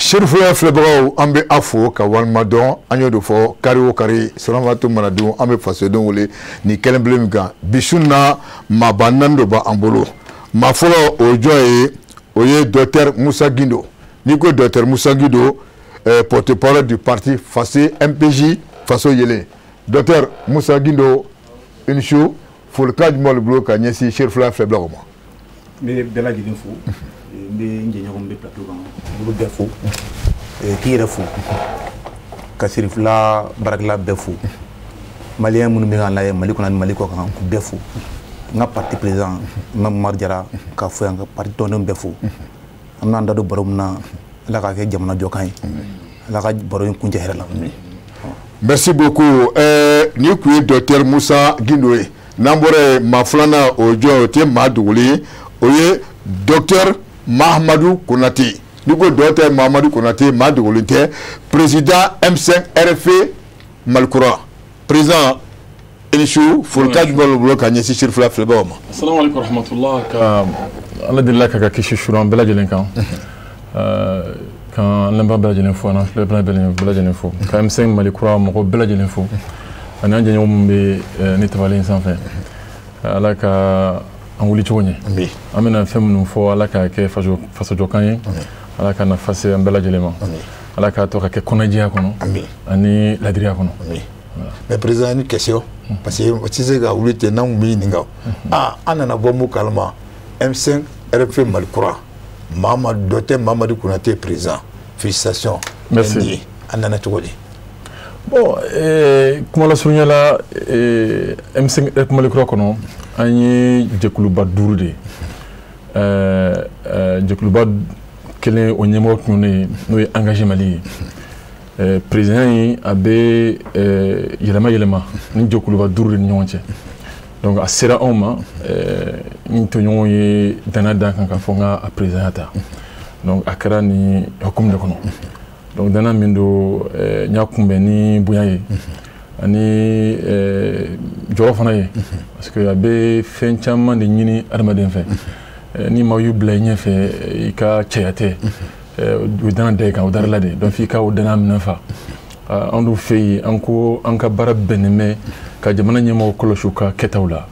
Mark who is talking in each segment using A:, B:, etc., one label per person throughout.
A: Sirifula filɛbagaw, an bɛ aw fo ka walima dɔn. An y'o de fɔ, kari o kari, salamatu manadenw, an bɛ fasodenw wele nin kɛnɛ bilen min kan. Bi su na, maaba naani de b'an bolo. Maa fɔlɔ, o ye jɔn ye? O ye docteur Musa Gindo. N'i ko docteur Musa Gindo, porte-parole du parti Faso MPJ, Faso Yelen. Docteur Musa Gindo, i ni su. Folikan jumɛn b'i bolo ka ɲɛsin Sirifula filɛbagaw ma?
B: N bɛ bɛɛ lajɛlen fo, n bɛ n jɛɲɔgɔn bɛ plateau kan, n b'olu bɛɛ fo, k'i yɛrɛ fo, ka Sirifila baarakɛla bɛɛ fo, malien minnu bɛ k'an lajɛ Mali kɔnɔ ani Mali kɔ kan, k'u bɛɛ fo, n ka parti président Imam Umaru Jara k'a fo yan, ka parti tɔndenw bɛɛ fo. An bɛn'an da don baro min na, Ala k'a kɛ jamana jɔkan ye, Ala ka baro in kuncɛ hɛrɛ la.
A: Merci beaucoup. Nin tun ye docteur Musa Gindo ye. N'an bɔra yen, maa filanan, o ye jɔn ye? O tɛ maa dogolen ye, o ye docteur Mahamadu Konate. N'i ko docteur Mahamadu Konate, maa dogolen tɛ, président M5 RFP Malikura. Président, i ni su. Folikan jumɛn b'i bolo ka ɲɛsin Sirifula filɛbagaw ma?
C: Assalamu alaikum warahmatullah. Ka Ala delila ka kisi su an bɛɛ lajɛlen kan, ka an lamɛnbaa bɛɛ lajɛlen fo, an filɛ bɛɛ lajɛlen fo, ka M5 Malikura mɔgɔ bɛɛ lajɛlen fo, ani an jɛɲɔgɔn minnu bɛ ne tabali in sanfɛ. Ala ka an wuli cogo ɲɛ. An bɛna fɛn minnu fɔ, Ala k'a kɛ fasojɔkan ye, Ala ka nafa se an bɛɛ lajɛlen ma, Ala k'a to ka kɛ kɔnɔjɛya kɔnɔ ani ladiriya kɔnɔ.
A: Mais président, une question, parce que tɛ se ka wuli ten n'anw b'i ɲininka. Ah, an nana bɔ mun kalama? M5 RFP Malikura, Mamadu, docteur Mamadu Konate président, félicitations.
C: Merci.
A: An nana cogo di?
C: Bon, kuma lasurunya la, M5 RFP Malikura kɔnɔ, an ye jɛkuluba duuru de ye. Jɛkuluba kelen, o ɲɛmɔgɔ tun ne ye, n'o ye Engagé Mali ye. Président in, a bɛ yɛlɛma yɛlɛma ni jɛkuluba duuru de ni ɲɔgɔn cɛ. Donc a sera anw ma, n tɔɲɔgɔnw ye danaya d'an kan k'a fɔ n ka a président ta. Donc a kɛra nin hukumu de kɔnɔ. Donc danaya min don, n y'a kunbɛn ni bonya ye ani jɔyɔrɔ fana ye, parce que a bɛ fɛn caman de ɲini adamaden fɛ. Ni maaw y'u bila i ɲɛfɛ, i ka cɛya tɛ, u ye danaya da i kan, o darila de. Donc f'i ka o danaya minɛ fa. An dun fɛ yen, an ko an ka baara bɛnnen bɛ ka jamana ɲɛmɔgɔw kɔlɔsi u ka kɛtaw la,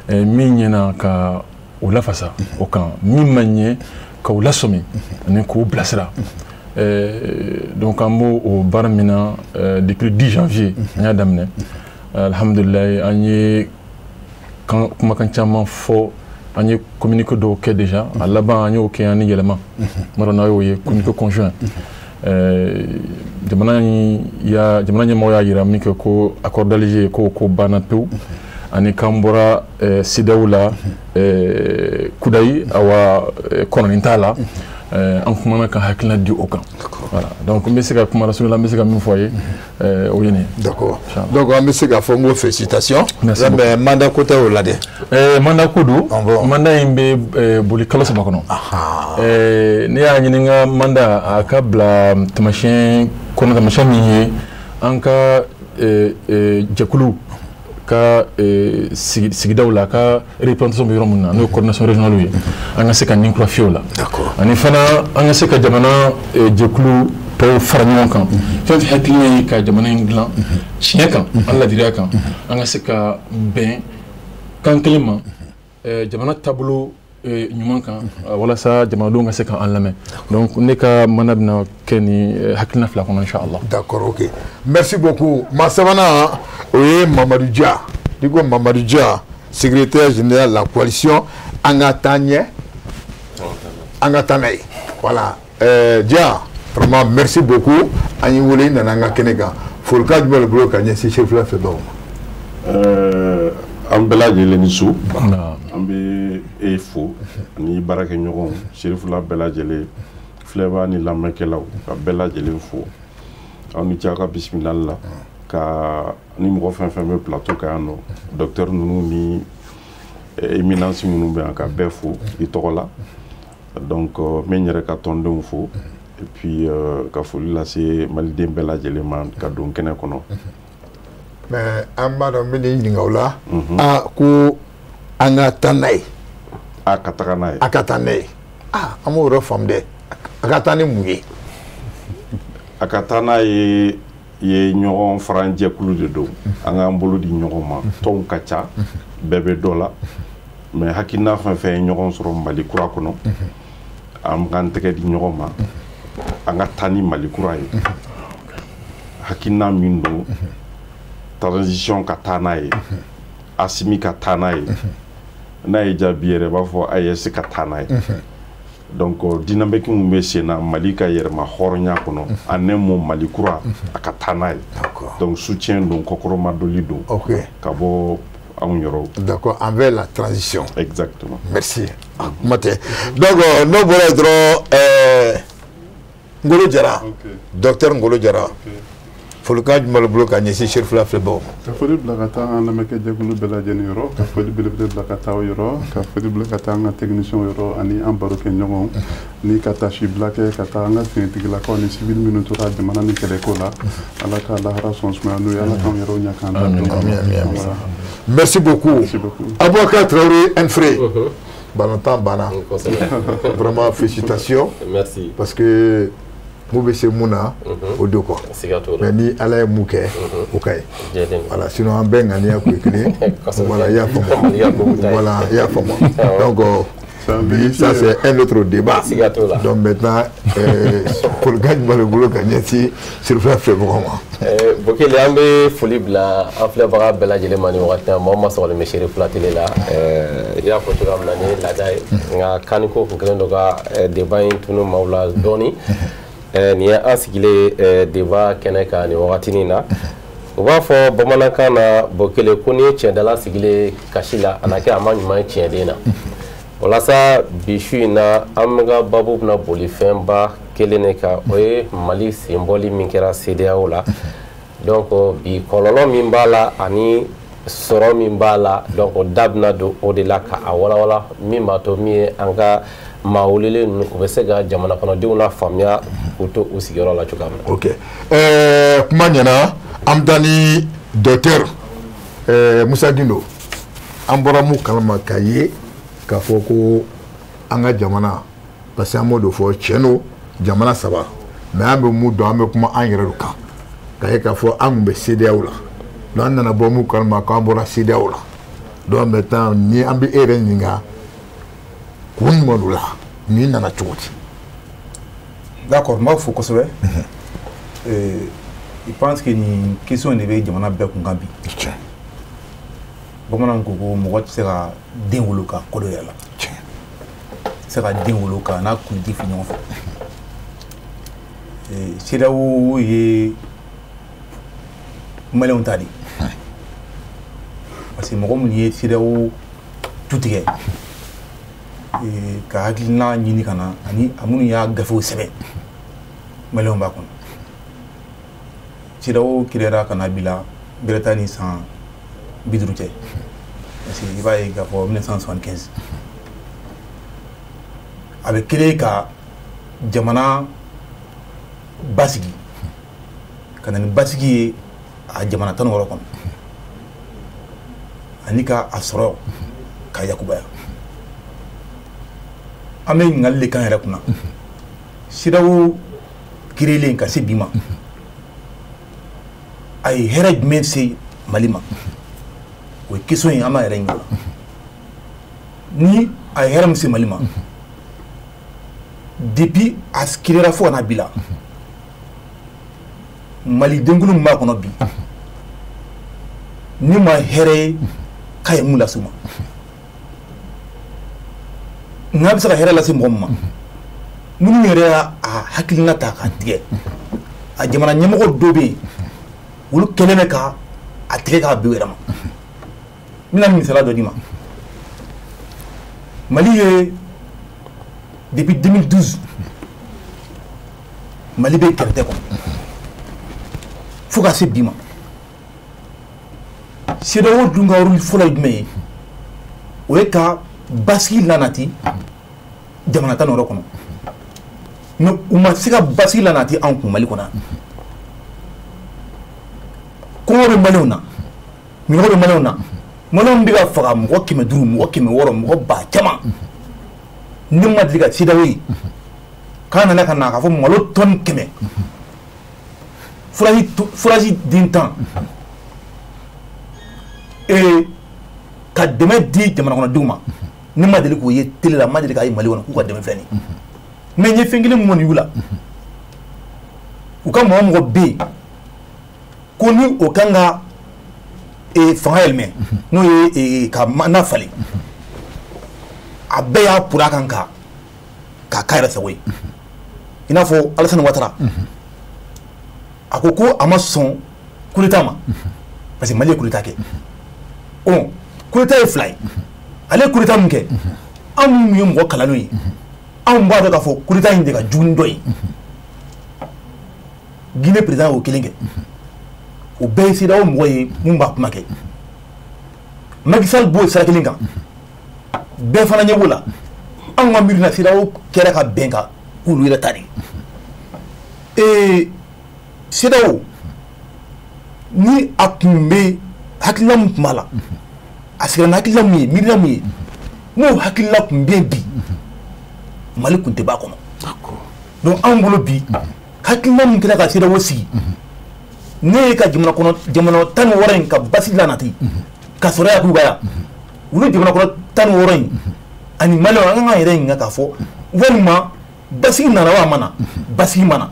C: min ɲɛna ka o lafasa o kan, min ma ɲɛ ka o lasɔmi ani k'o bilasira. Donc an b'o o baara min na depuis 10 janvier, an y'a daminɛ. Alhamdulilayi, an ye kumakan caman fɔ, an ye communiqué dɔw kɛ déjà. A laban, an y'o kɛ an ni yɛlɛma n b'a dɔn n'a y'o ye, communiqué conjoint. Jamana in ya jamana ɲɛmɔgɔ y'a yira min kɛ ko accord d'Alger ko banna pewu, ani k'an bɔra CEDEAO la kudayi, awa kɔnɔnin t'a la. An kumana ka hakilina di o kan. Voilà, donc n bɛ se ka kuma lasurunya la, n bɛ se ka min fɔ a ye, o ye nin ye.
A: D'accord, donc an bɛ se k'a fɔ n ko félicitations.
C: Merci.
A: Mais mandat ko tɛ o la dɛ?
C: Mandat ko don.
A: Ah bon.
C: Mandat in bɛ boli kalo 3 kɔnɔ. Ne y'a ɲini n ka mandat a ka bila taamasiyɛn kɔnɔ, taamasiyɛn min ye an ka jɛkulu ka sigidaw la, ka représentation bɛ yɔrɔ min na, n'o ye coordination régionale ye, an ka se ka nin kura fiyɛ o la. Ani fana, an ka se ka jamana jɛkulu tɔw fara ɲɔgɔn kan, fɛn fɛn hakilina ye ka jamana in dilan tiɲɛ kan, an ladiriya kan, an ka se ka bɛn kan kelen ma, jamana taabolo ɲuman kan, walasa jamanadenw ka se k'an lamɛn. Donc ne ka mandat bɛna kɛ ni hakilina fila kɔnɔ, inchallah.
A: D'accord, ok, merci beaucoup. Maa sabanan, o ye Mamadu Dia. N'i ko Mamadu Dia, secrétaire général de la coalition An ka taa ɲɛ, an ka taa n'a ye. Voilà, Dia, vraiment merci beaucoup. An y'i wele, i nana an ka kɛnɛ kan. Folikan jumɛn de bolo ka ɲɛsin Sefula fɛ ma?
D: An bɛɛ lajɛlen ni su. An bɛ e fo ani baarakɛɲɔgɔnw, Serifula bɛɛ lajɛlen, filɛbaa ni lamɛnkɛlaw, ka bɛɛ lajɛlen fo. Aw ni ce aw ka bisimilali la, ka ni mɔgɔ fɛn fɛn bɛ plateau kan yan nɔ, docteur ninnu ni éminence minnu bɛ yan, ka bɛɛ fo i tɔgɔ la. Donc n bɛ n yɛrɛ ka tɔndenw fo, et puis ka foli lase maliden bɛɛ lajɛlen ma ka don kɛnɛ kɔnɔ.
A: Mais an b'a dɔn, n bɛ n'i ɲininka o la. Aa, ko an ka taa n'a ye.
D: A ka taga n'a ye.
A: A ka taa n'a ye. Aa, an b'o yɔrɔ faamu dɛ. A ka taa ni mun ye?
D: A ka taa n'a ye ɲɔgɔn faranjɛkulu de don, an k'an bolo di ɲɔgɔn ma, tɔnw ka ca, bɛɛ bɛ dɔ la, mais hakilina fɛn fɛn ye ɲɔgɔn sɔrɔ Mali kura kɔnɔ, an k'an tɛgɛ di ɲɔgɔn ma, an ka taa ni Mali kura ye. Hakilina min don, transition ka taa n'a ye, Assimi ka taa n'a ye, n'a ye jaabi yɛrɛ b'a fɔ AES ka taa n'a ye. Donc dynamique min bɛ sen na Mali ka yɛrɛma hɔrɔnya kɔnɔ, en un mot Mali kura a ka taa n'a ye. Donc soutien don, kɔkɔrɔmadoli don ka bɔ anw yɔrɔ.
A: D'accord, envers la transition.
D: Exactement.
A: Merci. Kuma tɛ. Donc n'o bɔra yen dɔrɔn, Ngolo Jara, docteur Ngolo Jara. Folikan jumɛn b'i bolo ka ɲɛsin Cherifila filɛbagaw ma?
E: Ka foli bila ka taa an lamɛnkɛjɛkulu bɛɛ lajɛlen yɔrɔ, ka foli belebele bila ka taa aw yɔrɔ, ka foli bila ka taa an ka technicien yɔrɔ ani an barokɛɲɔgɔnw, ni ka tasi bila kɛ ka taa an ka finitigilakaw ni civil minnu tora jamana ni kɛlɛko la, Ala ka lahara sɔn sumaya n'u ye, Ala k'anw yɛrɛw ɲɛ k'an da don.
A: Merci beaucoup.
E: Merci beaucoup.
A: Aboubacar Traoré Enfré. Balontan banna. Vraiment félicitations.
F: Merci.
A: Parce que mun bɛ se mun na o don quoi, mais ni Ala ye mun kɛ o ka ɲi, voilà, sinon an bɛɛ ŋaniya kun ye kelen, voilà, i y'a faamu, voilà, i y'a faamu. Donc bi ça c'est un autre débat. Donc maintenant folikan jumɛn b'i bolo ka ɲɛsin Cherifila filɛbagaw ma?
F: Bokele, an bɛ foli bila an filɛbaga bɛɛ lajɛlen ma nin wagati na, mɔgɔ ma sɔgɔlen bɛ Cherifila télé la. I y'a fɔ cogoya min na nin ye laada ye, nka kaniko kun kɛlen don ka débat in tunu maaw la dɔɔni. Nin ye an sigilen débat kɛnɛ kan nin wagatinin na. U b'a fɔ bamanankan na Bokele ko n'i ye tiɲɛdala sigilen kasi la, a na kɛ a ma ɲuman ye tiɲɛden na. Walasa bi su in na an ka baabu bɛna boli fɛnba kelen de kan, o ye Mali senbɔli min kɛra CEDEAO la. Donc bi kɔlɔlɔ min b'a la ani sɔrɔ min b'a la, donc da bɛna don o de la ka a walawala, min b'a to min ye an ka maa welelen ninnu u bɛ se ka jamana kɔnɔdenw lafaamuya k'u to u sigiyɔrɔ la cogoya min na.
A: Ok, kuma ɲɛna, an bɛ taa ni docteur Musa Gindo. An bɔra mun kalama k'a ye k'a fɔ ko an ka jamana, parce que an b'o de fɔ tiɲɛ don, jamana saba, mais an bɛ mun dɔn, an bɛ kuma an yɛrɛ de kan, k'a ye k'a fɔ an tun bɛ CEDEAO la, donc an nana bɔ mun kalama k'an bɔra CEDEAO la. Donc maintenant ni an bɛ e yɛrɛ ɲininka kun jumɛn don la, nin nana cogo di?
B: D'accord, n b'a fo kosɛbɛ. Je pense que nin question de bɛ jamana bɛɛ kun kan bi. Bamananw ko ko mɔgɔ tɛ se ka den wolo ka ko dɔ yɛrɛ la, tɛ se ka den wolo ka n'a kundi fili ɲɔgɔn fɛ. CEDEAO ye maliyɛnw ta de, parce que mɔgɔ minnu ye CEDEAO tu tigɛ ka hakilina ɲini ka na, ani a minnu y'a gafew sɛbɛn, maliyɛnw b'a kɔnɔ. CEDEAO créera ka na bila bɛrɛ ta ni san 50 cɛ, parce que i b'a ye k'a fɔ 1975 a bɛ créer ka jamana basigi, ka na ni basigi ye a jamana 16 kɔnɔ, ani ka a sɔrɔ ka yakubaya. An bɛ ɲininkali de k'an yɛrɛ kunna, CEDEAO créelen ka se bi ma, a ye hɛrɛ jumɛn se Mali ma? O ye question ye an b'a yɛrɛ ɲininka. Ni a ye hɛrɛ min se Mali ma, depuis a créera fo ka na bi la, Mali denkulu min b'a kɔnɔ bi, ni ma hɛrɛ ye k'a ye mun lase u ma? N'a bɛ se ka hɛrɛ lase mɔgɔ min ma, minnu yɛrɛ y'a hakilina ta k'a tigɛ, a jamana ɲɛmɔgɔ dɔ bɛ yen, olu kɛlen bɛ ka a tigɛ k'a bin u yɛrɛ ma. N bɛna misaliya dɔ d'i ma. Mali ye depuis 2012 Mali bɛ kɛlɛ kɔnɔ fo ka se bi ma. CEDEAO dun ka rôle fɔlɔ ye jumɛn ye? O ye ka basigi lanati jamana 16 kɔnɔ, mais u ma se ka basigi lanati anw kun Mali kɔnɔ yan. Kɔngɔ bɛ maliyɛnw na, minɔgɔ bɛ maliyɛnw na, maliyɛnw bɛ ka faga mɔgɔ 500, mɔgɔ 600, mɔgɔ ba caman. Ne ma deli ka CEDEAO ye k'a nana ka na k'a fɔ malo tɔni 100 Forage den 10 et ka dɛmɛ di jamana kɔnɔdenw ma. Ne ma deli k'o ye télé la, n ma deli k'a ye Mali kɔnɔ k'u ka dɛmɛ filɛ nin ye. Mais n ye fɛn kelen mun kɔni y'u la, u ka mɔgɔ mɔgɔ bɛ yen ko ni o kan ka fanga yɛlɛmɛ, n'o ye ka na falen, a bɛɛ y'a pura kan ka k'a k'a yɛrɛ sago ye. I n'a fɔ Alassane Ouattara, a ko ko a ma sɔn coup d'état ma, parce que Mali ye coup d'état kɛ. Ɔ coup d'état ye fila ye, ale ye coup d'état min kɛ, anw minnu ye mɔgɔ kalannenw ye, anw b'a dɔn k'a fɔ coup d'état in de ka jugu ni dɔ ye. Guinée président y'o kelen kɛ, o bɛɛ ye CEDEAO mɔgɔ ye mun b'a kuma kɛ. Macky Sall b'o sira kelen kan, bɛɛ fana ɲɛ b'o la. Anw ka miiri na, CEDEAO kɛra ka bɛn kan k'olu yɛrɛ ta de. CEDEAO ni a tun bɛ hakilina min tun b'a la, a sigira ni hakilina min ye, miirina min ye, n'o hakilina tun bɛ yen bi, Mali tun tɛ b'a kɔnɔ. Donc anw bolo bi, hakilina min kɛra ka CEDEAO sigi, ne ye ka jamana kɔnɔ jamana 16 in ka basi lanati ka sɔrɔ Yakuba yan, olu jamana kɔnɔ 16 in ani Maliyɛnw, an kan k'an yɛrɛ ɲininka k'a fɔ walima basigi nana wa a ma na, basigi ma na.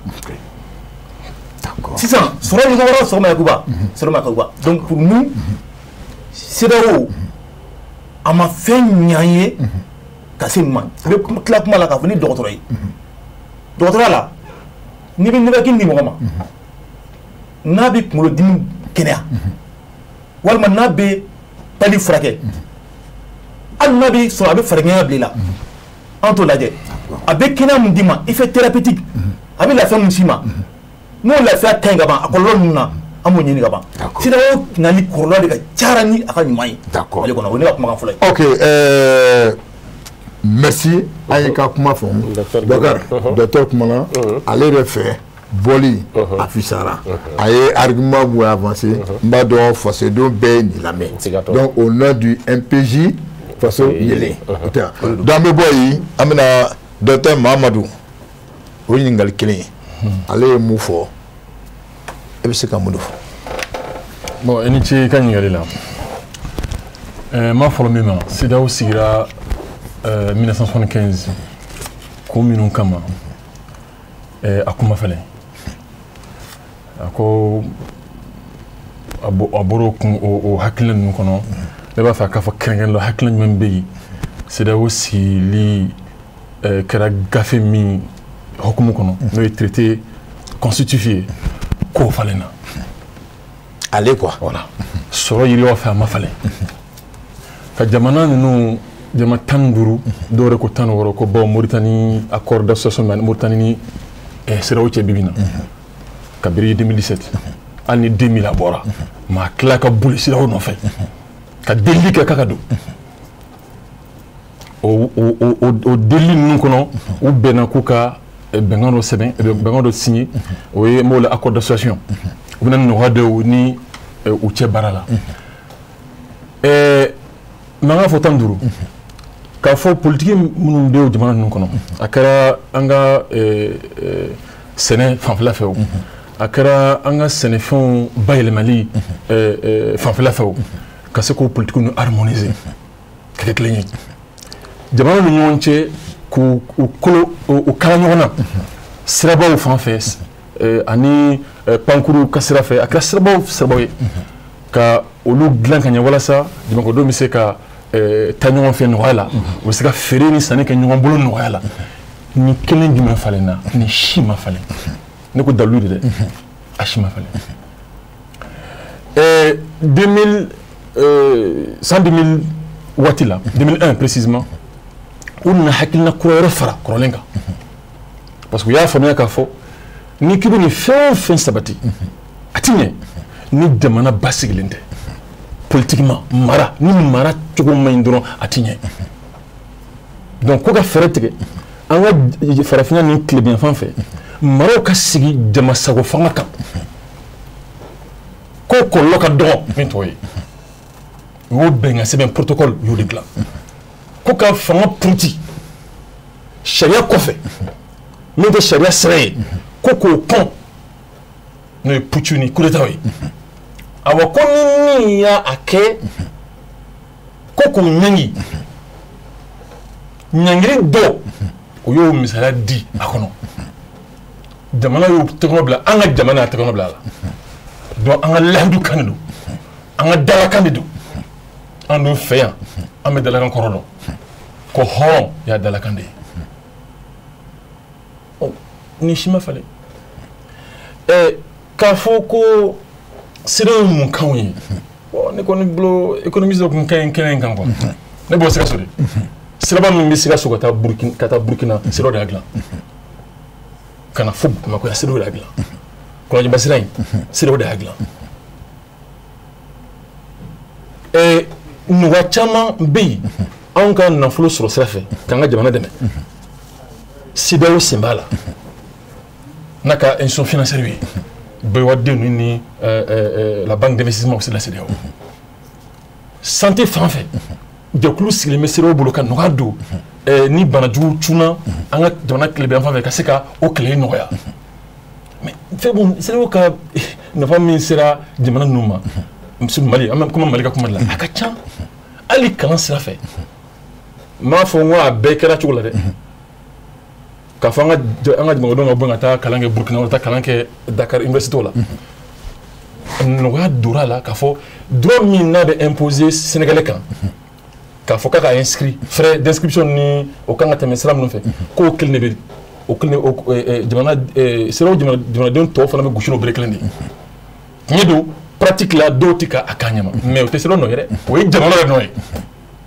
B: Sisan sɔrɔ ni wɔɔrɔ sɔgɔma Yakuba, sɔrɔ ma Yakuba. Donc pour nous, CEDEAO a ma fɛn ɲɛ an ye ka se nin ma. N bɛ tila kuma la k'a fɔ ni dɔgɔtɔrɔ ye, dɔgɔtɔrɔya la, n'i bɛ nɛgɛkini di mɔgɔ ma, n'a bɛ kunkolodimi kɛnɛya, walima n'a bɛ pali furakɛ, hali n'a bɛ sɔrɔ a bɛ farigan bila i la, an t'o lajɛ. A bɛ kɛnɛya mun d'i ma, effet thérapeutique, a bɛ lafiya mun s'i ma, n'o lafiya ka ɲi ka ban, a kɔlɔlɔ ninnu na, an b'o ɲini ka ban. CEDEAO nali kɔlɔlɔ de ka cayara ni a ka ɲuman ye Mali kɔnɔ. O ye ne ka kumakan fɔlɔ ye.
A: Ok, merci, an y'i ka kuma faamu. Bakari, docteur kumana ale yɛrɛ fɛ, bɔli a fisara, a ye argument mun avancé, n b'a dɔn fasodenw bɛɛ ye nin lamɛn. Donc au nom du MPJ Faso Yelen, donc an bɛ bɔ yen, an bɛna docteur Mahamadu, o ye ɲininkali kelen ye, ale ye mun fɔ, e bɛ se ka mun de fɔ?
C: Bon, i ni ce i ka ɲininkali la. N b'a fɔlɔ min ma, CEDEAO sigira 1975 ko minnu kama, a kuma fɛnɛ, a ko a bɔra o hakilina ninnu kɔnɔ. Ne b'a fɛ a k'a fɔ kɛrɛnkɛrɛn la, hakilina jumɛn bɛ yen CEDEAO sigili kɛra gafe min hukumu kɔnɔ, n'o ye traité constitutif ye, k'o falenna
A: ale quoi.
C: Voilà, sɔrɔ yiriwa fɛ a ma falen, ka jamana ninnu jama 15, dɔw yɛrɛ ko 16, ko bawo Mauritanie accord d'association bɛ Mauritanie ni CEDEAO cɛ bibi na kabiri 2017, hali ni 2000 a bɔra, maa tila ka boli CEDEAO nɔfɛ ka delili kɛ k'a ka don o delili ninnu kɔnɔ. U bɛnna k'u ka bɛnkan dɔ sɛbɛn, bɛnkan dɔ signé, o ye n b'o la accord d'association, u bɛna nɔgɔya dɔw ni u cɛ baara la. N'an k'a fɔ 15, k'a fɔ politiki minnu bɛ o jamana ninnu kɔnɔ, a kɛra an ka sɛnɛ fanfɛla fɛ o, a kɛra an ka sɛnɛfɛnw bayɛlɛmali fanfɛla fɛ o, ka se k'o politiki ninnu harmoniser ka kɛ kelen ye jamanaw ni ɲɔgɔn cɛ, k'u kolo u kala ɲɔgɔn na sirabaw fan fɛ ani pankuru ka sira fɛ, a kɛra sirabaw ye, ka olu dilan ka ɲɛ walasa jamakɔdenw bɛ se ka taa ɲɔgɔn fɛ nɔgɔya la, u bɛ se ka feere ni sanni kɛ ɲɔgɔn bolo nɔgɔya la. Ni kelen jumɛn falenna? Ni si ma falen. Ne ko dalilu de dɛ, a si ma falen. 2000 san 2000 waati la, 2001 précisément, u nana hakilina kura wɛrɛ fara kɔrɔlen kan, parce que u y'a faamuya k'a fɔ n'i k'i bɛ nin fɛn o fɛn sabati, a ti ɲɛ ni jamana basigilen tɛ politiquement. Mara ni mara cogo man ɲi dɔrɔn, a ti ɲɛ. Donc ko ka fɛɛrɛ tigɛ an ka farafinna ni tilebinyanfan fɛ, maraw ka sigi jama sago fanga kan, ko kɔlɔlɔ ka dɔgɔ min tɔgɔ ye. U y'o bɛnkan sɛbɛn protocole, u y'o de dilan ko ka fanga puruti sariya kɔfɛ, min tɛ sariya sira ye, ko k'o kɔn. N'o ye putsch ni coup d'état ye. Awa ko ni min y'a kɛ ko k'o ɲangi ɲangili dɔ o y'o misaliya di a kɔnɔ. Jamana y'o tɛgɛnɔ bila, an ka jamana y'a tɛgɛnɔ bila a la. Donc an ka lahidu kan de don, an ka dalakan de don. An dun fɛ yan, an bɛ dalakan kɔrɔ dɔn ko hɔrɔn y'a dalakan de ye. Ni si ma falen. K'a fɔ ko CEDEAO ye mun kanw ye, bon ne kɔni bolo économiste dɔ tun ka ɲi kɛnɛ in kan quoi. Ne bɔ Sikaso de, siraba min bɛ Sikaso ka taa Burkina, ka taa Burkina, CEDEAO de y'a dilan. Ka na fo Bamakɔ yan, CEDEAO de y'a dilan. Kɔlɔnjɛba sira in, CEDEAO de y'a dilan. Nɔgɔya caman bɛ yen anw ka nafolo sɔrɔ sira fɛ k'an ka jamana dɛmɛ, CEDEAO sen b'a la n'a ka institution financière ye, BOAD ninnu ni la banque d'investissement aussi de la CEDEAO. Santé fan fɛ, jɛkulu sigilen bɛ CEDEAO bolo ka nɔgɔya don ni banajugu cunna an ka jamana tilebin fan fɛ ka se ka o kɛlɛli nɔgɔya. Mais fɛn bon, CEDEAO ka nafa min sera jamana ninnu ma, Mali, an bɛ kuma Mali ka kuma de la, a ka ca. Hali kalan sira fɛ, n m'a fɔ n ko a bɛɛ kɛra cogo la dɛ. K'a fɔ an ka jamanadenw ka bɔ ka taa kalan kɛ Burukina, ka taa kalan kɛ Dakar université la, nɔgɔya donna a la k'a fɔ droit min n'a bɛ imposer Sénégalais kan, k'a fɔ k'a ka inscrit frais d'inscription ni o kan ka tɛmɛ sira minnu fɛ, k'o kelen de bɛ o kelen jamana CEDEAO jamanaden tɔw fana bɛ gosi n'o bere kelen de ye. Tiɲɛ don, pratique la dɔw tɛ ka a k'a ɲɛ ma, mais o tɛ CEDEAO nɔ ye dɛ, o ye jamana yɛrɛ nɔ ye.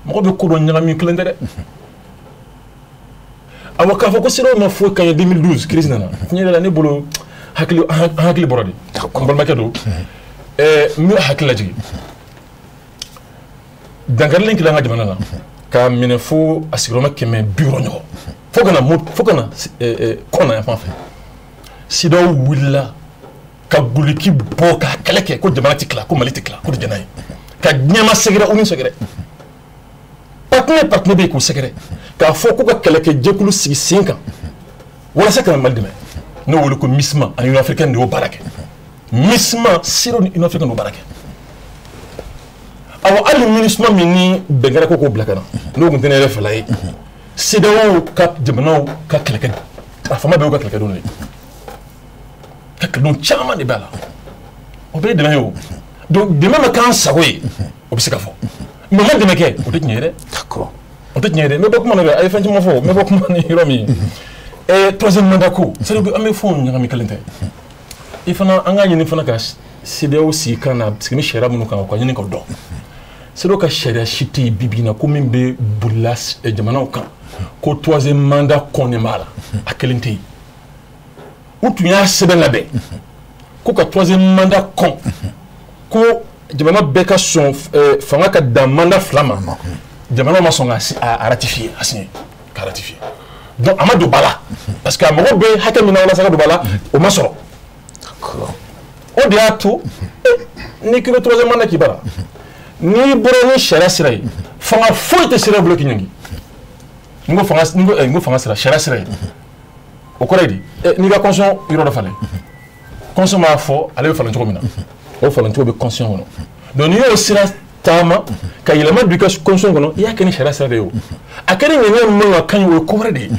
C: Mɔgɔ bɛ ko dɔ ɲagami, kelen tɛ dɛ. Awa k'a fɔ ko CEDEAO ma foyi k'an ye 2012 crise nana, tiɲɛ yɛrɛ la ne bolo hakili an hakili bɔra de. N balimakɛ don, n bɛ hakili lajigin dankarilen kɛla an ka jamana la k'a minɛ fo a sigiyɔrɔma 560 ɲɔgɔn, fo ka na fo ka na kɔna yan fan fɛ. CEDEAO wulila ka guliki bɔ k'a kɛlɛ kɛ ko jamana tɛ tila, ko Mali tɛ tila, ko de jɛn'a ye, ka diɲɛma sɛgɛrɛ, u ni sɛgɛrɛ partenaire bɛ yen k'u sɛgɛrɛ k'a fɔ k'u ka kɛlɛkɛjɛkulu sigi sen kan walasa ka na Mali dɛmɛ. N'o wele ko MISMA ani Union africaine de y'o baara kɛ. MISMA, CEDEAO ni Union africaine de y'o baara kɛ. Awa hali MINUSMA min ni bɛn kɛra ko k'o bila ka na, n'o tun tɛ ne yɛrɛ fɛla ye, CEDEAO ka jamanaw ka kɛlɛkɛ, a fanba bɛɛ y'u ka kɛlɛkɛdenw de ye, ka kɛlɛdenw caman de b'a la, o bɛɛ ye dɛmɛ ye o. Donc dɛmɛ ma k'an sago ye, o bɛ se ka fɔ, mais ma dɛmɛ kɛ, o tɛ tiɲɛ ye dɛ.
A: D'accord.
C: O tɛ tiɲɛ ye dɛ. N bɛ bɔ kuma na dɛ, a ye fɛn caman fɔ, n bɛ bɔ kuma ni yɔrɔ min ye. Troisième mandat ko, c'est à dire an bɛ fɛnw ɲagami, kelen tɛ. I fana an k'a ɲini fana ka CEDEAO sigi kan na, sigi ni sariya minnu kan, o ka ɲini k'o dɔn. CEDEAO ka sariya si tɛ yen bi bi in na ko min bɛ bolila jamanaw kan ko troisième mandat kɔnnen b'a la, a kelen tɛ yen. U tun y'a sɛbɛn labɛn ko ka troisième mandat kɔn, ko jamana bɛɛ ka sɔn fanga ka dan mandat 2 ma, jamana ma sɔn ka ratifier, a signer ka ratifier. Donc a ma don ba la parce que a mago bɛ hakɛ min na walasa ka don ba la, o ma sɔrɔ. O de y'a to n'i k'i bɛ troisième mandat k'i bara, n'i bɔra ni sariya sira ye, fanga foyi tɛ sira bolo k'i ɲangi. N ko fanga, n ko fanga sira, sariya sira ye, o kɔrɔ ye di? N'i ka constitution yɔrɔ dɔ falen, constitution b'a fɔ ale bɛ falen cogo min na, o falen cogo bɛ constitution kɔnɔ. Donc n'i y'o sira taama ka yɛlɛma don i ka constitution kɔnɔ, i y'a kɛ ni sariya sira de ye o. A kɛra ŋaniya min man ka ɲi, o ye ko wɛrɛ de ye.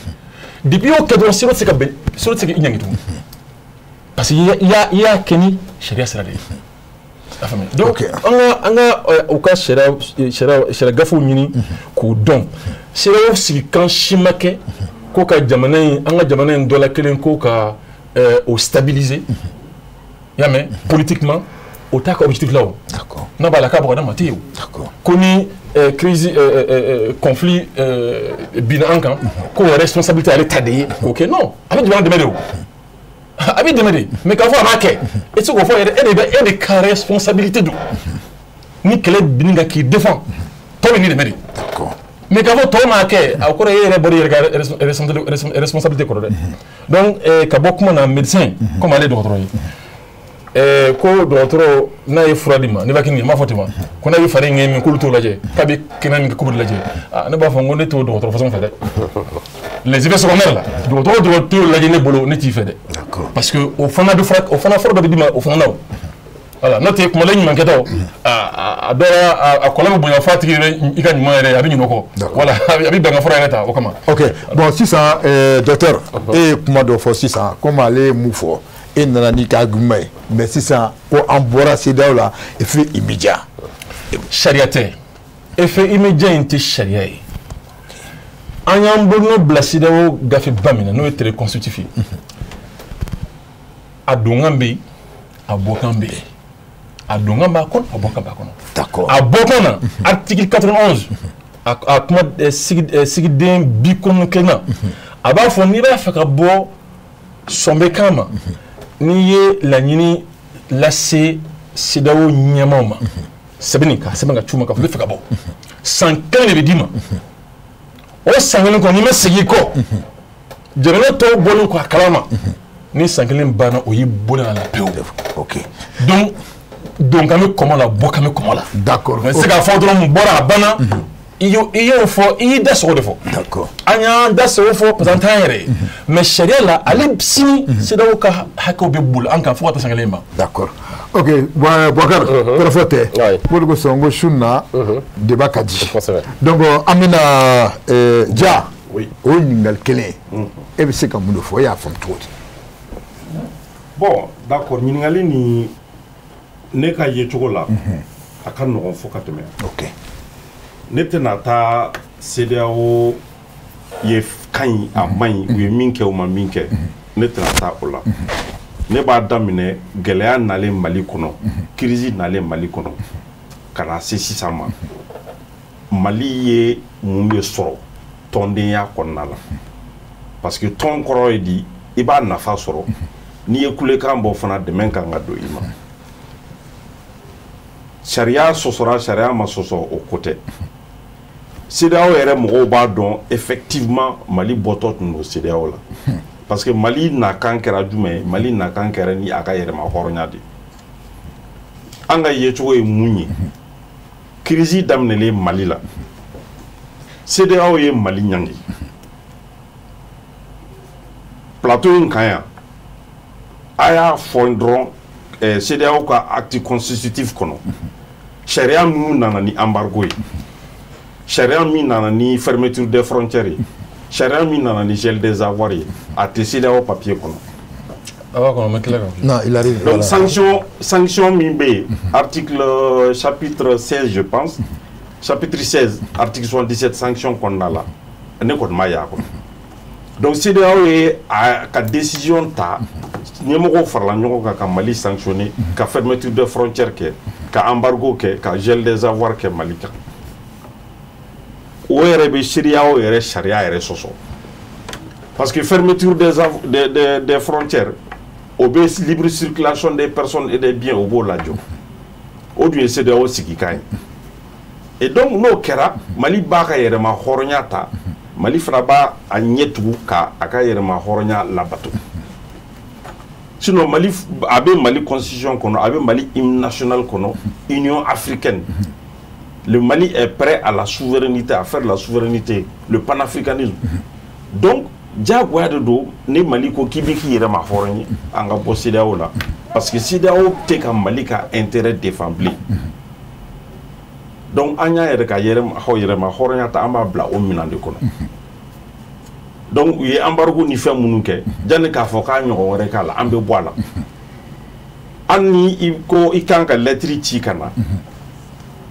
C: Depuis i y'o kɛ dɔrɔn, sira tɛ se ka bɛn, sira tɛ se k'i ɲangi tuguni, parce que i y'a kɛ ni sariya sira de ye. A faamuya? Donc an ka u ka sariya gafew ɲini k'u dɔn. CEDEAO sigikan si ma kɛ ko ka jamana in, an ka jamana in dɔ la kelen ko ka o stabiliser, i y'a mɛn, politiquement o t'a ka objectif la o. N'a b'a la k'a bɔ ka d'a ma, a tɛ yen o. Ko ni crise conflit binna an kan, k'o responsabilité ale ta de ye k'o kɛ, non, a bɛ jamana dɛmɛ de o, a bɛ dɛmɛ de. Mais k'a fɔ a b'a kɛ, e tɛ se k'o fɔ yɛrɛ, e de bɛ e de ka responsabilité don. Ni kɛlɛ binni kan k'i défend, tɔ bɛ n'i dɛmɛ de. Mais k'a fɔ tɔw m'a kɛ, a kɔrɔ e yɛrɛ bɔra i yɛrɛ ka responsabilité kɔrɔ dɛ. Donc ka bɔ kuma na, médecin comme ale ye dɔgɔtɔrɔ ye, Ko dɔgɔtɔrɔ n'a ye fura d'i ma n'i b'a kɛ nin m'a fɔ ten ma ko n'a bɛ fari ŋɛɲɛ min k'olu t'o lajɛ k'a bɛ kɛnɛ min kɛ k'olu lajɛ ne b'a fɔ n ko ne t'o dɔgɔtɔrɔ façon fɛ dɛ les effets secondaires la dɔgɔtɔrɔ t'o lajɛ ne bolo ne t'i fɛ dɛ parce que o fana bɛ fura o fana fura dɔ bɛ d'i ma o fana na o voilà n'o tɛ kumalen ɲumankɛtɔ a dɔ la a kɔlɔlɔ bɛ bonya f'a tigi yɛrɛ i ka ɲuman yɛrɛ a bɛ ɲinɛ o kɔ voilà a bɛ bɛn ka fura yɛrɛ ta o kama.
A: Ok bon sisan docteur e ye kuma dɔ fɔ sisan komi ale ye mun fɔ. E nana n'i ka argument ye mais sisan ko an bɔra CEDEAO la effet immédiat.
C: Sariya tɛ effet immédiat in tɛ sariya ye an y'an bolonɔ bila CEDEAO gafeba min na n'o ye traité constitutif ye a donkan bɛ yen a bɔkan bɛ yen a donkan b'a kɔnɔ a bɔkan b'a kɔnɔ.
A: D'accord.
C: A bɔkan na article 91 a kuma sigiden 91 na a b'a fɔ n'i b'a fɛ ka bɔ sɔnbɛkan ma. N'i ye laɲini lase CEDEAO ɲɛmaaw ma sɛbɛnni ka sɛbɛn ka c'u ma k'a fɔ n bɛ fɛ ka bɔ san kelen de bɛ d'i ma o san kelen kɔnɔ n'i ma segin i kɔ jamana tɔw bɔlen kɔ a kalama ni san kelen banna o y'i bolo a la pewu.
A: Ok
C: donc donkan bɛ kɔmɔ la bɔkan bɛ kɔmɔ la.
A: D'accord.
C: Mais se k'a fɔ dɔrɔn mun bɔra a banna. I y'o fɔ i y'i da sogo de fɔ.
A: D'accord.
C: An y'an da sogo fɔ parce que an t'an yɛrɛ ye. Mais sariya la ale sini CEDEAO ka hakɛw bɛ boli an kan fo ka taa san kelen ban.
A: D'accord. Ok Boubacar kɔrɔfɔ tɛ. O de kosɔn n ko su na débat ka di.
F: Kosɛbɛ.
A: Donc an bɛna Ja. O ye ɲininkali kelen ye. E bɛ se ka mun de fɔ e y'a faamu cogo di?
D: Bon d'accord ɲininkali nin ne ka yecogo la a ka nɔgɔn fo ka tɛmɛ.
A: Ok.
D: Ne tɛna taa CEDEAO ye ka ɲi a man ɲi u ye min kɛ u ma min kɛ ne tɛna taa o la ne b'a daminɛ gɛlɛya nalen Mali kɔnɔ crise nalen Mali kɔnɔ ka na se sisan ma Mali ye mun de sɔrɔ tɔndenya kɔnɔna la parce que tɔn kɔrɔ ye di i b'a nafa sɔrɔ n'i ye kulekan bɔ fana dɛmɛ kan ka don i ma sariya sɔsɔra sariya ma sɔsɔ o ko tɛ. CEDEAO yɛrɛ mɔgɔw b'a dɔn effectivement Mali bɔtɔ tun don CEDEAO la parce que Mali nakan kɛra jumɛn ye Mali nakan kɛra ni a ka yɛrɛma hɔrɔnya de an ka yecogo ye mun ye crise daminɛlen Mali la CEDEAO ye Mali ɲangi plateau in kan yan a y'a fɔ dɔrɔn CEDEAO ka acte constitutif kɔnɔ sariya minnu nana ni embargo ye sariya min nana ni fermeture des frontières ye sariya min nana ni gel des avoirs ye a tɛ CEDEAO papier kɔnɔ.
C: A b'a kɔnɔ n bɛ tila ka.
A: Non il arrive.
D: Donc sanction min bɛ yen article chapitre 16 je pense chapitre 16 article 77 sanction kɔnɔna la ne kɔni ma y'a kɔnɔ donc CEDEAO ye a ka décision ta ɲɛmɔgɔw farala ɲɔgɔn kan ka Mali sanctionner ka fermeture des frontières kɛ ka embargo kɛ ka gel des avoirs kɛ Mali kan. O yɛrɛ bɛ CEDEAO yɛrɛ sariya yɛrɛ sɔsɔ parce que fermeture des frontières o bɛ libre circulation des personnes et des biens o b'o lajɔ o dun ye CEDEAO sigikan ye et donc n'o kɛra Mali b'a ka yɛrɛma hɔrɔnya ta Mali fana b'a a ɲɛ tugu ka a ka yɛrɛma hɔrɔnya labato sinon Mali a bɛ Mali constitution kɔnɔ a bɛ Mali hymne national kɔnɔ Union africaine. Le Mali est prêt à la souveraineté, à faire la souveraineté, le panafricanisme. Donc, diyagoya de don ni Mali ko k'i bɛ k'i yɛrɛ ma hɔrɔn ye an ka bɔ CEDEAO la parce que CEDEAO tɛ ka Mali ka intérêt défend bilen. Donc an y'a yɛrɛ ka yɛrɛma hɔrɔnya ta an b'a bila o minɛn de kɔnɔ. Donc u ye embargo ni fɛn minnu kɛ janni k'a fɔ k'a ɲɔgɔn wɛrɛ k'a la an bɛ bɔ a la. Hali ni i ko i kan ka lettre ci ka na.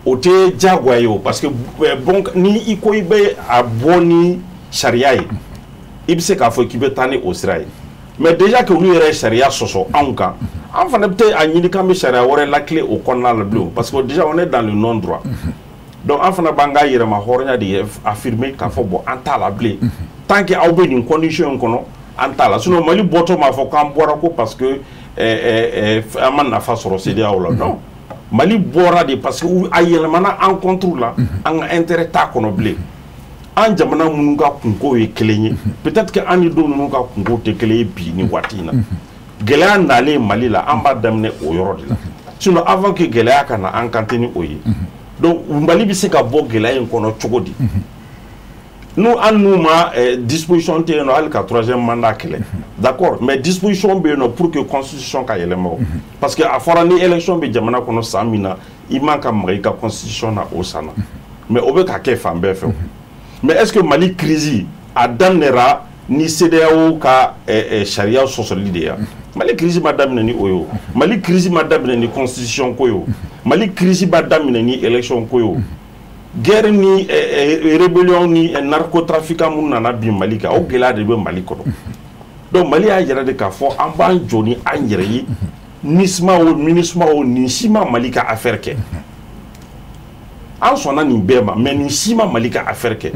D: O tɛ diyagoya ye o parce que bon ni i ko i bɛ a bɔ ni sariya ye i bɛ se k'a fɔ k'i bɛ taa ni o sira ye mais déjà que olu yɛrɛ ye sariya sɔsɔ anw kan an fana bɛ a ɲini k'an bɛ sariya wɛrɛ lakile o kɔnɔna la bilen parce que déjà on est dans le non droit donc an fana b'an ka yɛrɛma hɔrɔnya de affirmer k'a fɔ bon an t'a la bilen tant que aw bɛ nin condition in kɔnɔ an t'a la sinon Mali bɔtɔ m'a fɔ k'an bɔra ko parce que an ma nafa sɔrɔ CEDEAO la non. Mali bɔra de parce que a yɛlɛmana an contre la an ka intérêt t'a kɔnɔ bilen an jamana minnu ka kunko ye kelen ye peut-être que an ni dɔw ninnu ka kunko tɛ kelen ye bi ni waati in na. Gɛlɛya nalen Mali la, an b'a daminɛ o yɔrɔ de la. Sinon avant que gɛlɛya ka na, an kan tɛ ni o ye. Donc Mali bɛ se ka bɔ gɛlɛya in kɔnɔ cogo di? Nous, an n'u ma disposition tɛ yen nɔ hali ka troisième mandat kɛlɛ, d'accord, mais disposition bɛ yen nɔ pour que constitution ka yɛlɛma o, parce que a fɔra ni élection bɛ jamana kɔnɔ san min na, i man ka maga i ka constitution na o san na. Mais o bɛ ka kɛ fan bɛɛ fɛ o. Mais est ce que Mali crise a daminɛra ni CEDEAO ka sariya sɔsɔli de ye? Mali crise ma daminɛ ni o ye o. Mali crise ma daminɛ ni constitution ko ye o. Mali crise ma daminɛ ni élection ko ye o. Guerre ni rébellion ni narcotrafiquant minnu nana bin Mali kan, o gɛlɛya de bɛ Mali kɔnɔ. Donc Mali y'a yɛrɛ de k'a fɔ an b'an jɔ ni an yɛrɛ ye. MISMA o, MINUSMA o, nin si ma Mali ka affaire kɛ. An sɔnna nin bɛɛ ma, mais nin si ma Mali ka affaire kɛ.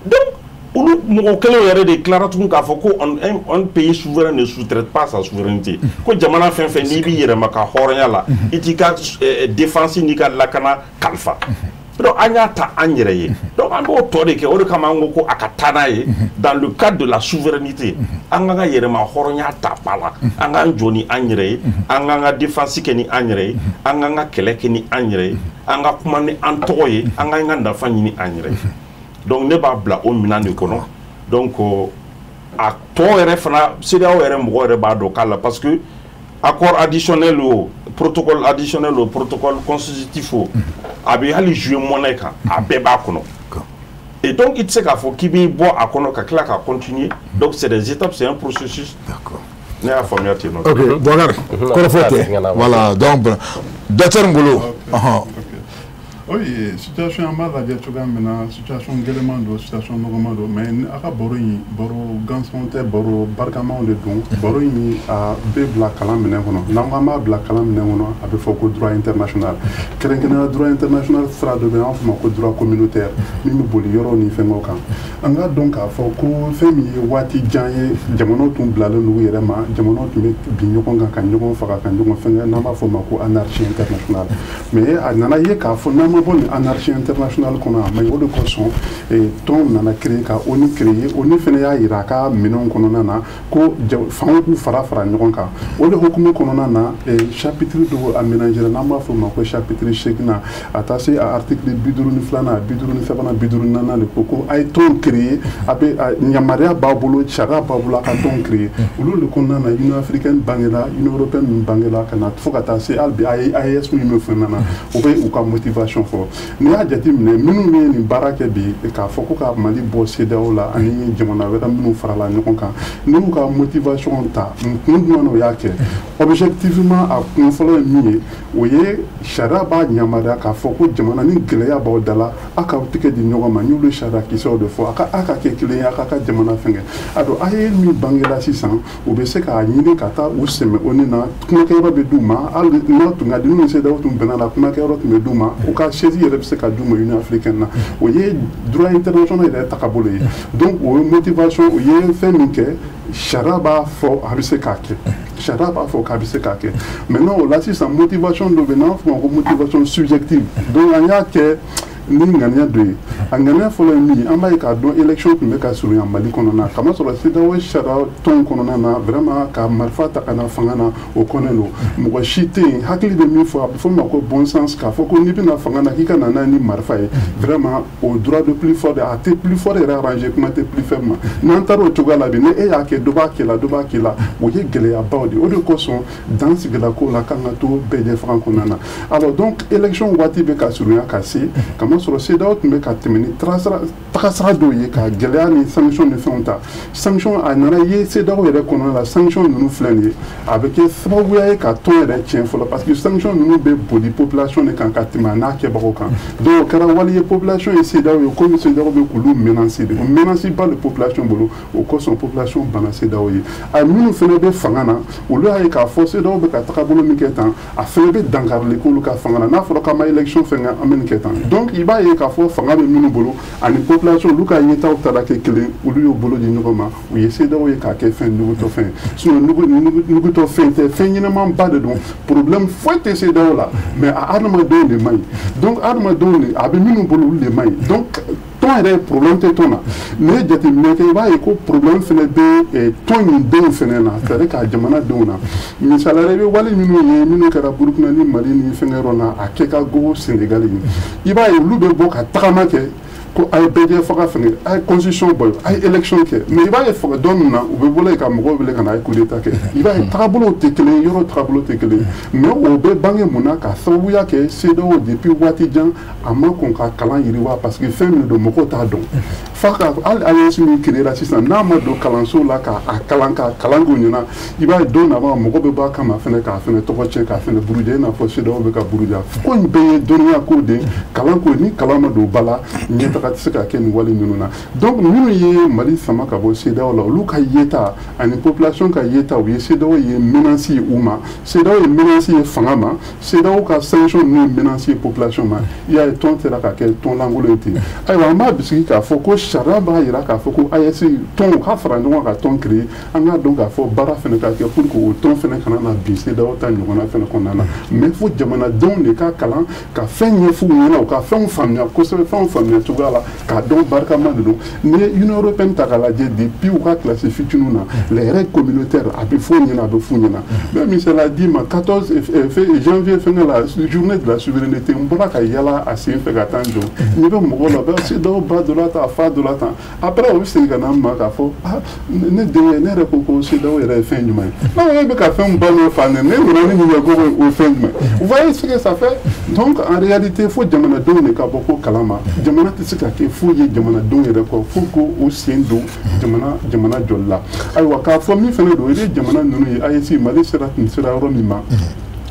D: Donc olu mɔgɔ kelen yɛrɛ de tilara tuguni k'a fɔ ko un pays souverain ne sous-traite pas sa souveraineté, ko jamana fɛn fɛn n'i b'i yɛrɛma ka hɔrɔnya la, i t'i ka défense n'i ka lakana kalifa. Donc an y'a ta an yɛrɛ ye. Donc an b'o tɔ de kɛ. O de kama an ko ko a ka taa n'a ye dans le cadre de la souveraineté. An k'an ka yɛrɛma hɔrɔnya ta ba la, an k'an jɔ ni an yɛrɛ ye, an k'an ka défense kɛ ni an yɛrɛ ye, an k'an ka kɛlɛ kɛ ni an yɛrɛ ye, an ka kuma ni an tɔgɔ ye, an k'an ka nafa ɲini an yɛrɛ ye. Donc ne b'a bila o minɛn de kɔnɔ. Donc a tɔ yɛrɛ fana, CEDEAO yɛrɛ mɔgɔ yɛrɛ b'a dɔn k'a la, parce que accord additionnel o, protocole additionnel o, protocole constitutif o, a bɛ hali jouer monnaie kan, a bɛɛ b'a kɔnɔ. Et donc i tɛ se k'a fɔ k'i b'i bɔ a kɔnɔ ka tila ka continuer. Donc c'est des étapes, c'est un processus.
A: D'accord.
D: Ne y'a faamuya ten nɔ.
A: Ok, Boubacar, kɔrɔfɔ tɛ. Voilà, donc docteur Ngolo. Ɔhɔn.
E: Oui, situation an b'a lajɛ cogoya min na, situation gɛlɛman don, situation nɔgɔman don, mais a ka baro in, baro gansanw tɛ, baro barikamaw de don. Baro in a bɛ bila kalan minɛn kɔnɔ. N'an ko an b'a bila kalan minɛn kɔnɔ, a bɛ fɔ ko droit international, kɛrɛnkɛrɛnnenya droit international sira dɔ bɛ yen, an b'a fɔ o ma ko droit communautaire, min bɛ boli yɔrɔw ni fɛngɛw kan. An k'a dɔn k'a fɔ ko fɛn min ye waati jan ye, jamanaw tun bilalen don u yɛrɛ ma, jamanaw tun bɛ bin ɲɔgɔn kan ka ɲɔgɔn faga ka ɲɔgɔn fɛngɛ, n'an b'a fɔ o ma ko anarchie internationale. Mais a nana ye k'a fɔ n'an ma bɔ nin anarchie internationale kɔnɔ, a ma ɲi. O de kosɔn tɔn nana créer, ka ONU créer. ONU fana y'a yira a ka minɛnw kɔnɔna na ko fanw k'u fara fara ɲɔgɔn kan. O de hukumu kɔnɔna na, chapitre dɔw aménagé, n'an b'a fɔ o ma ko chapitre 8nan, a taa se a article 52nan, 53nan, 54nan de ko a ye tɔn créer, a bɛ yamaruya b'a bolo, sariya b'a bolo a ka tɔn créer. Olu de kɔnɔna na, Union africaine bangela, Union européenne ninnu bangela, ka na fo ka taa se hali bi AES min bɛ fɛn na, o bɛ u ka motivation fɔ. N'i y'a jateminɛ, minnu bɛ nin baara kɛ bi k'a fɔ ko ka Mali bɔ CEDEAO la ani jamana wɛrɛ minnu farala ɲɔgɔn kan, n'u ka motivation ta kun jumɛn na o y'a kɛ? Objectivement, a kun fɔlɔ ye min ye, o ye sariya b'a yamaruya k'a fɔ ko jamana ni gɛlɛya b'aw da la, aw k'aw tɛgɛ di ɲɔgɔn ma. N y'olu sariya kisɛw de fɔ, a ka kɛ kelen ye, a k'a ka jamana fɛngɛ. A don a ye min bangela sisan, u bɛ se k'a ɲini ka taa u sɛmɛ ONU na, kumakɛyɔrɔ bɛ d'u ma. Hali n'a tun ka di n'u ni CEDEAO tun bɛnna la, kumakɛyɔrɔ tun bɛ d'u ma, u ka chaise yɛrɛ bɛ se ka d'u ma Union africaine na. O ye droit international yɛrɛ tagabolo ye. Donc o ye motivation, o ye fɛn min kɛ, sariya b'a fɔ a bɛ se k'a kɛ, sariya b'a fɔ k'a bɛ se k'a kɛ. Maintenant o la sisan, motivation dɔ bɛ yen n'an b'a fɔ o ma ko motivation subjective. Donc an y'a kɛ ni ŋaniya dɔ ye. A ŋaniya fɔlɔ ye min ye, an b'a ye k'a dɔn élection tun bɛ ka surunya Mali kɔnɔna, kamasɔrɔ CEDEAO sariya tɔn kɔnɔna na, vraiment ka marifa ta ka na fanga na, o kɔnnen don. Mɔgɔ si tɛ yen hakili bɛ min fɔ, a bɛ fɔ min ma ko bon sens, k'a fɔ ko n'i bɛna fanga na k'i ka na n'a ni marifa ye, vraiment o droit de plus fort, a tɛ plus fort yɛrɛ arranger, kuma tɛ plus faible ma. N'an taara o cogoya la bi, ni e y'a kɛ, dɔ b'a kɛ la, dɔ b'a kɛ la, o ye gɛlɛyabaw de ye. O de kosɔn dan sigila ko la k'an ka to bɛɛ fanga kɔnɔna na. Alors donc élection waati bɛ ka surunya ka se, kamasɔrɔ CEDEAO tun bɛ ka tɛmɛ ni tagasira dɔw ye ka gɛlɛya ni sanction ni fɛnw ta. Sanction a nana ye CEDEAO yɛrɛ kɔnɔna la, sanction ninnu filɛ nin ye, a bɛ kɛ sababuya ye ka tɔn yɛrɛ tiɲɛ fɔlɔ, parce que sanction ninnu bɛ boli population de kan ka tɛmɛ a n'a kɛbagaw kan. Donc o kɛra wali ye population ye CEDEAO ye, komi CEDEAO bɛ k'olu menacer de, o menace ba de population bolo. O kosɔn population banna CEDEAO ye. A minnu fana bɛ fanga na, olu y'a ye k'a fɔ CEDEAO bɛ ka tagabolo min kɛ tan, a fana bɛ dankarili k'olu ka fanga na. N'a fɔra k'an ma élection fɛn kɛ, an bɛ nin kɛ tan. Donc i b'a ye k'a fɔ fanga bɛ minnu bolo ani population, olu ka yetaw taara kɛ kelen, olu y'u bolo di ɲɔgɔn ma, u ye CEDEAO ye k'a kɛ fɛn nugutɔ fɛn. Sinon nugutɔ fɛn tɛ, fɛn ɲɛnɛmanba de don. Problème foyi tɛ CEDEAO la, mais a adamadenw de man ɲi. Donc adamadenw de a bɛ minnu bolo, olu de man ɲi. Donc Tɔn yɛrɛ problème tɛ tɔn na. N'i ye jateminɛ kɛ, i b'a ye ko problème fɛnɛ bɛ tɔn in denw fɛnɛ na, c'est à dire ka jamana denw na. Misaliya la, i bɛ wale minnu ye minnu kɛra Burukina ni Mali ni fɛngɛ yɔrɔ la, a kɛ ka go Sénégal ye, i b'a ye olu bɛ bɔ ka tagama kɛ ko a ye bɛɛ faga fɛngɛ, a ye constitution bɔ, a ye élection kɛ. Mais i b'a ye faga don min na, u bɛ bɔ yen ka mɔgɔw wele ka na a ye coup d'état kɛ. I b'a ye taabolow tɛ kelen ye, yɔrɔ taabolo tɛ kelen ye. Mais o bɛ bange mun na? Ka sababuya kɛ CEDEAO depuis waati jan a ma kɔn ka kalan yiriwa, parce que fɛn min don, mɔgɔw t'a dɔn. F'a ka hali AES min créé la sisan, n'a ma don kalanso la k'a kalan, k'a kalan k'u ɲɛna, i b'a ye don laban mɔgɔ bɛ bɔ a kama fɛnɛ k'a fɛnɛ tɔgɔ tiɲɛ, k'a fɛnɛ buruja, i n'a fɔ CEDEAO bɛ ka buruja. Ko in bɛɛ ye dɔnniya ko de ye, kalan ko. Ni kalan ma don ba la, ɲɛtaga tɛ se ka kɛ nin wale ninnu na. Donc minnu ye Mali sama ka bɔ CEDEAO la, olu ka yeta ani population ka yeta, u ye CEDEAO ye menace ye u ma, CEDEAO ye menace ye fanga ma, CEDEAO ka sanction ninnu ye menace ye population ma. I y'a ye, tɔn sera ka kɛ tɔn lankolon ye ten. Ayiwa, an b'a bisigi k'a fɔ ko sariya b'a jira k'a fɔ ko AES tɔn ka fara ɲɔgɔn kan ka tɔn créer. An k'a dɔn k'a fɔ baara fana ka kɛ pour que o tɔn fana kana na bin CEDEAO ta ɲɔgɔnna fana kɔnɔna na. Mais fo jamanadenw de ka kalan, ka fɛn ɲɛf'u ɲɛna, u ka fɛnw faamuya kosɛbɛ, fɛnw faamuya cogoya la, k'a dɔn barikama de don. N'i ye Union européenne ta k'a lajɛ, depuis u ka classe fitininw na, les règles communautaires a bɛ f'u ɲɛna, a bɛ f'u ɲɛna. N bɛ misaliya d'i ma: 14 janvier fɛngɛ la, journée de la souveraineté, n bɔra ka yala a sen fɛ ka taa n jɔ, ɲɛ bɛ mɔgɔw la, bɛ CEDEAO ba dɔ la tan, a fa dɔ la tan. Après o bɛ segin ka na n ma k'a fɔ: ah, ne denkɛ, ne yɛrɛ ko ko CEDEAO yɛrɛ ye fɛn jumɛn ye? Non, e bɛ ka fɛn ba min fa ne ne nana ni nin ye ko o ye fɛn jumɛn? Vous voyez ce que ça fait? Donc en réalité, fo jamanadenw de ka bɔ ko kalama. Jamana tɛ se ka kɛ foyi ye jamanadenw yɛrɛ kɔ, fo ko o sen don jamana jɔli la. Ayiwa, k'a fɔ min fana don, i bɛ jamana ninnu ye, AES, Mali sera tun sera yɔrɔ min ma,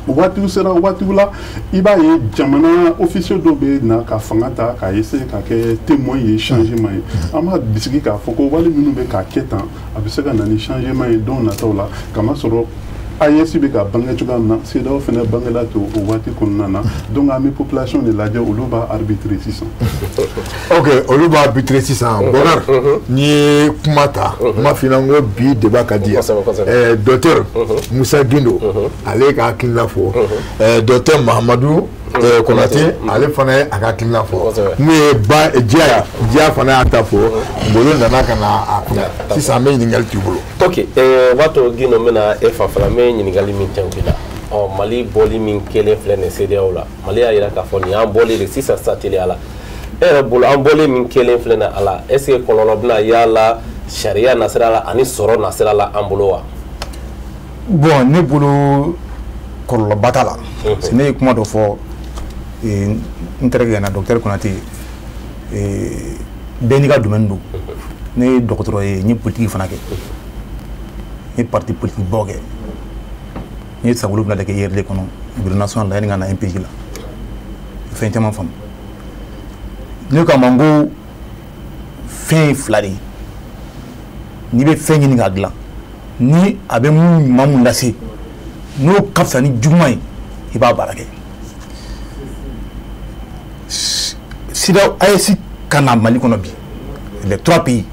E: waatiw sera waatiw la, i b'a ye jamana officier dɔw bɛ na ka fanga ta k'a essayer ka kɛ témoin ye changement ye. An b'a bisigi k'a fɔ ko wale minnu bɛ k'a kɛ tan, a bɛ se ka na ni changement ye don nataw la, kamasɔrɔ AES bɛ ka bange cogoya min na, CEDEAO fana bangela to o waati kɔnɔna na. Donc an bɛ population de lajɛ, olu b'a arbitrer sisan.
A: Ok, olu b'a arbitrer sisan. Bɔkari, n'i ye kuma ta, n m'a f'i ɲɛna n ko bi débat ka di yan. Docteur Musa Gindo, ale ka hakilina fɔ, docteur Mahamadu Konate, ale fana ye a ka hakilina fɔ, mun ye ba Diya, Diya fana y'a ta fɔ, Ngolo nana ka na a kunna. Sisan an bɛ ɲininkali t'i bolo.
F: Ok, o b'a to Gindo, n bɛna e fanfɛla, n bɛ ɲininkali min kɛ i la. Ɔ, Mali bɔli min kɛlen filɛ nin CEDEAO la, Mali y'a jira k'a fɔ nin y'an bɔlen de sisan sisan teliya la. E yɛrɛ bolo, an bɔlen min kɛlen filɛ nin a la, est ce que kɔlɔlɔ bɛna y'a la sariya nasira la ani sɔrɔ nasira la an bolo wa?
B: Bon, ne bolo kɔlɔlɔba t'a la, parce que ne ye kuma dɔ fɔ n terikɛ ɲɛna, docteur Konate, bɛɛ n'i ka domaine don. Ne ye dɔgɔtɔrɔ ye, n ye politique fana kɛ, n ye parti politique baw kɛ, n ye san 7 de kɛ IRD kɔnɔ, bureau national la, yanni ka na MPJ la. Fɛn caman faamu. Ne k'a ma n ko fɛn ye fila de ye: n'i bɛ fɛn ɲini k'a dilan, ni a bɛ mun ɲuman mun lase, n'o ka fisa ni juguman ye, i b'a baara kɛ. CEDEAO, AES ka na Mali kɔnɔ bi, les trois pays,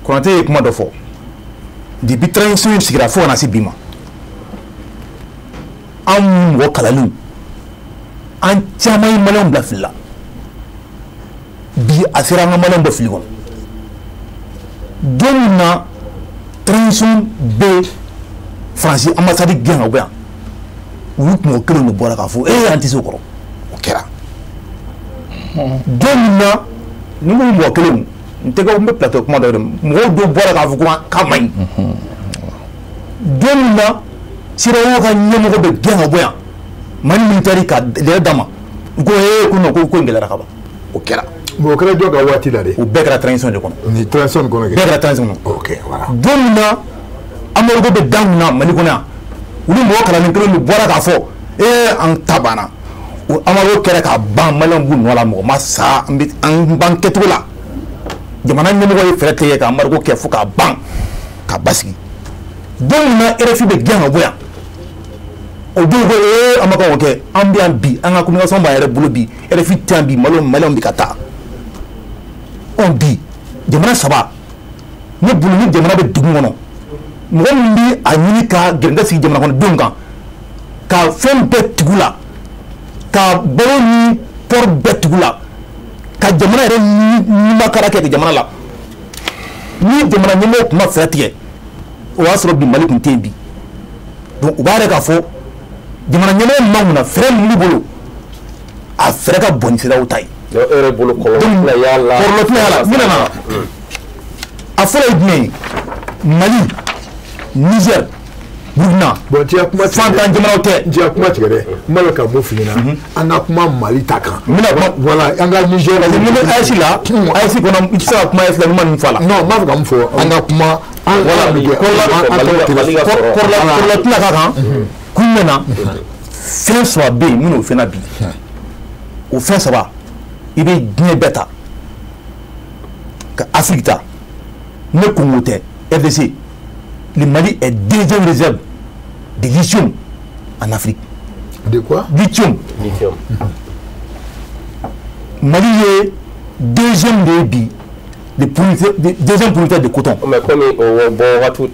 B: Konate ye kuma dɔ fɔ: depuis transition in sigira fo ka na se bi ma, anw mɔgɔ kalanlenw, an caman ye maliyɛnw bila fili la. Bi a sera an ka maliyɛnw bɔ fili kɔnɔ. Don min na transition bɛ Faransi ambassade gɛn ka bɔ yan, olu mɔgɔ kelenw de bɔra k'a fɔ ee, an tɛ se o kɔrɔ. O kɛra don min na, ni ko mɔgɔ kelenw, n tɛ n bɛ plateau kuma dɔ de, mɔgɔw dɔw bɔra k'a fɔ ko k'a man ɲi. Don min na CEDEAO ka ɲɛmɔgɔ bɛ gɛn ka bɔ yan, Mali militaire ka lɛrɛ d'a ma, u ko ee, ko non, ko in gɛlɛyara ka ban. O kɛra.
A: Bon, o kɛra jɔn ka waati la de?
B: O bɛɛ kɛra transition de kɔnɔ.
A: Ni transition kɔnɔ kɛ.
B: Bɛɛ kɛra transition kɔnɔ.
A: Ok, voilà.
B: Don min na embargo bɛ da mun na Mali kɔnɔ yan, olu mɔgɔ kalanden kelen de bɔra k'a fɔ ee, an ta banna. O embargo kɛra k'a ban, maliyɛnw b'u nɔ la, mɔgɔ ma sa, an bɛ an b'an kɛcogo la. Jamana ɲɛmɔgɔ ye fɛɛrɛ tigɛ ka embargo kɛ fo k'a ban ka basigi. Don min na RFI bɛ gɛn ka bɔ yan, o don ko ee, an ma kan k'o kɛ. An bɛ yan bi, an ka communication b'an yɛrɛ bolo bi, RFI tɛ yan bi, maliyɛnw bɛ ka taa. Ɔ, bi jamana saba, ne bolo, ni jamana bɛ dugu kɔnɔ, mɔgɔ min bɛ a ɲini ka gɛrɛntɛ sigi jamana kɔnɔdenw kan, ka fɛn bɛɛ tugu la, ka balo ni pɔri bɛɛ tugu la, Ka jamana yɛrɛ nimakara kɛ jamana la. Ni jamana ɲɛmɔgɔw tun ma fɛɛrɛ tigɛ, o y'a sɔrɔ bi Mali tun tɛ yen bi. Donc u b'a yɛrɛ k'a fɔ jamana ɲɛmɔgɔ min b'an kunna, fɛɛrɛ min b'u bolo, a fɛɛrɛ ka bon ni CEDEAO ta ye.
F: Donc e yɛrɛ bolo kɔlɔlɔ tɛna y'a la.
B: Kɔlɔlɔ tɛna y'a la. N bɛna na. A fɔlɔ ye jumɛn ye? Mali, Niger, Burkina.
A: Bon, tu as kuma
B: fantan jamanaw tɛ.
A: Tu as kuma tigɛ dɛ. N b'a fɛ ka mun f'i ɲɛna. An ka kuma Mali ta kan.
B: N bɛna kuma.
A: Voilà, an ka Niger.
B: Parce que ni bɛ AES la, AES kɔnɔ i tɛ se ka kuma AES la n'i ma nin fɔ a la.
A: Non, n b'a fɛ ka mun fɔ, an ka kuma.
B: Voilà, kɔlɔlɔ tɛna k'a kan. Kun jumɛn na? Fɛn saba bɛ yen minnu fɛn na bi. O fɛn saba, i bɛ diɲɛ bɛɛ ta. Ka Afrique ta. Ne Congo tɛ, RDC. Le Mali est deuxième réserve de lithium en Afrique.
A: De quoi?
B: Lithium.
F: Lithium.
B: Mali est deuxième de bi, de producteur, deuxième producteur de coton.
F: Mais comme au bon wagatiw.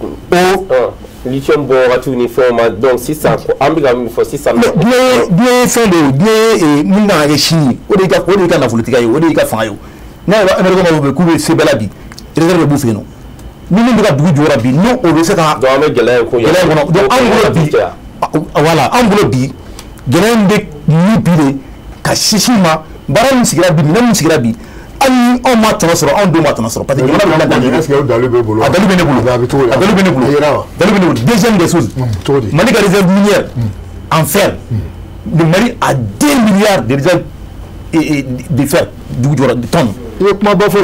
F: Lithium bɔ wagatiw ni fɛnw ma, donc sisan an bɛ ka min fɔ sisan.
B: Mais diɲɛ ye fɛn de ye, diɲɛ ye min kan ka kɛ sini ye, o de y'i ka nafolotigiya ye, o de y'i ka fanga ye. N'a yɛrɛ Amérique bɛ k'u bɛ se bɛɛ la bi, réserve de b'u fɛ yen nɔ. Ni min bɛ ka dugu jukɔrɔ bi, n'o o bɛ se ka.
F: Donc an bɛ gɛlɛya in ko
B: gɛlɛya in kɔnɔ. Donc anw bolo bi, voilà, anw bolo bi, gɛlɛya in bɛ ni bi de ka sinsin ma, baara min sigira bi, minɛn min sigira bi, hali ni anw ma tɔnɔ sɔrɔ, anw denw ma tɔnɔ sɔrɔ, parce que jamana bɛ bila.
A: Est-ce que o dalu b'e bolo?
B: A dalu bɛ ne bolo.
A: A bɛ cogo di?
B: A dalu bɛ ne bolo.
A: A yera wa?
B: Dalu bɛ ne bolo. Deuxième des choses.
A: Cogo di?
B: Mali ka réserve minière en fer. Le Mali a 2 milliards de réserves de fer dugu jukɔrɔ de tonnes.
A: I ye kuma ba fɔ.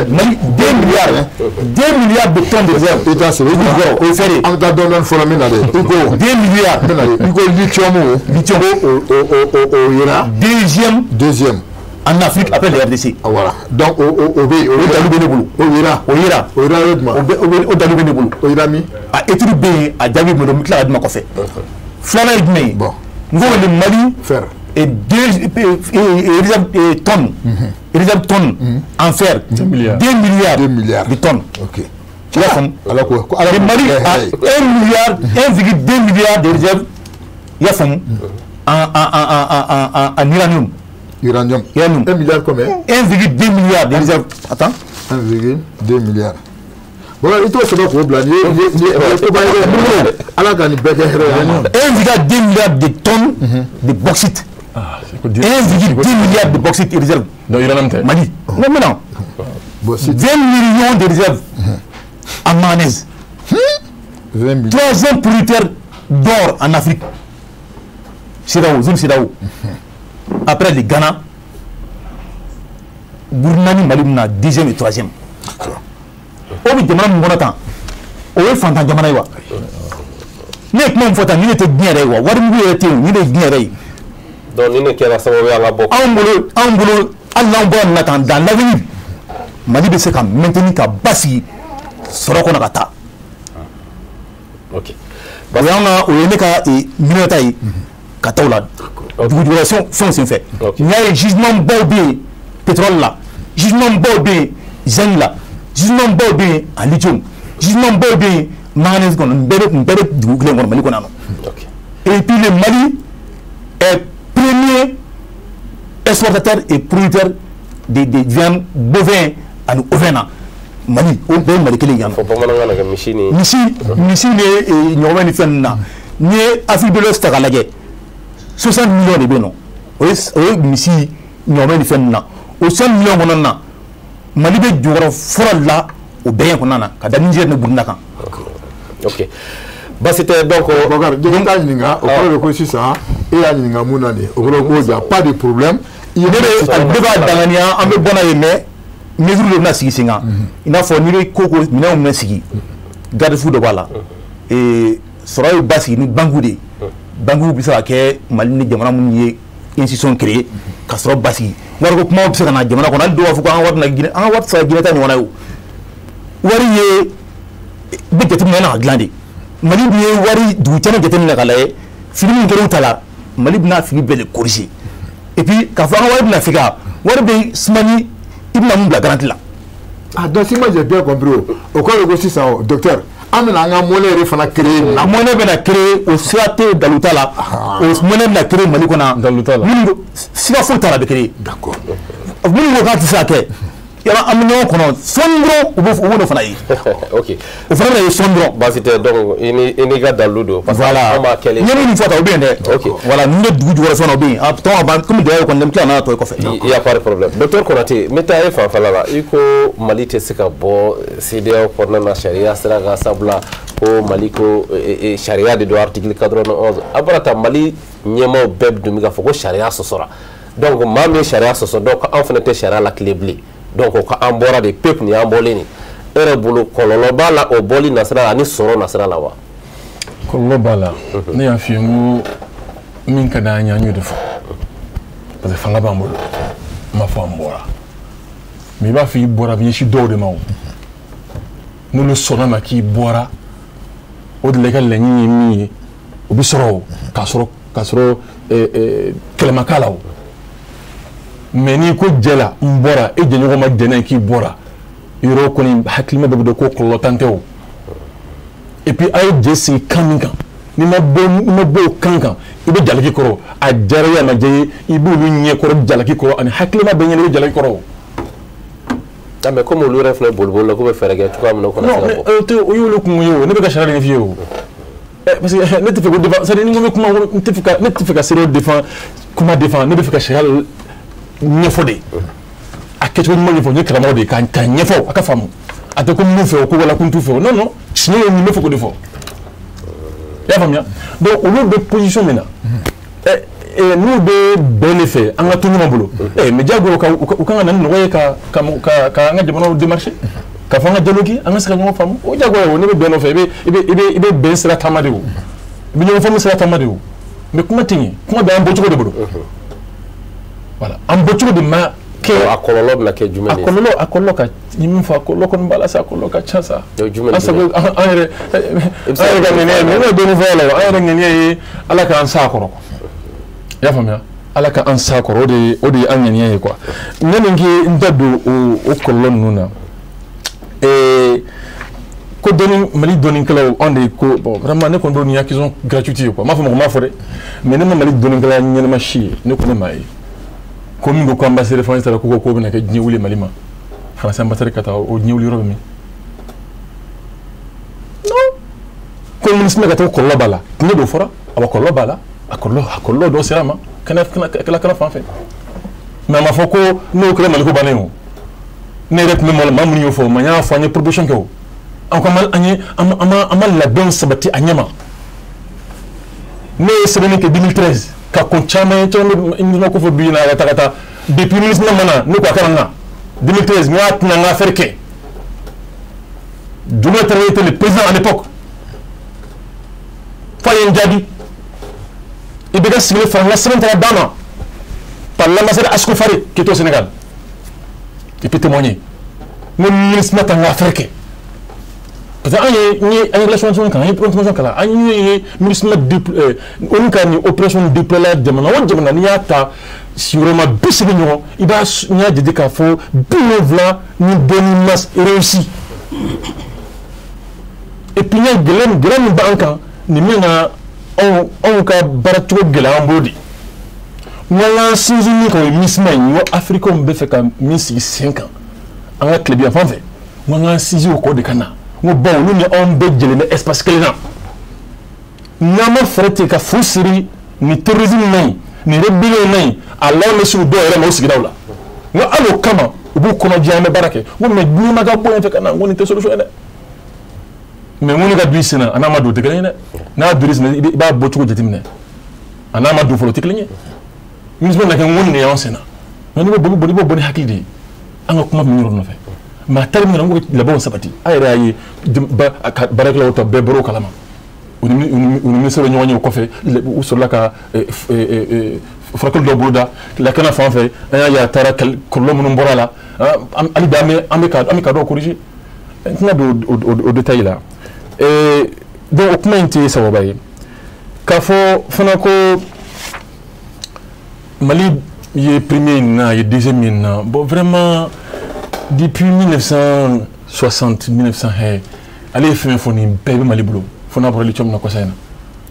B: Mali 2 milliards, 2 milliards de tonnes de réserve.
A: I t'a sɛbɛn.
B: O ye fɛn de ye.
A: An bɛ taa dɔɔnin dɔɔnin fɔlɔ min na dɛ. I ko
B: 2 milliards.
A: N bɛ na dɛ. I ko lithium.
B: Lithium.
A: O yera.
B: Deuxième. En Afrique après le RDC.
A: Ah, voilà. Donc o bɛ yen.
B: O dalu bɛ ne bolo.
A: O yera.
B: O yera.
A: O yera yɔrɔ jumɛn?
B: O dalu bɛ ne bolo.
A: O yera min?
B: A étude bɛ yen, a jaabi bɛ n bolo, n bɛ tila ka d'u ma kɔfɛ. Filanan ye jumɛn ye?
A: Bon.
B: N ko le Mali.
A: Fer.
B: Et deux réserve tonnes, réserve tonnes en fer,
C: 2 milliards.
B: 2 milliards,
A: 2 milliards
B: de tonnes.
A: Ok.
B: Tu l'as compris? Le Mali a 1 milliard, 1,2 milliard de réserves, il y a fond, en uranium.
A: Uranium.
B: Uranium.
A: 1 milliard combien?
B: 1,2 milliard de réserves. Attends.
A: 1,2 milliard. Voilà, il faut savoir qu'on blanc.
B: 1,2 milliard de tonnes de bauxite. 1,2 milliard de bauxite et réserves.
C: Donc uranium tɛ.
B: Mali. Non, mais non. 20 millions de réserves en manganèse.
A: 20 millions.
B: Troisième producteur d'or en Afrique. CEDEAO, zone CEDEAO. Après le Ghana, Burkina ni Mali bɛna deuxième et troisième. O bɛ jamana min kɔnɔ tan, o ye fantan jamana ye wa. Ne ye kuma min fɔ tan, nin de tɛ diɲɛ yɛrɛ ye wa, wari mugu yɛrɛ tɛ yen, nin de ye diɲɛ yɛrɛ ye.
F: Donc nin de kɛra sababu ye an ka bɔ.
B: Anw bolo hali n'anw bɔra nin na tan, dans l'avenir, Mali bɛ se ka maintenir ka basigi sɔrɔ kɔnɔ ka taa.
F: Ok.
B: O y'an ka, o ye ne ka miirita ye ka taa o la. Dugujukɔrɔ fɛnw senfɛ. N'i y'a ye jugement baw bɛ yen pétrole la, jugement baw bɛ yen zinc la, jugement baw bɛ yen en lithium, jugement baw bɛ yen manganèse kɔnɔ, nin bɛɛ bɛ dugu kelen kɔnɔ Mali kɔnɔ yan nɔ. Et puis le Mali est premier exportateur et producteur de viande bovin ani ovin na. Mali, o bɛɛ ye Mali kelen yan nɔ.
F: Fɔ bamanankan na kɛ misi ni.
B: Misi ni ɲɔgɔmɛ ni fɛn ninnu na. N'i ye Afrique de l'Ouest ta k'a lajɛ, 60 millions de bɛ yen nɔ. O ye misi ɲɔgɔmɛ ni fɛn ninnu na. O 60 millions kɔnɔna na, Mali bɛ jɔyɔrɔ fɔlɔ la o bɛɛ kɔnɔna na ka da Niger ni Burkina kan.
F: Ok. Basi tɛ donc.
A: Bokar, n t'a ɲininka, o kɔrɔ de ko sisan e y'a ɲininka mun na nin ye, o kɔrɔ ko y a pas de problème.
B: Ne b'a danganiya an bɛ bɔ n'a ye, mais mesure de bɛna sigi sen kan. I n'a fɔ n'i bɛ ko minɛnw minɛ sigi, garde-fou dɔ b'a la. Sɔrɔ ye basigi ni banque de ye. Banque bɛ se ka kɛ Mali ni jamana minnu ye institution créée ka sɔrɔ basigi. Wariko kumaw bɛ se ka na jamana kɔnɔ, hali dɔw b'a fɔ ko an ka wari na Guinée, an ka wari tɛ se ka Guinée ta ɲɔgɔnna ye o. Wari ye bɛ jateminɛ na ka dilan de. Mali dun ye wari dugu caman jateminɛ k'a lajɛ, fili min kɛra u ta la, Mali bɛna fili bɛɛ de corriger. Et puis k'a fɔ an ka wari bɛna fika, wari bɛ suma ni i bɛna mun bila garantie la.
A: Ah donc si moi j'ai bien compris o kɔrɔ de ko sisan o docteur, an bɛna an ka monnaie yɛrɛ fana créer.
B: A monnaie bɛna créer, o sira tɛ yen, dalu t'a la. O monnaie bɛna créer Mali kɔnɔ.
C: Dalu t'a la.
B: Minnu siga foyi t'a la, a bɛ créer.
A: D'accord.
B: Minnu ko k'a tɛ se ka kɛ, yala an bɛ ɲɔgɔn kɔnɔ sɔɔni dɔrɔn, u b'o fana ye.
F: Ok.
B: O fana bɛna ye sɔɔni dɔrɔn.
F: Baasi tɛ, donc i n'i ka dalilu don. Parce que
B: voilà
F: an b'a kɛlen.
B: N ye min fɔ tan, o bɛ yen dɛ.
F: Ok.
B: Voilà, ninnu bɛ dugu jukɔrɔ fɛn na, o bɛ yen. A tɔn ka ban komi dɔw kɔni, n bɛ tila n'a tɔ ye kɔfɛ.
F: Il y a pas de problème. Docteur Konate, n bɛ taa e fanfɛla la. I ko Mali tɛ se ka bɔ CEDEAO kɔnɔna na sariya sira kan, sabula ko Mali ko sariya de don, article 91. A bɔra ta Mali ɲɛmaaw bɛɛ dun bɛ k'a fɔ ko sariya sɔsɔra. Donc maa min ye sariya sɔsɔ, donc anw fana tɛ sariya lakile bilen. Donc o ka an bɔra de pepu, nin y'an bɔlen de. E yɛrɛ bolo, kɔlɔlɔ b'a la o bɔli nasira la ani sɔrɔ nasira la wa?
C: Kɔlɔlɔ b'a la. Ne y'a f'i ye, n ko min ka d'an ye, an y'o de fɔ, parce que fanga b'an bolo. N m'a fɔ an bɔra, mais i b'a fɔ i bɔra, a bɛ ɲɛsin dɔw de ma. O n'olu sɔnna ma k'i bɔra, o de la i ka laɲini ye min ye, o bɛ sɔrɔ o k'a sɔrɔ kɛlɛ ma k'a la. O mais n'i ko jɛ la n bɔra, e jɛɲɔgɔn ma jɛn n'a ye k'i bɔra, yɔrɔ kɔni hakilima bɛɛ bɛ dɔn ko kɔlɔlɔ tan tɛ o. Et puis a ye jɛ sigi kan min kan, n'i ma bɔ o kan kan, i bɛ jalaki kɔrɔ. A diyara i ye, a ma diya i ye, i b'olu ɲɛkɔrɔ jalaki kɔrɔ, ani hakilima bɛɛ ɲɛna i bɛ jalaki kɔrɔ o.
F: Ah, mais comme olu yɛrɛ fana boliboli la k'u bɛ fɛɛrɛ kɛ cogoya min na, o kana
C: Non.
F: se ka
C: Mais
F: bɔ.
C: o tɛ, o y'olu kun ye o. Ne bɛ ka sariya de ɲɛf'i ye o. Parce que ne tɛ fɛ ko défend, c'est à dire ni n ko n bɛ kuma, ne tɛ fɛ ka CEDEAO défend, kuma défend. Ne bɛ fɛ ka sariya ɲɛfɔ de, a kɛcogo ɲuman ɲɛfɔ. N ye karamɔgɔ de ye, k'a ɲɛfɔ a ka faamu. A tɛ ko mun fɛ o ko wala ko n t'u fɛ o. Non, non, tiɲɛ ye nin, bɛ fɛ k'o de fɔ, i y'a faamuya? Donc olu bɛ position min na, n'u bɛ bɛn de fɛ, an ka to ɲɔgɔn bolo, mais diyagoya u kan ka na ni nɔgɔya ye ka an ka jamanaw démarcher, ka fɔ an ka dialogue, an ka se ka ɲɔgɔn faamu. O diyagoya o, ne bɛ bɛn nɔfɛ, i bɛ bɛn sira taama de o, i bɛ ɲɔgɔn faamu sira taama de o. Mais kuma tɛ ɲɛ, kuma bɛ an bɔcogo de bolo. Voilà, an bɔcogo de ma kɛ.
F: A kɔlɔlɔ bɛna kɛ jumɛn
C: A
F: de ye?
C: kɔlɔlɔ, a kɔlɔlɔ ka, ni min fɔ, a kɔlɔlɔ kɔni b'a la sa, a kɔlɔlɔ ka ca sa.
F: O jumɛn ni
C: An sago
F: jumɛn?
C: an yɛrɛ
F: I bɛ se
C: an yɛrɛ
F: ka
C: ka ŋaniya ye,
F: dɔɔnin fɔ a la?
C: ne bɛ dɔɔnin fɔ a la. An yɛrɛ ŋaniya ye Ala k'an s'a kɔrɔ, i y'a faamuya? Ala k'an s'a kɔrɔ, o de ye an ŋaniya ye quoi. Yanni k'i n da don o kɔlɔlɔ ninnu na, ko dɔnni, Mali dɔnnikɛlaw, anw de ko bon, vraiment ne kɔni bolo nin ye accusation gratuite ye quoi. N m'a fɔ mɔgɔ m'a fɔ dɛ, mais ne ma Mali dɔnnikɛla ɲɛnama si ye, ne ko ne m'a ye ko min ko ambassadeur France taara ko bɛna kɛ diɲɛ wuli Mali ma. France ambassadeur ka taa, o diɲɛ wuli yɔrɔ bɛ min? Non, ko ministre ka taa, kɔlɔlɔ b'a la. Tiɲɛ don, fɔra awa, kɔlɔlɔ b'a la. A kɔlɔlɔ dɔ sera a ma kɛnɛ fan fɛ, mais a ma fɔ ko n'o kɛra Mali ko bannen o. Ne yɛrɛ tun bɛ maa minnu y'o fɔ, ma y'a fɔ, an ye proposition kɛ o, an ko an ye an ma labɛnw sabati a ɲɛ ma. Ne ye sɛbɛnni kɛ 2013 ka kɔn caman ye, caman bɛ MINUSMA ko fɔ bi in na ka taa depuis MINUSMA ma na, ne ko a kana na 2013, n y'a tɛna n ka affaire kɛ. Diomaye Traoré était le président à l'époque, f'a ye n jaabi. I bɛ ka sigilen fara n ka sɛbɛn taara d'a ma par l'ambassadeur Ascofaré qui était au Sénégal, il peut témoigner. N ko MINUSMA ta n ka affaire kɛ, parce que an ye n ye an ye relation kan, an ye relation kalan, an ye MINUSMA ONU ka nin opération déployé la jamana o jamana, n'i y'a ta sigiyɔrɔma 80 ɲɔgɔn, i b'a n y'a jate k'a fɔ 70 ni dɔɔni ma réussi. Et puis n ye gɛlɛya min b'an kan nin min na, anw ka baara cogo gɛlɛya an bolo de. N ko an k'an sinsin min kan, o ye MINUSMA ye. N ko Africains bɛ fɛ ka min sigi sen kan an ka tilebin yan fan fɛ, n ko an k'an sinsin o kɔ de ka na. N ko bawo olu ni anw bɛɛ jɛlen bɛ espace kelen na, n'an ma fɛɛrɛ tigɛ ka fu siri ni terrorisme man ɲi, ni rébellion man ɲi, a laban bɛ se u dɔw yɛrɛ ma o sigidaw la. N ko hali o kama u b'u kɔnɔ jɛ, an bɛ baara kɛ. N ko mais n'i ma ka bɔ yen fɛ ka na, n ko nin tɛ solution ye dɛ. Mais n ko ne ka don i sen na, a n'a ma don, o tɛ kelen ye dɛ. N'a donn'i sen na, i b'a bɔ cogo jateminɛ, a n'a ma don fɔlɔ, o tɛ kelen ye. MINUSMA na kɛ, n ko nin de y'anw sen na. Mais n'i bɛ bɔ, i b'o bɔ ni hakili de ye. An ka kuma bɛ min yɔrɔ nɔfɛ, mais a taari min na, n ko labɛnw sabati. A yɛrɛ y'a ye, a ka baarakɛlaw ta bɛɛ bɔr'o kalama. U ni ministère bɛ ɲɔgɔn ye. O kɔfɛ, u sɔrɔla ka furakɛli dɔw boloda lakana fan fɛ. An y'a ye a taara, kɔlɔlɔ minnu bɔra a la, hali bi an bɛ ka dɔw corriger. N tɛna don o détail la. Donc o kuma in tɛ sababa ye k'a fɔ fana ko Mali ye premier in na, a ye deuxième in na. Bon, vraiment, depuis 1960, 1900 hɛ, ale ye fɛn fɔ, nin bɛɛ bɛ Mali bolo fo n'a bɔra lithium na kɔsa in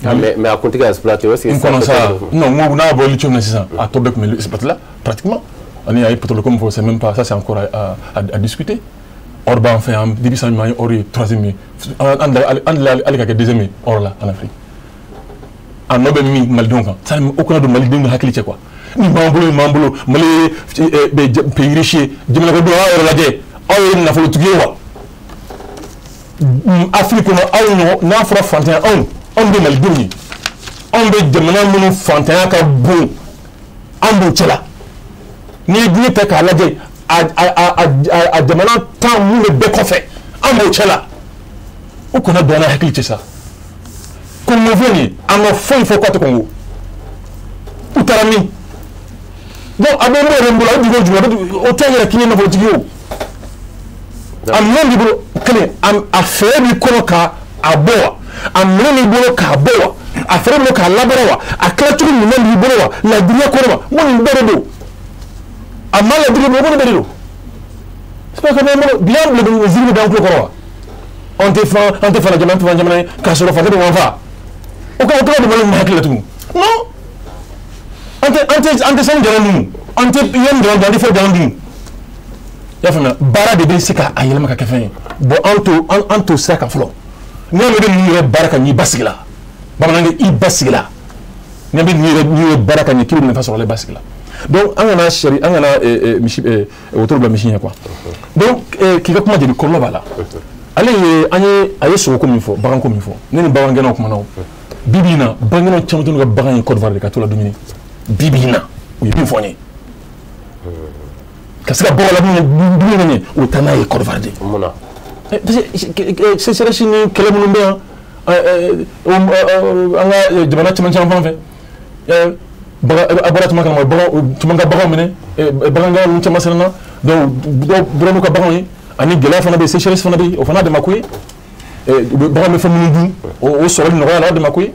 C: na.
F: Mais a kun tɛ ka exploiter, est-ce que
C: N kɔnɔ sa, non, n ko n'a bɔra lithium na sisan, a tɔ bɛɛ tun bɛ exploiter la pratiquement. Ani a ye pétrole ko min fɔ, c'est même pas ça, c'est encore à discuter. Or b'an fɛ yan depuis san jumɛn? An ye or ye troisième ye, an delila hali ka kɛ deuxième ye or la en Afrique. A nɔ bɛ min malidenw kan, ça o kana don malidenw hakili cɛ quoi. Nin b'an bolo, nin b'an bolo, Mali ye pays riche ye. Jamana ko don, aw yɛrɛ lajɛ, aw ye nafolotigi ye wa Afrique kɔnɔ? Aw ɲɔgɔn n'a fɔra fantanya, anw bɛ malidenw ye, anw bɛ jamana minnu fantanya ka bon, an b'o cɛla. N'i ye diɲɛ ta k'a lajɛ, a jamana 10 mun bɛ bɛɛ kɔfɛ, an b'o cɛla. O kana don an hakili cɛ sa. Kongo filɛ nin ye, a ma foyi fɔ k'a tɛ Kongo. U taara min? Donc a bɛ n yɛrɛ bolo, a bɛ dugu jumɛn? O tɛ yɛrɛ k'i ye nafolotigi ye o. A minɛn b'i bolo kelen, a fɛɛrɛ b'i kɔnɔ ka a bɔ wa? A minɛn b'i bolo k'a bɔ wa? A fɛɛrɛ b'i bolo k'a labaara wa? A tilacogo ɲuman b'i bolo wa? Ladiriya kɔnɔ wa? N ko nin bɛɛ de don. A ma ladiri bolo, ko nin bɛɛ de don. C'est pas que b'an bolo bi, y'an bila ziiri bɛ d'an tulo kɔrɔ wa? An tɛ fan, an tɛ fana jamana, an tɛ fan jamana ye k'a sɔrɔ fantan bɛ ɲɔgɔn fa. O ka o tɔgɔ de b'ale hakili la tugun. Non, an tɛ sanu jalan dun, an tɛ yan jalan dun, an tɛ fɛn jalan dun. I y'a faamuya? Baara de bɛ se k'a yɛlɛma ka kɛ fɛn ye. Bon, an t'o sira kan fɔlɔ. N'i y'a mɛn i bɛ ninnu yɛrɛ baara ka ɲɛ, i basigi la. Bamanankɛ, i basigi la. N'i y'a mɛn ninnu yɛrɛ baara ka ɲɛ, k'i bɛ nafa sɔrɔ a la, i basigi la. Donc an kana sari, an kana misi wotoro bila misi ɲɛ quoi. Donc k'i ka kuma jaabi, kɔlɔlɔ b'a la. Ale ye an ye, a ye sogoko min fɔ, baganko min fɔ, ne ni bagangɛnnaw kumana o. Bi bi in na, bagangɛnnaw caman t'u ka bagan ye Côte d'Ivoire de ka t'o la dumuni. Bi bi in na, u ye min fɔ n ye, ka se ka bɔ la dumuni ka ɲɛ, u bɛ taa n'a ye Côte d'Ivoire de.
F: Mun na?
C: Parce que sécheresse ni kɛlɛ minnu bɛ yan, an ka jamana caman caman fan fɛ, a bɔra caman kalama, bagan caman ka baganw minɛ, bagangɛnna ninnu caman siranna. Donc dɔw bɔra n'u ka baganw ye. Ani gɛlɛya fana bɛ yen, sécheresse fana bɛ yen, o fana dama ko ye. U bɛ baganw bɛ fɛn minnu dun, o sɔrɔli nɔgɔya la, o dama ko ye.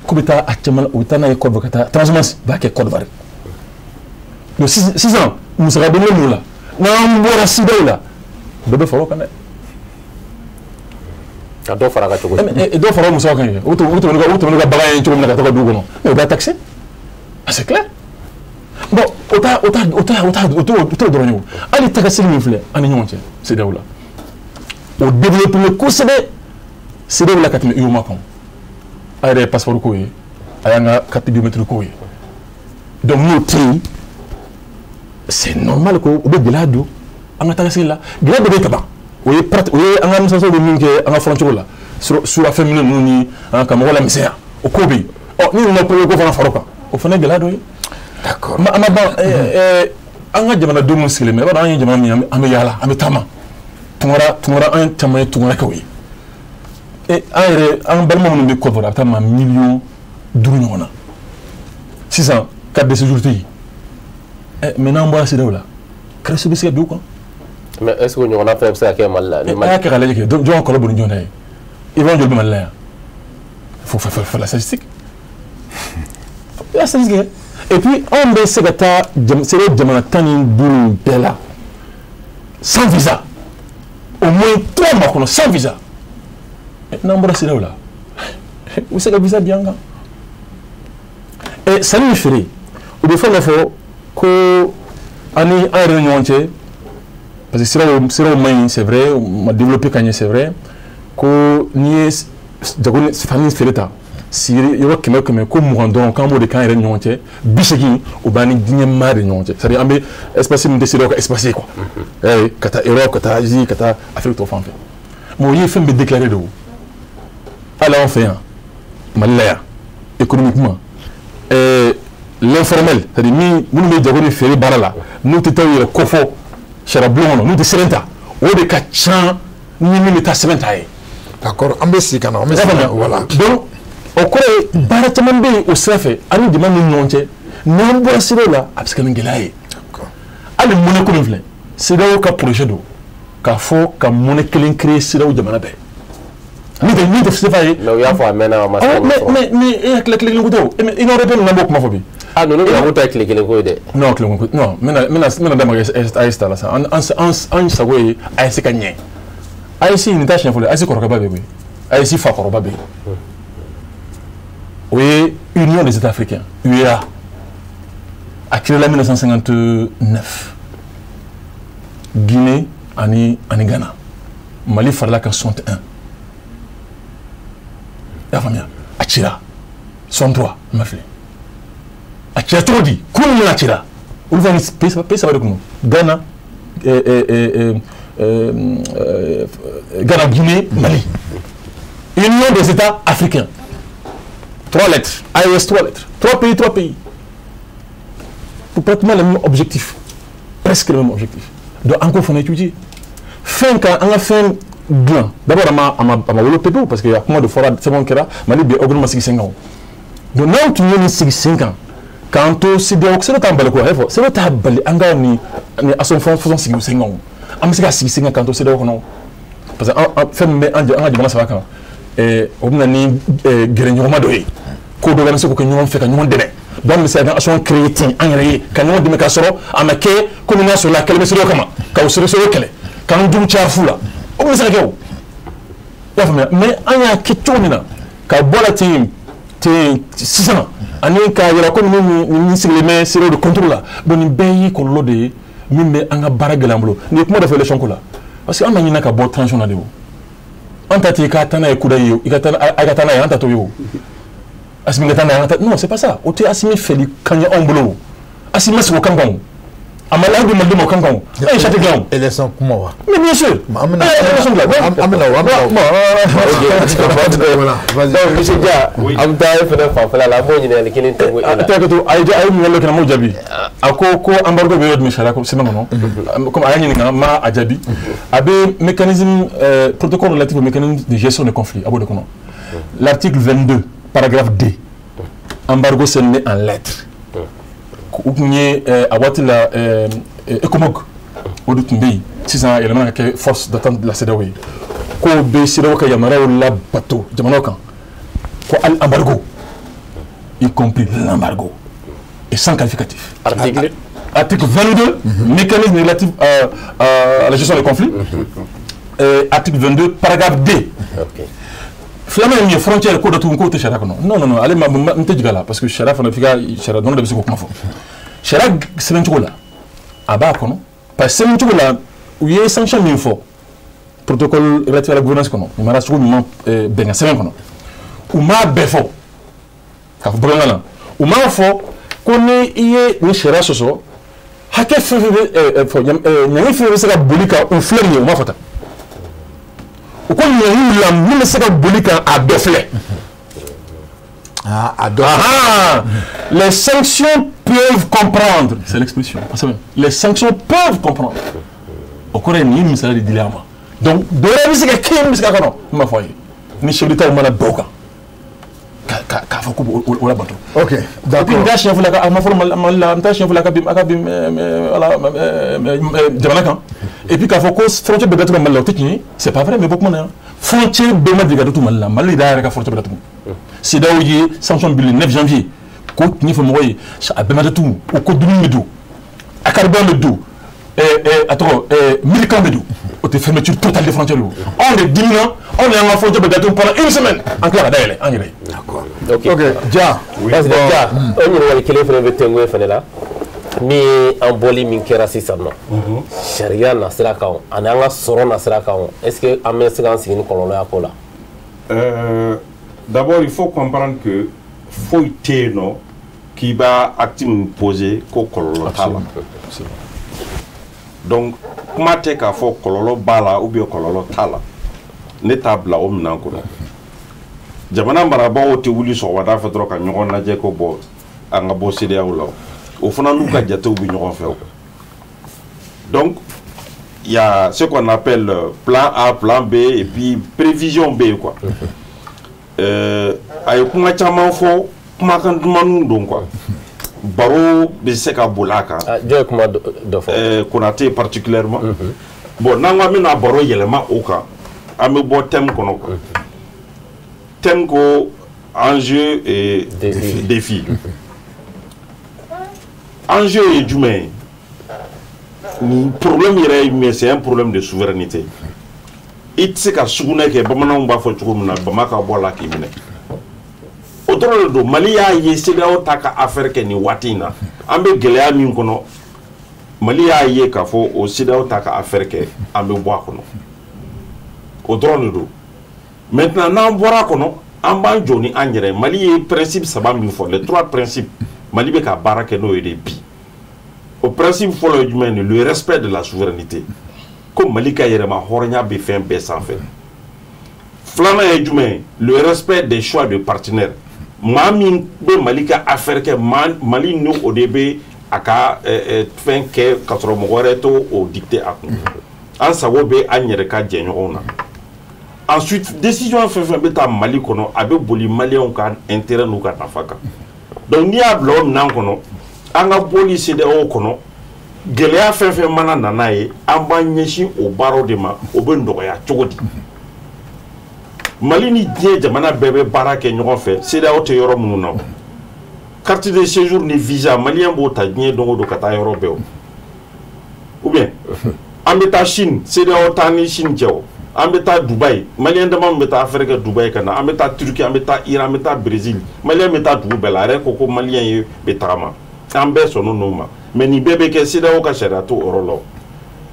C: K'u bɛ taa a caman, u bɛ taa n'a ye Côte d'Ivoire, ka taa transhumance b'a kɛ Côte d'Ivoire. Donc sisan musaka bɛ mun la? N'an bɔra CEDEAO la, dɔ bɛ fara o kan dɛ.
F: Ka dɔ fara a kan cogo di?
C: Dɔ fara o musaka kan ye. U tɛmɛ n'u ka bagan ye cogo min na ka taa ka dugu kɔnɔ, mais u b'a taxer. Ah, c'est clair. Bon, o t'a o t'a o t'a o t'a o t'o o t'o dɔrɔn ye o. Hali takasigi min filɛ an ni ɲɔgɔn cɛ CEDEAO la, o développé kosɛbɛ CEDEAO la ka tɛmɛ UEMOA kan. A yɛrɛ ye passeport ko ye, a y'an ka carte biométrique ko ye. Donc n'o tɛ yen, c'est normal ko o bɛ gɛlɛya don an ka takasigi la. Gɛlɛya dɔ bɛ yen ka ban, o ye o ye an ka administration bɛ min kɛ an ka frontière la, surafɛn minɛ ninnu ni an ka mɔgɔ lamisɛnya, o ko bɛ yen. Ɔ, ni nana ko fana fara o kan, o fana ye gɛlɛya dɔ ye.
A: D'accord.
C: A ma ban. An ka jamanadenw minnu sigilen bɛ, i b'a dɔn an ye jamana min ye, an bɛ yaala, an bɛ taama tunkara tunkara, an caman ye tunkarakɛw ye. An yɛrɛ, an balima minnu bɛ Côte d'Ivoire, a bɛ taa maa 5 miliyɔn ɲɔgɔn na sisan, carte de séjour tɛ yen. Mais n'an bɔra CEDEAO la, carte bɛ se ka bin u kan.
F: Mais est ce que o ɲɔgɔnna fana bɛ se ka kɛ Mali la?
C: A y'a kɛ k'a lajɛ kɛ, jɔn ka kɔlɔn bon ni jɔn ta ye? I b'an joli bɛ Mali la yan? Faut faire la statistique, la statistique. Et puis anw bɛ se ka taa CEDEAO jamana 15 bɛɛ la sans visa, au moins 3 mois kɔnɔ sans visa. N'an bɔra CEDEAO la, u bɛ se ka visa bin an kan. Sanni ni feere, u bɛ fɛn dɔ fɔ ko an ni an yɛrɛ ni ɲɔgɔn cɛ, parce que siraw man ɲi, c'est vrai, u ma développé ka ɲɛ, c'est vrai ko n'i ye jago ni sanni feere ta sigi yɔrɔ 100 100, ko 20 dɔrɔn k'an b'o de k'an yɛrɛ ni ɲɔgɔn cɛ, 80 o b'an ni diɲɛ maa de ɲɔgɔn cɛ. C'est à dire an bɛ espace min tɛ CEDEAO ka espace ye quoi, ka taa Europe, ka taa Asie, ka taa Afrique tɔ fan fɛ. Mais o ye fɛn bɛɛ déclaré de o. Hali anw fɛ yan Mali la yan, économiquement, l'informel, c'est à dire minnu bɛ jago ni feere baara la, n'u tɛ taa u yɛrɛ kɔfɔ sariya bulon kɔnɔ, n'u tɛ sɛbɛn ta, o de ka ca ni min bɛ taa sɛbɛn ta ye.
A: D'accord, an bɛ segin ka na, an bɛ segin ka na, voilà.
C: Donc o kɔrɔ ye baara caman bɛ yen o sira fɛ an ni jamana ni ɲɔgɔn cɛ. N'an bɔra CEDEAO la, a bɛ se ka na ni gɛlɛya ye. Hali monnaie ko min filɛ, CEDEAO ka projet don k'a fɔ ka monnaie kelen créer CEDEAO jamana bɛɛ. Min tɛ CFA ye.
F: Mais u y'a fɔ a mɛnna, a ma se ka
C: Mais mais e hakili tile kelen ko tɛ o. Mais Union européenne n'an b'o kuma fɔ bi.
F: Ah, ninnu bɛna k'u ta ye tile kelen ko ye dɛ.
C: Non, tile kelen ko non, n bɛna da maga AES ta la sisan. An sago ye AES ka ɲɛ. AES nin t'a siɲɛ fɔlɔ ye, AES kɔrɔkɛba bɛ yen koyi. AES fa kɔrɔba bɛ yen. O ye Union des États africains, UEA. A créé la 1959. Guinée ani Ghana. Mali farala kan 61. I y'a faamuya? A cira 63 n ma fili. A cira cogo di? Kun min a cira olu fana pays saba de kun don. Ghana, Ghana, Guinée, Mali. Union des États africains. 3 lettres. AES 3 lettres. 3 pays, 3 pays. Pour pratiquement le même objectif. Presque le même objectif. Donc encore faut étudier. Fin quand on a fait dilan. D'abord a ma wolo pepewu parce que a kuma de fɔra sɛbɛnw kɛra Mali bi organe sigi sen kan. Donc n'anw tun ye nin sigi sen kan k'an to CEDEAO, CEDEAO t'an bali ko a ye fɔ CEDEAO t'a bali an ka nin association sigi sen kan. An bɛ se ka sigi sen kan k'an to CEDEAO kɔnɔ parce que fɛn min bɛ an ka jamana saba kan o bɛ na ni gɛrɛɲɔgɔnma dɔ ye ko dɔ bɛ se k'o kɛ ɲɔgɔn fɛ ka ɲɔgɔn dɛmɛ. Donc an bɛ se ka association créer ten an yɛrɛ ye ka ɲɔgɔn dɛmɛ k'a sɔrɔ a ma kɛ komi n'a sɔrɔ la kɛlɛ bɛ CEDEAO kama ka o CEDEAO kɛlɛ k'an jugu caya fu la. O bɛ se ka kɛ o. I y'a faamuya? Mais an y'a kɛ cogo min na ka bɔ la ten ten sisan ani k'a yira komi nin sigilen bɛ CEDEAO de contre la. Bon nin bɛɛ ye kɔlɔlɔ de ye min bɛ an ka baara gɛlɛya an bolo. Nin ye kuma dɔ fɔ élection ko la parce que an ma ɲinɛ ka bɔ transition na de o. An ta tɛ i ka taa n'a ye kudayi ye i ka taa n'a ye an ta t'o ye o. Assimi ka taa n'a ye an ta non c'est pas ça. O tɛ Assimi fɛli kan ye anw bolo o. Assimi ma sigi o kan kan o. A ma layidu Malidenw ma o kan kan o. An ye charte dilan o.
A: Élection kuma wa?
C: Mais bien sûr.
A: An bɛna élection dilan. An bɛna o an bɛna o. Voilà, vas-y.
F: Donc monsieur Dia, an bɛ taa e fana fanfɛla la, an b'o ɲininkali kelen tɛnku e la.
C: A tɛ to a ye ɲininkali dɔ kɛ n m'o jaabi. A ko ko embargo bɛ yɔrɔ jumɛn sariya sɛbɛn kɔnɔ? Comme a y'a ɲininka n ma a jaabi. A bɛ mécanisme protocole relatif au mécanisme de gestion des conflits a b'o de kɔnɔ. L'article 22 paragraphe D. Embargo c'est né en lettres. U tun ye a waati la ECOMOG o de tun bɛ yen sisan a yɛlɛmana ka kɛ force d'attente de la CEDEAO ye k'o bɛ CEDEAO ka yamaruyaw labato jamanaw kan ko hali embargo y compris l'embargo et sans qualificatif. Article 22, mécanisme relatif à la gestion des conflits. Article 22, paragraphe D. Filanan ye min ye frontière ko dɔ tugun k'o tɛ sariya kɔnɔ. Non non non, ale ma n tɛ jigin a la parce que sariya fana f'i ka sariya dɔn de bɛ se k'o kuma fɔ. Sariya sɛbɛn cogo la a b'a kɔnɔ parce que sɛbɛn cogo la u ye sanction min fɔ protocole relatif à la gouvernance kɔnɔ u mara cogo ɲuman bɛnkan sɛbɛn kɔnɔ u m'a bɛɛ fɔ k'a fɔ bamanankan na u m'a fɔ ko ni i ye nin sariya sɔsɔ hakɛ fɛn fɛn bɛ fɔ ɲangi fɛn fɛn bɛ se ka boli ka u filɛ nin ye u m'a fɔ tan. U ko ɲangiw la min bɛ se ka boli kan a bɛɛ filɛ.
A: Ah, a dɔ.
C: Les sanctions peuvent comprendre. C'est l'expression. Les sanctions peuvent comprendre. O kɔrɔ ye nin ye misaliya de dili a ma. Donc dɔ wɛrɛ bɛ se ka kɛ min bɛ se ka kɔnɔ n b'a fɔ a ye. Ni chef d'État mana bɛn o kan k'a fɔ k'u b'o labato.
A: Ok, d'accord.
C: Et puis n t'a siɲɛ fɔlɔ a ma fɔlɔ Mali la n t'a siɲɛ fɔlɔ a ka bin voilà jamana kan. Et puis k'a fɔ ko frontière bɛɛ datugu Mali la o tɛ tiɲɛ ye. C'est pas vrai mais bɔ kuma na yan. Frontière bɛɛ ma deli ka datugu Mali la. Mali de y'a yɛrɛ ka frontière bɛɛ datugu. CEDEAO ye sanction bin le 9 janvier k'o tiɲɛ fɔ mɔgɔw ye a bɛɛ ma datugu o ko dumuni bɛ don a carburant bɛ don a tɔgɔ médicament bɛ don o tɛ fermeture totale des frontières ye o. Anw de dimina anw de y'an ka frontière bɛɛ datugu pendant une semaine an tila ka dayɛlɛ an yɛrɛ ye.
A: D'accord. Ok Dia.
F: Parce que Dia o ɲininkali kelen fana bɛ tɛnku e fana la min ye an bɔli min kɛra sisan nɔ sariya nasira kan ani an ka sɔrɔ nasira kan est-ce que an bɛ se k'an sigi ni kɔlɔlɔ y'a ko la?
D: D'abord il faut comprendre que foyi tɛ yen nɔ k'i b'a acte min poser ko kɔlɔlɔ t'a la. Donc kuma tɛ k'a fɔ kɔlɔlɔ b'a la ou bien kɔlɔlɔ t'a la ne t'a bila o minɛn kɔnɔ. Jamana marabagaw tɛ wuli sɔgɔmada fɛ dɔrɔn ka ɲɔgɔn lajɛ ko bɔ an ka bɔ CEDEAO la o fana n'u ka jatew bɛ ɲɔgɔn fɛ o. Donc il y a ce qu'on appelle plan A, plan B et puis prévision B quoi. A ye kuma caman fɔ kumakan dumanw don quoi. Baro bɛ se ka boli a kan.
F: Jɔn ye kuma dɔ fɔ?
D: Konate particulièrement. Bon n'an ko an bɛna baro yɛlɛma o kan an bɛ bɔ thème kɔnɔ quoi. Thème ko enjeu et défi. Enjeu ye jumɛn ye? Nin problème yɛrɛ ye min ye c'est un problème de souveraineté. I tɛ se ka sugunɛ kɛ bamananw b'a fɔ cogo min na bama ka bɔ a la k'i minɛ. O O dɔrɔn de don. Mali y'a ye CEDEAO ta ka affaire kɛ nin waati in na, an bɛ gɛlɛya min kɔnɔ, Mali y'a ye k'a fɔ o CEDEAO ta ka affaire kɛ, an bɛ bɔ a kɔnɔ. O dɔrɔn de don. Maintenant, n'an bɔra a kɔnɔ, an b'an jɔ ni an yɛrɛ ye. Mali ye principe saba min fɔ, les trois principes, Mali bɛ ka baara kɛ n'o ye de bi. O principe fɔlɔ ye jumɛn ye? Le respect de la souveraineté, ko Mali ka yɛrɛma hɔrɔnya bɛ fɛn bɛɛ sanfɛ. Filanan ye jumɛn ye? Le respect des choix de partenaires. Maa min bɛ Mali ka affaire kɛ, Mali n'o o de bɛ a ka fɛn kɛ k'a sɔrɔ mɔgɔ wɛrɛ t'o o dicter a kun. An sago bɛ an yɛrɛ ka jɛɲɔgɔnw na. Ensuite, décision fɛn fɛn bɛ taa Mali kɔnɔ, a bɛ boli maliyɛnw ka intérêt n'u ka nafa kan. Donc n'i y'a bila o minɛn kɔnɔ, an ka bɔli CEDEAO kɔnɔ, gɛlɛya fɛn fɛn mana na n'a ye, an b'an ɲɛsin o baaraw de ma. O bɛ nɔgɔya cogo di? Mali ni diɲɛ jamana bɛɛ bɛ baara kɛ ɲɔgɔn fɛ, CEDEAO tɛ yɔrɔ minnu na. Carte de séjour ni visa, maliyɛn b'o ta diɲɛ don o don ka taa yɔrɔ bɛɛ o. Ou bien an bɛ taa Chine, CEDEAO t'an ni Chine cɛ o. An bɛ taa Dubaï, maliyɛn dama min bɛ taa affaire kɛ Dubaï ka na. An bɛ taa Turquie, an bɛ taa Iran, an bɛ taa Brésil, maliyɛn bɛ taa dugu bɛɛ la. A yɛrɛ ko ko maliyɛn ye bɛ tagama, an bɛɛ sɔnn'o n'o ma. Mais nin bɛɛ bɛ kɛ, CEDEAO ka sariya t'o yɔrɔ la o.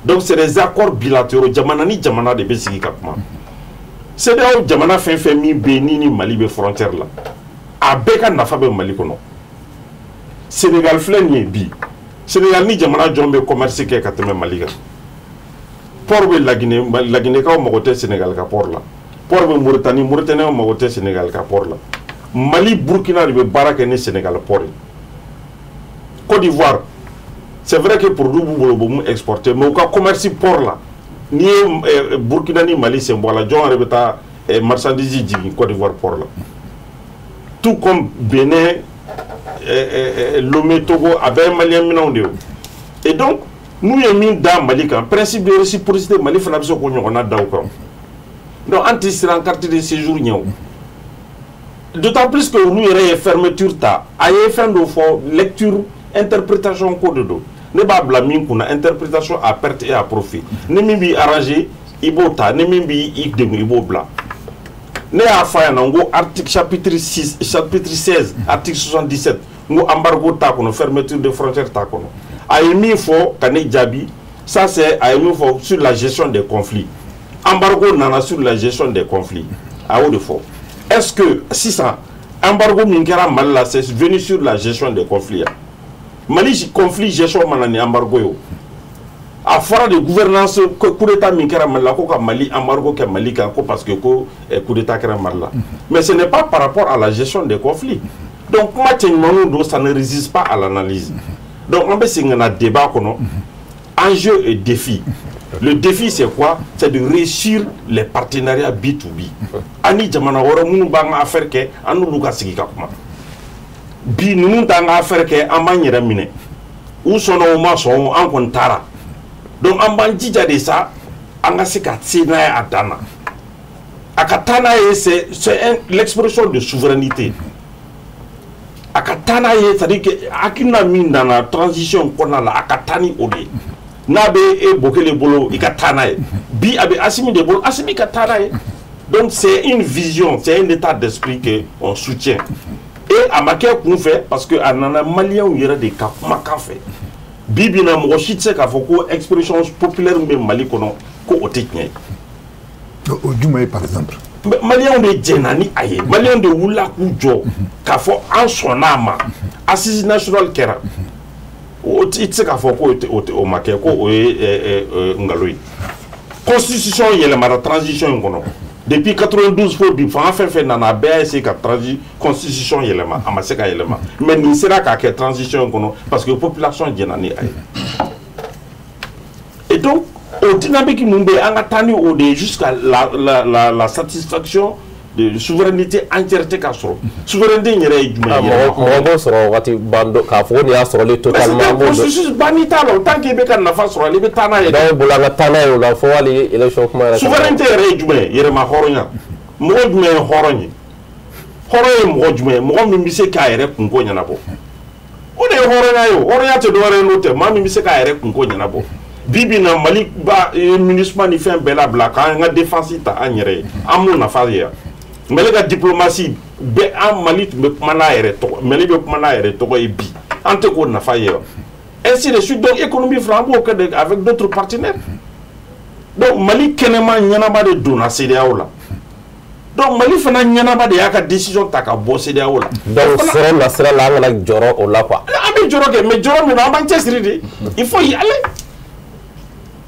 D: Donc c'est des accords bilatéraux, jamana ni jamana de bɛ sigi ka kuma. CEDEAO jamana fɛn fɛn min bɛ yen ni ni Mali bɛ frontière la, a bɛɛ ka nafa bɛ Mali kɔnɔ. Sénégal filɛ nin ye bi, Sénégal ni jamana jɔn bɛ commerce kɛ ka tɛmɛ Mali kan? Port bɛ Laginɛ, Laginɛkaw mago tɛ Sénégal ka port la. Port bɛ Mauritanie, Mauritaniens mago tɛ Sénégal ka port la. Mali, Burkina de bɛ baara kɛ ni Sénégal port ye. Côte d'Ivoire, c'est vrai que produit b'u bolo, u bɛ mun exporter, mais u ka commerce port la, n'i ye Burkina ni Mali sen bɔ a la, jɔn yɛrɛ bɛ taa marchandise jigin Côte d'Ivoire port la? Tout comme Bénin, Lomé, Togo, a bɛɛ ye maliyɛn minɛnw de ye o. Et donc n'u ye min da Mali kan, principe de réciprocité, Mali fana bɛ se k'o ɲɔgɔnna da o kan. Donc an tɛ siran carte de séjour ɲɛ o, d'autant plus que olu yɛrɛ ye fermeture ta. A ye fɛn dɔ fɔ, lecture, interprétation ko de don. Ne b'a bila min kunna, interprétation à perte et à profit. Ni min b'i arranger, i b'o ta, ni min b'i degun, i b'o bila. Ne y'a fɔ a ɲɛna n ko article chapitre 6, chapitre 16, article 77, n ko embargo t'a kɔnɔ, fermeture de frontière t'a kɔnɔ. A ye min fɔ ka ne jaabi, ça c'est a ye min fɔ sur la gestion des conflits. Embargo nana sur la gestion des conflits, a y'o de fɔ. Est-ce que sisan embargo min kɛra Mali la, c'est venu sur la gestion des conflits? Mali conflit gestion mana ni embargo ye o. A fɔra de gouvernance, coup d'état min kɛra Mali la, ko ka Mali embargo kɛ Mali kan, ko parce que ko coup d'état kɛra Mali la. Mais ce n'est pas par rapport à la gestion des conflits. Donc kuma cɛ ɲumanw don, ça ne résiste pas à l'analyse. Donc an bɛ segin ka na débat kɔnɔ, enjeu et défi. Le défi, c'est quoi? C'est de réussir les partenariats B2B. An ni jamana wɛrɛ minnu b'an ka affaire kɛ, an n'olu ka sigi ka kuma. Bi ninnu t'an ka affaire kɛ, an b'an yɛrɛ minɛ. U sɔnna o ma sɔn o, an kɔni taara. Donc an b'an jija de sa, an ka se ka se n'a ye a dan na. A ka taa n'a ye, c'est l'expression de souveraineté. A ka taa n'a ye, c'est à dire que hakilina min nana transition kɔnɔna la, a ka taa ni o de ye. N'a bɛ e Bokele bolo, i ka taa n'a ye. Bi a bɛ Asimi de bolo, Asimi ka taa n'a ye. Donc c'est une vision, c'est un état d'esprit que on soutient. Et a ma kɛ kun fɛ, parce que a nana maliyɛnw yɛrɛ de ka kumakan fɛ. Bi bi in na, mɔgɔ si tɛ se k'a fɔ ko expression populaire min bɛ Mali kɔnɔ, ko o tɛ tiɲɛ ye.
A: O jumɛn ye, par exemple?
D: Maliyɛnw de jɛnna ni a ye, maliyɛnw de wulila k'u jɔ k'a fɔ an sɔnna a ma. Assise nationale kɛra o, i tɛ se k'a fɔ ko o ma kɛ, ko o ye nkalon ye. Constitution yɛlɛmara transition in kɔnɔ. Depuis 92 fo bi, fanga fɛn fɛn nana, a bɛɛ y'a essayé ka constitution yɛlɛma, a ma se ka yɛlɛma. Mais nin sera k'a kɛ transition in kɔnɔ, parce que population jɛnna ni a ye. Et donc o dynamique min bɛ yen, an ka taa ni o de ye jusqu'à la satisfaction de souveraineté, entièreté ka sɔrɔ. Souveraineté in yɛrɛ ye jumɛn ye?
F: Mɔgɔ b'o sɔrɔ waati ban dɔ k'a fɔ ko nin y'a sɔrɔli totalement.
D: Mais c'est un processus banni t'a la. Tant que i bɛ ka nafa sɔrɔ a la, i bɛ taa n'a ye.
F: Dɔw bolo an ka taa n'a ye o la fo hali élection kuma yɛrɛ.
D: Souveraineté yɛrɛ ye jumɛn ye? Yɛrɛma hɔrɔnya. Mɔgɔ jumɛn ye hɔrɔn ye? Hɔrɔn ye mɔgɔ jumɛn ye? Mɔgɔ min bɛ se k'a yɛrɛ kunko ɲɛnabɔ, o de ye hɔrɔnya ye o. Hɔrɔnya tɛ dɔwɛrɛ ye n'o tɛ, maa min bɛ se k'a yɛrɛ kunko ɲɛnabɔ. Bi bi in na, Mali ba ye MINUSMA ni fɛn bɛɛ labila k'an ka défense ta an yɛrɛ ye, an m'o nafa ye yan. Mali ka diplomatie bɛɛ an Mali tun bɛ kuma n'a yɛrɛ tɔgɔ, Mali bɛ kuma n'a yɛrɛ tɔgɔ ye bi, an tɛ k'o nafa ye wa? Ainsi de suite. Donc économie fana, an b'o kɛ avec d'autres partenaires. Donc Mali kɛnɛma ɲɛnama de donna CEDEAO la. Donc Mali fana ɲɛnama de y'a ka décision ta ka bɔ CEDEAO la.
F: Donc sɔrɔ nasira la, an kana jɔrɔ o la quoi.
D: An bɛ jɔrɔ kɛ, mais jɔrɔ min, an b'an cɛsiri de. Il faut y aller,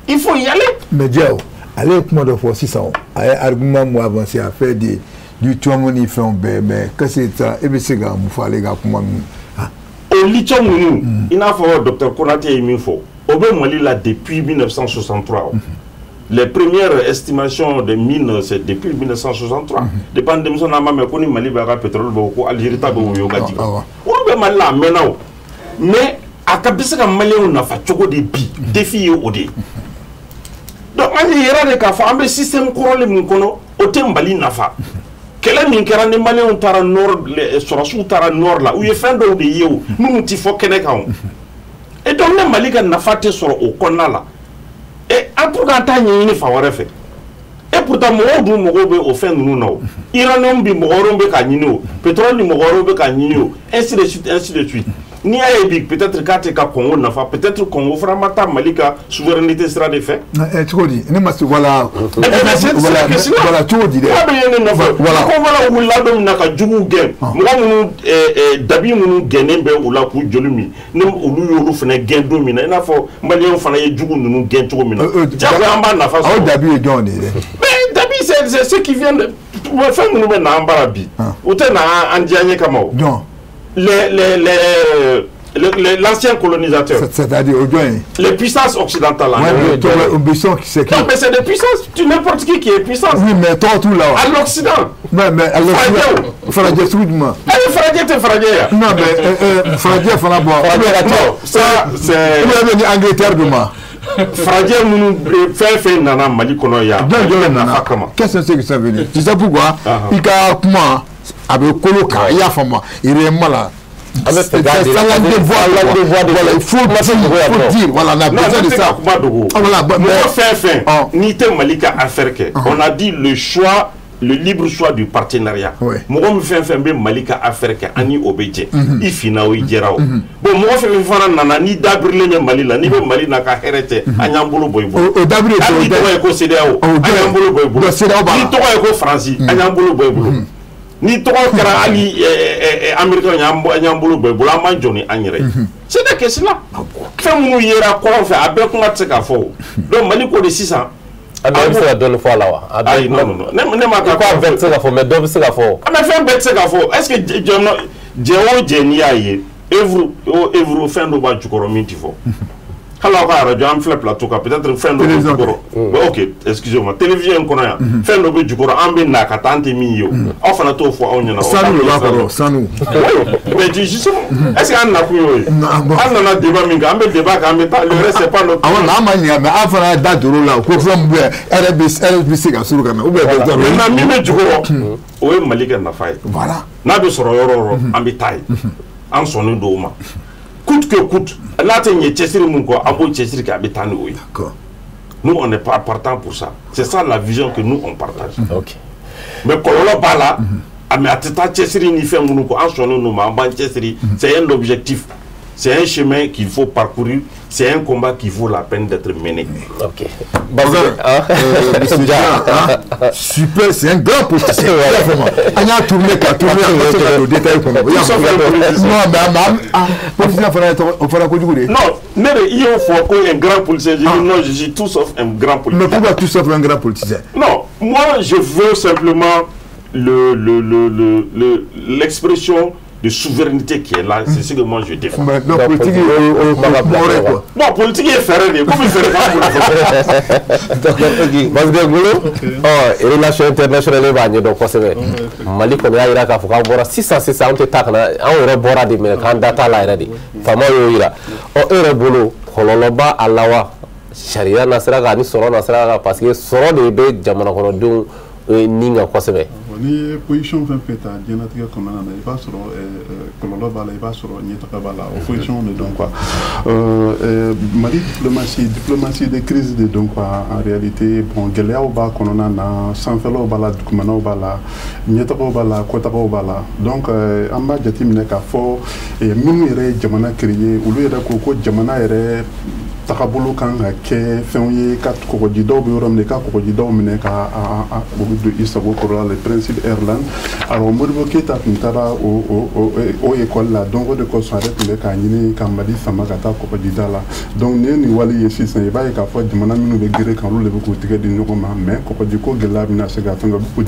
D: il faut y aller.
A: Mais Diaw, ale ye kuma dɔ fɔ sisan, a ye argument mun avancé, a fait de lithium ni fɛnw bɛɛ, mais qu'est-ce que ça, e bɛ se ka mun fɔ ale ka kuma ninnu?
D: O lithium ninnu, i n'a fɔ docteur Konate ye min fɔ, o bɛ Mali la depuis 1963. Les premières estimations des mines, c'est depuis 1963. Depuis an denmisɛnnin, an b'a mɛn ko ni Mali b'a ka pétrole bɔ, ko Algérie ta bɛ woyo ka jigin. Olu bɛ Mali la a mɛnna o. Mais a ka bɛ se ka Maliyɛnw nafa cogo di bi? Défi ye o de ye. Donc an ye yɛrɛ de k'a fɔ an bɛ système kɔrɔlen min kɔnɔ, o tɛ Mali nafa. Kɛlɛ min kɛra ni Maliyɛnw taara nord, sɔrɔsiw taara nord la, u ye fɛn dɔw de ye o minnu ti fɔ kɛnɛ kan o. Et donc ne Mali ka nafa tɛ sɔrɔ o kɔnɔna la. Et an pour qu'an t'a ɲɛɲini fan wɛrɛ fɛ. Et pourtant mɔgɔw dun mɔgɔw bɛ o fɛn ninnu na o. Uranium bi, mɔgɔ wɛrɛw bɛ k'a ɲini o. Pétrole ni mɔgɔ wɛrɛw bɛ k'a ɲini o. Ainsi de suite, ainsi de suite. N'i y'a ye bi, peut-être k'a tɛ ka Congo nafa, peut-être Congo fana ma taa Mali ka souveraineté sira de fɛ.
A: Cogo di? Ne ma se, voilà. Voilà, cogo di dɛ?
D: K'a bɛ ye ne nɔfɛ.
A: Voilà.
D: Ko voilà, wulila don min na ka juguw gɛn. Mɔgɔ minnu dabi minnu gɛnnen bɛ u la k'u joli min, ni olu y'olu fana gɛn don min na, i n'a fɔ Maliyɛnw fana ye jugu ninnu gɛn cogo min na. Jagoya an b'a nafa sɔrɔ.
A: Aw dabi ye jɔn de ye dɛ?
D: Mais dabi, c'est ceux qui viennent de fɛn minnu bɛ na an bara bi. U tɛ na an diyaɲɛ kama o.
A: Jɔn?
D: L'ancien colonisateur.
A: C'est-à-dire au
D: Les puissances occidentales.
A: Ouais, mais puissance, c'est qui?
D: Non, mais c'est des puissances. Tu n'importe qui est puissance.
A: Oui, mais toi, tout là.
D: À l'Occident.
A: Ouais, mais à l'Occident. Faradje, tout le monde.
D: Allez, Faradje, t'es Faradje.
A: Non, mais Faradje, Faradje,
D: Non, ça, c'est.
A: Vous avez Angleterre demain.
D: Faradje minnu fɛn fɛn nana Mali kɔnɔ yan.
A: Jɔn jɔn nana? Qu'est-ce que c'est que ça veut dire? Tu sais pourquoi? I ka kuma a bɛ kolo kan, i y'a faamu, réellement là. C'est la devoir, voilà, il faut dire, voilà, on a besoin de ça.
D: Voilà, mɔgɔ fɛn fɛn n'i tɛ Mali ka affaire kɛ, on a dit le choix, le libre choix du partenariat. Mɔgɔ min fɛn fɛn bɛ Mali ka affaire kɛ, ani o bɛ jɛ, i finna o, i jɛra o. Bon, mɔgɔ fɛn fɛn fana nana n'i dabirilen bɛ Mali la, n'i bɛ Mali n'a ka hɛrɛ tɛ, an y'an bolo bɔ i bolo.
A: O dabiri
D: hali n'i tɔgɔ ye ko CEDEAO, an y'an bolo bɔ i bolo. N'i tɔgɔ ye ko Faransi, an y'an bolo bɔ i bolo. Ni tɔgɔ kɛra hali Américain, an y'an bolo bɔ i bolo, an b'an jɔ ni an yɛrɛ ye. C'est des questions là. Fɛn minnu yera kɔrɔn fɛ, a bɛɛ kuma tɛ se ka fɔ o. Donc Mali ko de sisan.
F: A bɛɛ bɛ se ka dɔɔni fɔ a la wa?
D: Ayi, non non non, ne ma
F: ka. Ko a bɛɛ tɛ se ka fɔ, mais dɔ bɛ se ka fɔ.
D: Mais fɛn bɛɛ tɛ se ka fɔ. Est-ce que jamana jɛ o jɛ, n'i y'a ye, œuvre o œuvre, fɛn dɔ b'a jukɔrɔ min tɛ fɔ. Hali aw ka arajo, an filɛ plateau kan, peut-être fɛn dɔ bɛ jukɔrɔ. Ok, excusez-moi, télévision in kɔnɔ yan, fɛn dɔ bɛ jukɔrɔ, an bɛ na ka taa, an tɛ min ye o, aw fana t'o fɔ aw ɲɛna.
A: Sanu de b'a kɔrɔ, sanu.
D: Mais justement, est-ce que an nakun y'o ye? An nana débat min kɛ, an bɛ débat kɛ, an bɛ taa, le reste c'est pas notre.
A: Awɔ, nka an ma ɲinɛ, mais aw fana da dor'o la ko fɛn min bɛ yen, e yɛrɛ bɛ se ka suru ka na ou bien.
D: Maintenant min bɛ jukɔrɔ, o ye Mali ka nafa ye.
A: Voilà.
D: N'a bɛ sɔrɔ yɔrɔ o yɔrɔ, an bɛ taa yen, an sɔnnen don o ma. Coûte que coûte, n'a tɛ ɲɛ cɛsiri mun kɔ, an b'o cɛsiri kɛ, a bɛ taa ni o ye. Nous, on n'est pas partant pour ça. C'est ça la vision que nous, on partage.
F: Ok.
D: Mais kɔlɔlɔ b'a la, mais a tɛ taa cɛsiri ni fɛn minnu kɔ, an sɔnnen don ma, an b'an cɛsiri. C'est un objectif, c'est un chemin qu'il faut parcourir, c'est un combat qui vaut la peine d'être mené.
F: Ok.
A: Super, c'est un grand politicien. An y'a tourné ka tourné, an ma se ka don détail kɔnɔ. Non, mais ah, politicien fana ye tɔgɔ o fɔra kojugu de.
D: Non, ne de i y'o fɔ ko un grand politicien, j'ai dit non, je suis tout sauf un grand politicien.
A: Mais pourquoi tout sauf un grand politicien?
D: Non, moi je veux simplement le l'expression de souveraineté qui est là, c'est ce que moi je défends.
A: Mais non, politique, quoi.
D: Non, politique est fɛɛrɛ de, komi fɛɛrɛ b'an bolo.
F: D'accord, ok. Parce que Ngolo, ɔ relation internationale b'a ɲɛdɔn kosɛbɛ. Mali kɔni y'a jira k'a fɔ k'an bɔra sisan sisan, an tɛ taa ka na, an yɛrɛ bɔra de minɛ k'an da t'a la yɛrɛ de. Faamaw y'o jira. Ɔ e yɛrɛ bolo, kɔlɔlɔ b'a a la wa? Sariya nasira kan ani sɔrɔ nasira kan, parce que sɔrɔ de bɛ jamana kɔnɔdenw nin kan kosɛbɛ.
E: Bon, n'i ye position fɛn fɛn ta diɲɛlatigɛ kɔnɔna na, i b'a sɔrɔ kɔlɔlɔ b'a la, i b'a sɔrɔ ɲɛtaga b'a la. O position de don quoi. Mali diplomatie, diplomatie de crise de don quoi en réalité. Bon, gɛlɛyaw b'a kɔnɔna na, sanfɛlaw b'a la, dugumanaw b'a la, ɲɛtagaw b'a la, kɔtagaw b'a la. Donc an b'a jateminɛ k'a fɔ minnu yɛrɛ ye jamana créer, olu yɛrɛ ko ko jamana yɛrɛ tagabolo kan ka kɛ fɛnw ye, ka kɔgɔjidaw bɛ yɔrɔ min na, i ka kɔgɔjidaw minɛ ka olu don i sago kɔrɔ la, le principe Airland. Alors Modibo Keyita tun taara o école la. Donc o de kosɔn a yɛrɛ tun bɛ k'a ɲini ka Mali sama ka taa kɔgɔjida la. Donc nin ye nin wale ye sisan, i b'a ye k'a fɔ jamana minnu bɛ gere kan, olu de bɛ k'u tigɛ di ɲɔgɔn ma. Mais kɔgɔjiko gɛlɛya bɛna se ka fɛn kɛ, u bɛ k'u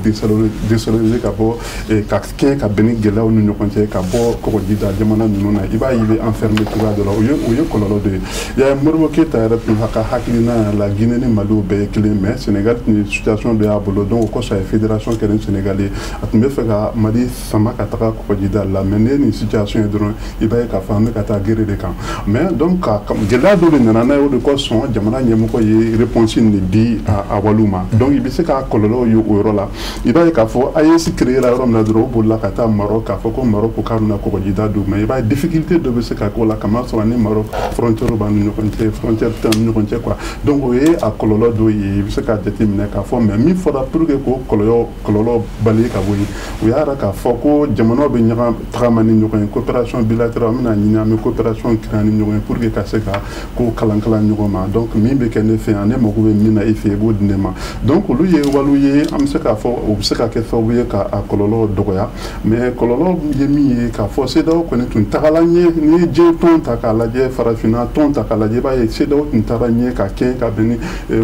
E: déstabiliser ka bɔ ka kɛ ka bɛn ni gɛlɛyaw ni ɲɔgɔn cɛ ka bɔ kɔgɔjida jamana ninnu na. I b'a ye i bɛ enfermer cogoya dɔ la. O ye kɔlɔlɔ dɔ ye. I y'a ye, Modibo Keyita yɛrɛ tun ka hakilina la, Guinée ni Mali bɛɛ ye kelen, mais Sénégal tun ye situation dɔ y'a bolo. Donc o kosɔn a ye fédération kɛ ni Sénégal ye. A tun bɛ fɛ ka Mali sama ka taga kɔgɔjida la, mais n'i ye nin situation ye dɔrɔn, i b'a ye k'a fɔ an bɛ ka taa guerre de kan. Mais donc ka gɛlɛya dɔ de nana n'a ye, o de kosɔn jamana ɲɛmɔgɔ ye réponse nin de di a waliw ma. Donc i bɛ se k'a kɔlɔlɔ ye o yɔrɔ la. I b'a ye k'a fɔ AES créé la yɔrɔ min na dɔrɔn, o bolila ka taa Maroc k'a fɔ ko Maroc ko k'a bɛna kɔgɔjida d'u ma. I b'a ye difficulté dɔ bɛ se ka k'o la, kamasɔrɔ ni Maroc frontière b'an ni ɲɔgɔn cɛ, frontière t'an ni ɲɔgɔn cɛ quoi. Donc o ye a kɔlɔlɔ dɔ ye, i bɛ se k'a jateminɛ k'a fɔ. Mais min fɔra pour que k'o kɔlɔlɔ bali ka bɔ yen, u y'a yira k'a fɔ ko jamanaw bɛ ɲɔgɔn tagama ni ɲɔgɔn ye, coopération bilatérale. An bɛna ɲini, an bɛ coopération créer ni ɲɔgɔn ye pour que ka se ka ko kalan kalan ɲɔgɔn ma. Donc min bɛ kɛ ne fɛ yan, ne mago bɛ min na e fɛ, i b'o di ne ma. Donc olu ye waliw ye, an bɛ se k'a fɔ o bɛ se ka kɛ sababu ye ka a kɔlɔlɔ dɔgɔya. Mais kɔlɔlɔ ye min ye, k'a fɔ CEDEAO kɔni tun tagala ɲɛ. N'i ye diɲɛ tɔn ta k'a lajɛ, farafinna tɔn ta k'a lajɛ, i b'a ye CEDEAO tun taara ɲɛ ka kɛ ka bɛn ni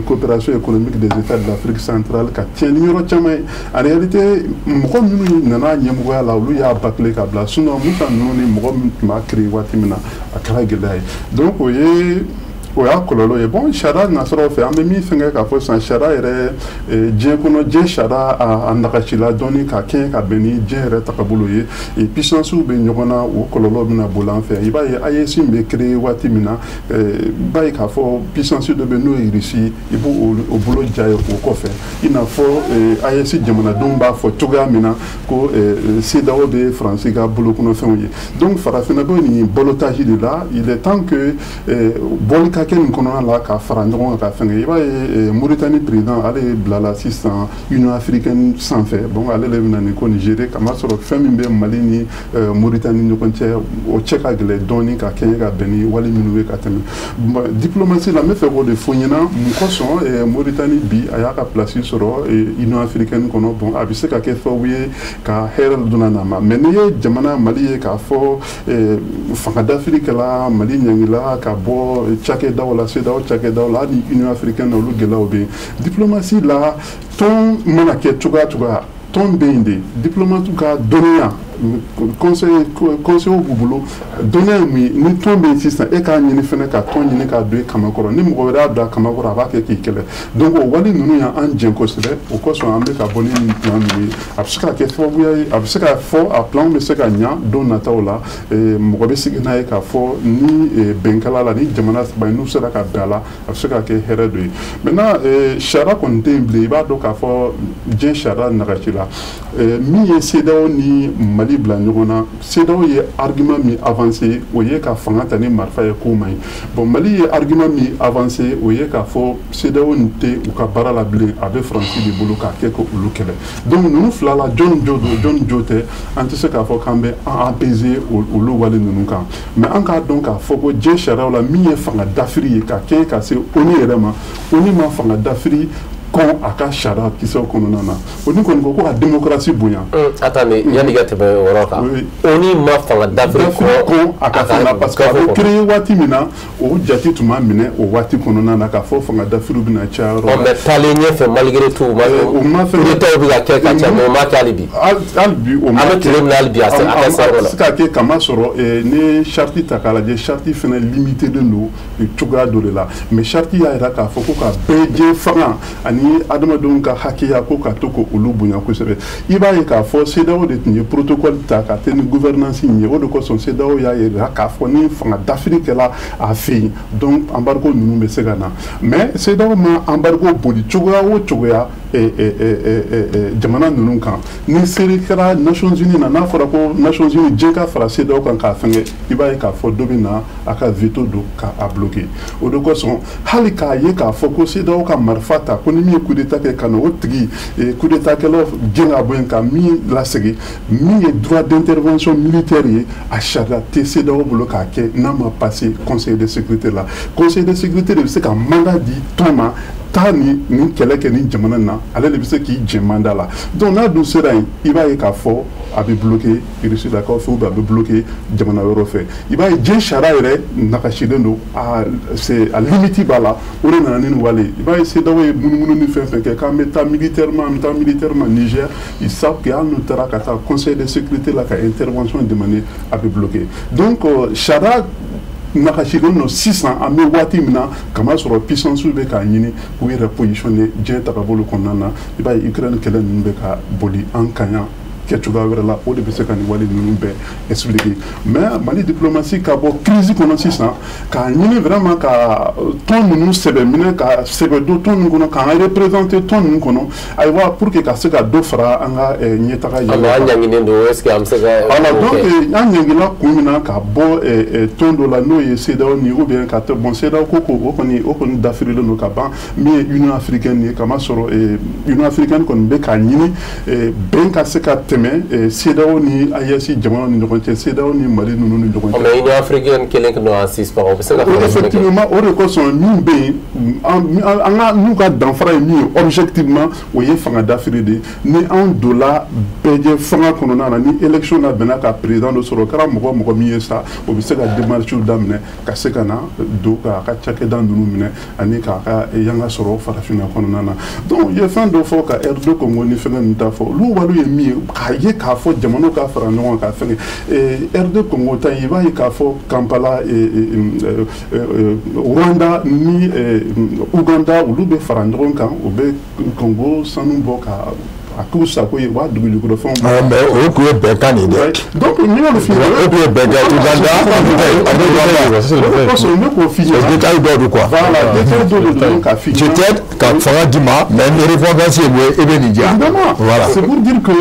E: coopération économique des États de l'Afrique centrale, ka tiɲɛ ni yɔrɔ caman ye. En réalité, mɔgɔ minnu nana ɲɛmɔgɔya la, olu y'a bâcler ka bila. Sinon Musa ninnu ni mɔgɔ min tun b'a créer waati min na, a kɛra gɛlɛya ye. Donc o y'a kɔlɔlɔ ye. Bon, sariya nasɔrɔ fɛ, an bɛ min fɛngɛ k'a fɔ sisan, sariya yɛrɛ, diɲɛ kɔnɔ, diɲɛ sariya a nagasila dɔɔni ka kɛɲɛ ka bɛn ni diɲɛ yɛrɛ tagabolo ye. Puissance bɛ ɲɔgɔn na, o kɔlɔlɔ bɛna boli an fɛ. I b'a ye AES bɛ créer waati min na, i b'a ye k'a fɔ puissance dɔ bɛ, n'o ye Russie, i b'o o bolo ja ye o kɔfɛ. I n'a fɔ AES jamanadenw b'a fɔ cogoya min na ko CEDEAO bɛ Faransi ka bolokɔnɔfɛnw ye. Donc farafinna bɛ nin balotage de la. Il est temps que bɔli ka kɛ nin kɔnɔna la, ka fara ɲɔgɔn kan ka fɛngɛ. I b'a ye Mauritanie président, ale bilala sisan Union africaine sanfɛ. Bon, ale de bɛna nin ko nin gérer, kamasɔrɔ fɛn min bɛ Mali ni Mauritanie ɲɔgɔn cɛ, o cɛ ka gɛlɛn dɔɔni ka kɛɲɛ ka bɛn ni wale minnu bɛ ka tɛmɛ diplomatie la. N bɛ fɛ k'o de fɔ ɲɛna. Mun kosɔn Mauritanie bi a y'a ka place sɔrɔ Union africaine kɔnɔ? Bon, a bɛ se ka kɛ sababu ye ka hɛrɛ donna n'a ma. Mais n'i ye jamana Mali ye k'a fɔ fanga dafiri kɛla Mali, ɲangila ka bɔ cakɛdaw la, CEDEAO cakɛdaw la, hali ni Union africaine na, olu gɛlɛyaw bɛ yen diplomatie la. Tɔn mana kɛ cogoya cogoya, tɔn bɛ yen de, diplomate ka dɔnniya, conseil b'u bolo. Dɔnniya ye mun ye? Ni tɔn bɛ yen sisan, e k'a ɲini fɛnɛ ka tɔn ɲini k'a don i kama kɔrɔ. Ni mɔgɔ wɛrɛ y'a don a kama kɔrɔ, a b'a kɛ k'i kɛlɛ. Donc o wale ninnu y'an jɛn kosɛbɛ. O kosɔn an bɛ ka bɔ ni nin plan ninnu ye. A bɛ se ka kɛ sababuya ye, a bɛ se ka fɔ a plan bɛ se ka ɲa don nataw la. Mɔgɔ bɛ sigi n'a ye k'a fɔ ni bɛnkala la, ni jamana saba ye n'u sera ka bɛn a la, a bɛ se ka kɛ hɛrɛ dɔ ye. Maintenant, sariya kɔni tɛ yen bilen. I b'a dɔn k'a fɔ diɲɛ sariya nagasi la. Min ye CEDEAO ni Mali bila ɲɔgɔn na, CEDEAO ye argument min avancé, o ye ka fanga ta ni marifa ye, k'o man ɲi. Bon, Mali ye argument min avancé, o ye k'a fɔ CEDEAO nin tɛ u ka baara la bilen, a bɛ Faransi de bolo k'a kɛ k'olu kɛlɛ. Donc ninnu fila la, jɔn jo don, jɔn jo tɛ, an tɛ se k'a fɔ k'an bɛ an apaiser olu wale ninnu kan. Mais an k'a dɔn k'a fɔ ko diɲɛ sariyaw la, min ye fanga dafiri ye ka kɛ ka se ONU yɛrɛ ma, ONU ma fanga dafiri kɔn a ka sariya kisɛw kɔnɔna na. ONU kɔni ko ka démocratie bonya.
F: Attendez, yanni ka tɛmɛ o yɔrɔ kan, ONU ma fanga dafiri
E: kɔn a ka fɛn na, parce que a bɛ créer waati min na, o jate tun ma minɛ o waati kɔnɔna na k'a fɔ fanga dafiriw bɛna caya yɔrɔ la.
F: Mais taalen ɲɛfɛ, malgré tout,
E: o ma fɛn
F: coup d'état bɛ ka kɛ ka ca, mais o ma kɛ hali bi.
E: Hali bi o ma
F: kɛ. An bɛ tile min na hali bi, a tɛ se yɔrɔ la.
E: A se ka kɛ, kamasɔrɔ n'i ye charte ta k'a lajɛ, charte fana limité don cogoya dɔ de la. Mais charte y'a jira k'a fɔ ko ka bɛɛ jɛ fanga ani adamadenw ka hakɛya, ko ka to k'olu bonya kosɛbɛ. I b'a ye k'a fɔ CEDEAO de tun ye protocole ta ka kɛ ni gouvernance in ye. O de kosɔn CEDEAO y'a jira k'a fɔ ni fanga dafiri kɛla a fɛ yen, donc embargo ninnu bɛ se ka na. Mais CEDEAO ma embargo boli cogoya o cogoya. jamana ninnu kan. Ni seri kɛra Nations Unies na, n'a fɔra ko Nations Unies diɲɛ ka fara CEDEAO kan k'a fɛngɛ, i b'a ye k'a fɔ dɔ bɛ na a ka veto don k'a bloquer. O de kosɔn hali k'a ye k'a fɔ ko CEDEAO ka marifa ta ko ni min ye coup d'état kɛ ka na o tigi coup d'état kɛlaw gɛn ka bɔ yen ka min lasegin, min ye droit d'intervention militaire ye, a sariya tɛ CEDEAO bolo k'a kɛ n'a ma passer Conseil de sécurité la. Conseil de sécurité de bɛ se ka mandat di tɔn ma, taa nin kɛlɛ kɛ nin jamana na, ale de bɛ se k'i jɛ mandat la. Donc n'a dun sera yen, i b'a ye k'a fɔ a bɛ bloquer Russie lakaw fɛ ou bien a bɛ bloquer jamana wɛrɛw fɛ. I b'a ye diɲɛ sariya yɛrɛ nagasilen don, a c'est a limite b'a la. O de nana ni nin wale. I b'a ye CEDEAO ye munumunu ni fɛn fɛn kɛ k'an bɛ taa militairement, an bɛ taa militairement Niger, ils savent que hali n'u taara ka taa Conseil de sécurité la ka intervention demander, a bɛ bloquer. Donc sariya nagasilen don sisan, an bɛ waati min na, kamasɔrɔ puissance bɛ k'a ɲini k'u yɛrɛ positionner diɲɛ tagabolo kɔnɔna na. I b'a ye Ukraine kɛlɛ ninnu bɛ ka boli an kan yan kɛ cogoya wɛrɛ la, o de bɛ se ka nin wale ninnu bɛɛ expliquer. Mais Mali diplomatie ka bɔ crise kɔnɔ sisan, k'a ɲini vraiment ka tɔn ninnu sɛbɛ minɛ, ka sɛbɛ don tɔn ninnu kɔnɔ, k'an représenter tɔn ninnu kɔnɔ, ayiwa, pour que ka se ka dɔ fara an ka ɲɛtaga
F: yɛrɛ. An ɲanginen don, est ce que an bɛ se ka.
E: Voilà, donc an ɲangila kun min na ka bɔ tɔn dɔ la, n'o ye CEDEAO ni ou bien ka tɛ bon CEDEAO ko o kɔni dafirilen don ka ban, min ye Union africaine ye, kamasɔrɔ Union africaine kɔni bɛ k'a ɲini bɛn ka se ka tɛmɛ CEDEAO ni AES jamanaw ni ɲɔgɔn cɛ, CEDEAO ni Mali ninnu ni ɲɔgɔn cɛ.
F: Mais Union africaine kelen don en suspens, o bɛ se ka.
E: Effectivement, o de kosɔn min bɛ yen, an ka n'u ka danfara ye min ye objectivement, o ye fanga dafiri de ye. Ni anw donna bɛɛjɛ fanga kɔnɔna na, ni élection labɛnna ka président dɔ sɔrɔ, o kɛra mɔgɔ mɔgɔ min ye sa, o bɛ se ka démarches daminɛ ka se ka na don k'a ka cakɛda ninnu minɛ ani k'a ka yanga sɔrɔ farafinna kɔnɔna na. Donc u ye fɛn dɔ fɔ ka RD Congo ni fɛngɛ ninnu ta fɔ, olu waliw ye min ye, k'a ye k'a fɔ jamanaw ka fara ɲɔgɔn kan ka fɛngɛ RD Congo ta in, i b'a ye k'a fɔ Kampala, Rwanda ni Uganda, olu bɛ fara ɲɔgɔn kan, u bɛ Congo sanu bɔ ka a k'u sago ye, u b'a dugu jukɔrɔ fɛnw.
A: Mais o tun ye bɛnkan de ye dɛ.
E: Donc n y'olu f'i ɲɛna.
A: O tun ye bɛnkan Uganda ani Rwanda.
E: O kosɔn ne k'o f'i ɲɛna.
A: O détail dɔw don quoi.
E: Voilà, détail dɔw de don k'a f'i ɲɛna.
A: Je t'aide ka fanga d'i ma, mais ni récompense ye mun ye, e bɛ nin di yan.
E: Évidemment.
A: Voilà.
E: C'est pour dire que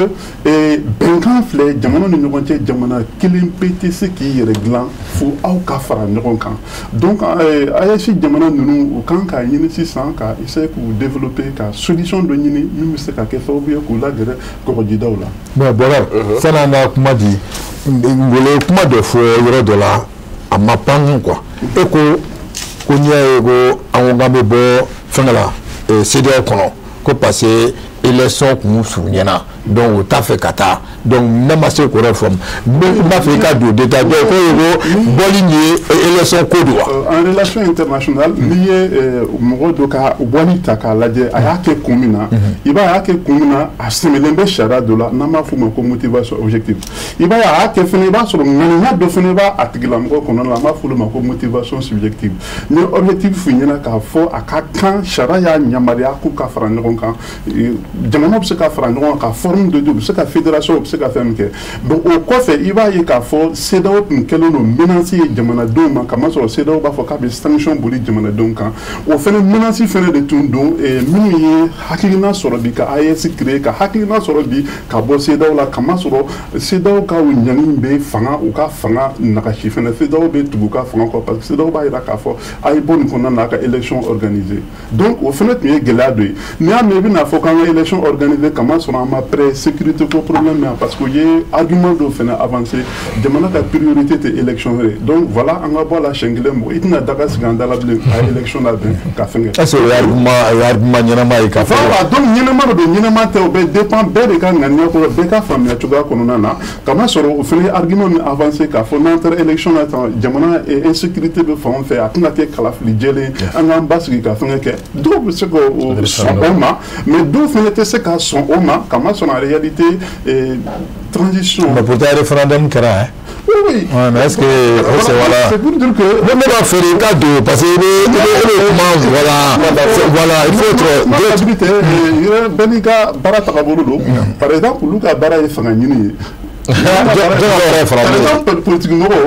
E: bɛnkan filɛ jamana ni ɲɔgɔn cɛ, jamana kelen pe tɛ se k'i yɛrɛ dilan fo aw ka fara ɲɔgɔn kan. Donc AES jamana ninnu, u kan k'a ɲini sisan ka essayer k'u développer, ka solution dɔ ɲini min bɛ se ka kɛ sababu ye k'u lagɛrɛ kɔgɔjidaw la.
A: Bon, Bɔkari, sani an ka kuma di, Ngolo ye kuma dɔ fɔ yɔrɔ dɔ la, a ma pan quoi. E ko n'i y'a ye ko an ko k'an bɛ bɔ fɛnkɛ la, CEDEAO kɔnɔ, ko parce que élection kun surunyana, donc o t'a fɛ ka taa. Donc ne ma se k'o yɔrɔ faamu, n b'a fɛ i ka don détail dɔw ko bɔli nin ye élection ko don wa.
E: En relation internationale, n'i ye mɔgɔ dɔ ka wali ta k'a lajɛ, a y'a kɛ kun min na, i b'a ye a y'a kɛ kun min na, a sɛmɛlen bɛ sariya dɔ la n'an b'a f'o ma ko motivation objective. I b'a ye a y'a kɛ fɛnɛ, i b'a sɔrɔ ŋaniya dɔ fɛnɛ b'a a tigilamɔgɔ kɔnɔna la, an b'a f'olu ma ko motivation subjective. Ni objectif f'i ɲɛna k'a fɔ a ka kan, sariya y'a yamaruya k'u ka fara ɲɔgɔn kan, jamana bɛ se ka fara ɲɔgɔn kan ka forme de u bɛ se ka fédération, u bɛ se ka fɛn min kɛ. Bon, o kɔfɛ, i b'a ye k'a fɔ CEDEAO tun kɛlen don menace ye jamanadenw ma, kamasɔrɔ CEDEAO b'a fɔ k'a bɛ sanction boli jamanadenw kan. O fɛnɛ menace fɛnɛ de tun don minnu ye hakilina sɔrɔ bi ka AES créer, ka hakilina sɔrɔ bi ka bɔ CEDEAO la, kamasɔrɔ CEDEAO ka ɲani bɛ fanga, u ka fanga nagasi fɛnɛ. CEDEAO bɛ tugu u ka fanga kɔ parce que CEDEAO b'a jira k'a fɔ a ye bɔ nin kɔnɔna na, a ka élection organiser. Donc o fɛnɛ tun ye gɛlɛya dɔ ye. N'i y'a mɛn i bɛna fɔ k'an ka élection organiser, kamasɔrɔ an ma prêt, sécurité ko problème yan, parce que u ye argument dɔw fɛnɛ avancé, jamana ka priorité tɛ élection ye. Donc voilà, an ka bɔ a la siɲɛ kelen, mɔgɔ i tɛna daga sigi an da la bilen ka élection labɛn ka fɛn kɛ.
A: Est ce que o ye argument ɲɛnama ye ka fɔ.
E: Voilà, donc ɲɛnama de don, ɲɛnama tɛ, o bɛ dépend bɛɛ de ka ŋaniya kɔrɔ, bɛɛ ka faamuya cogoya kɔnɔna na, kamasɔrɔ o fɛnɛ ye argument min avancé k'a fɔ n'an taara élection na tan, jamana insécurité bɛ fan o fɛ, a tɛna kɛ kalafili jɛlen, an k'an basigi ka fɛngɛ kɛ. Dɔw bɛ se k'o sɔn o ma, mais dɔw fɛnɛ tɛ se ka sɔn o ma, kamasɔrɔ en réalité transition.
A: Mais pourtant référendum kɛra hein.
E: Oui.
A: Ouais, mais est-ce que c'est voilà.
E: C'est pour dire que.
A: Ne b'a fɛ i ka don parce que i bɛ kuma, voilà, il faut être.
E: Bɛɛ n'i ka baara tagabolo don. Par exemple, olu ka baara ye fanga ɲini ye. Par exemple, politique mɔgɔw,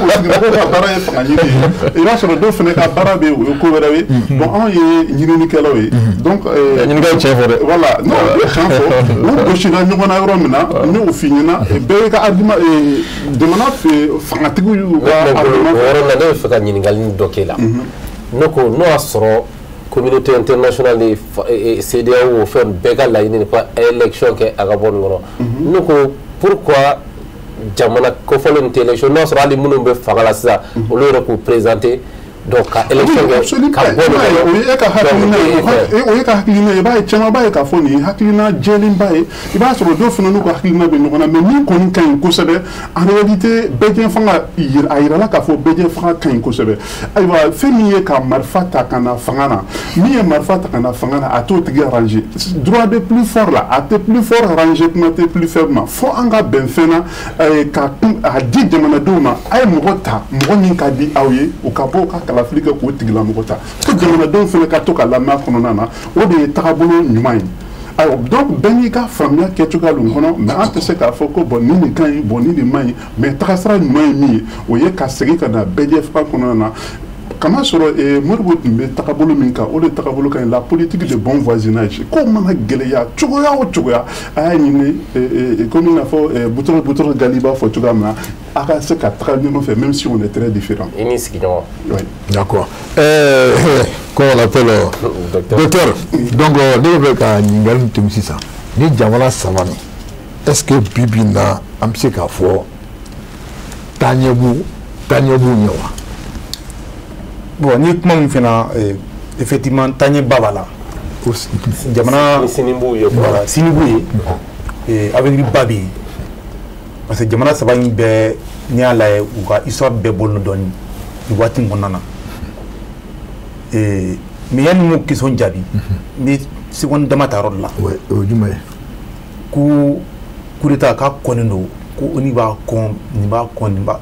E: politique mɔgɔw ka baara ye fanga ɲini ye. I b'a sɔrɔ dɔw fana ka baara bɛ yen, o ye ko wɛrɛ ye. Bon, anw ye ɲininikɛlaw ye. Donc
C: ɲininkali tiɲɛ fɔ dɛ.
E: Voilà, non, u ye tiɲɛ fɔ. U gosira ɲɔgɔn na yɔrɔ min na, ne y'o f'i ɲɛna. Bɛɛ y'i ka argument, jamana fangatigiw y'u ka argument.
F: O yɔrɔ la, ne bɛ fɛ ka ɲininkali dɔ k'e la. Ne ko n'o y'a sɔrɔ communauté internationale ni CEDEAO, o fɛn bɛɛ ka laɲini de ka élection kɛ a ka bɔ nin kɔnɔ. Ne ko pourquoi jamana kofɔlen tɛ élection, n'o y'a sɔrɔ hali minnu bɛ fanga la sisan, olu yɛrɛ k'u présenter donc ka élection kɛ ka bɔ nin kɔnɔ.
E: O ye e ka hakilina ye, o ye ka hakilina ye. I b'a ye, caman b'a ye k'a fɔ nin ye hakilina jɛlenba ye. I b'a sɔrɔ dɔw fana n'u ka hakilina bɛ ɲɔgɔn na, mais min kɔni ka ɲi kosɛbɛ en réalité, bɛɛjɛ fanga, a yirala k'a fɔ bɛɛjɛ fanga ka ɲi kosɛbɛ. Ayiwa, fɛn min ye ka marifa ta ka na fanga na, min ye marifa ta ka na fanga na, a t'o tigi arranger. Droit de plus fort la, a tɛ plus fort arranger, kuma tɛ plus faible ma. Fo an ka bɛn fɛn na ka a di jamanadenw ma. A ye mɔgɔ ta, mɔgɔ min ka di aw ye, o ka bɔ o ka kalafili kɛ k'o tigilamɔgɔ ta, fo jamanadenw fana ka to ka lamɛn a kɔnɔna na. O de ye tagabolo ɲuman ye. Ayiwa, donc bɛɛ n'i ka faamuya kɛcogoya don kɔnɔ, mais an tɛ se k'a fɔ ko bon, nin nin ka ɲi, bon, nin nin man ɲi. Mais tagasira ɲuman ye min ye, o ye ka segin ka na bɛɛ fanga kɔnɔna na. Kamasɔrɔ Modibo tun bɛ tagabolo min kan, o de tagabolo ka ɲi, la politique de bon voisinage. Ko mana gɛlɛya cogoya o cogoya, a y'a ɲini komi i n'a fɔ Boutros Boutros Ghali b'a fɔ cogoya min na, a ka se ka taga ɲɔgɔn fɛ même si on est très différent.
F: I ni sigiɲɔgɔn.
E: Oui.
A: D'accord. Comment on l'appelle, docteur. Donc ne bɛ fɛ ka ɲininkali min tɛmɛ sisan, ni jamana saba nin, est ce que bi bi in na an bɛ se k'a fɔ taaɲɛ b'u ɲɛ wa?
B: Bon, ni kuma min fana, effectivement, taaɲɛba b'a la. Jamana
F: sini b'u ye.
B: Voilà, sini b'u ye, avenir ba bɛ yen. Parce que jamana saba in bɛɛ, n'i y'a lajɛ, u ka histoire bɛɛ bɔlen don dɔɔnin nin waati in kɔnɔna na. Mais yanni n k'o question jaabi, n bɛ seconde dama ta yɔrɔ dɔ la.
A: O ye jumɛn ye?
B: Ko coup d'état k'a kɔnnen don, ko ONU b'a kɔn, nin b'a kɔn, nin b'a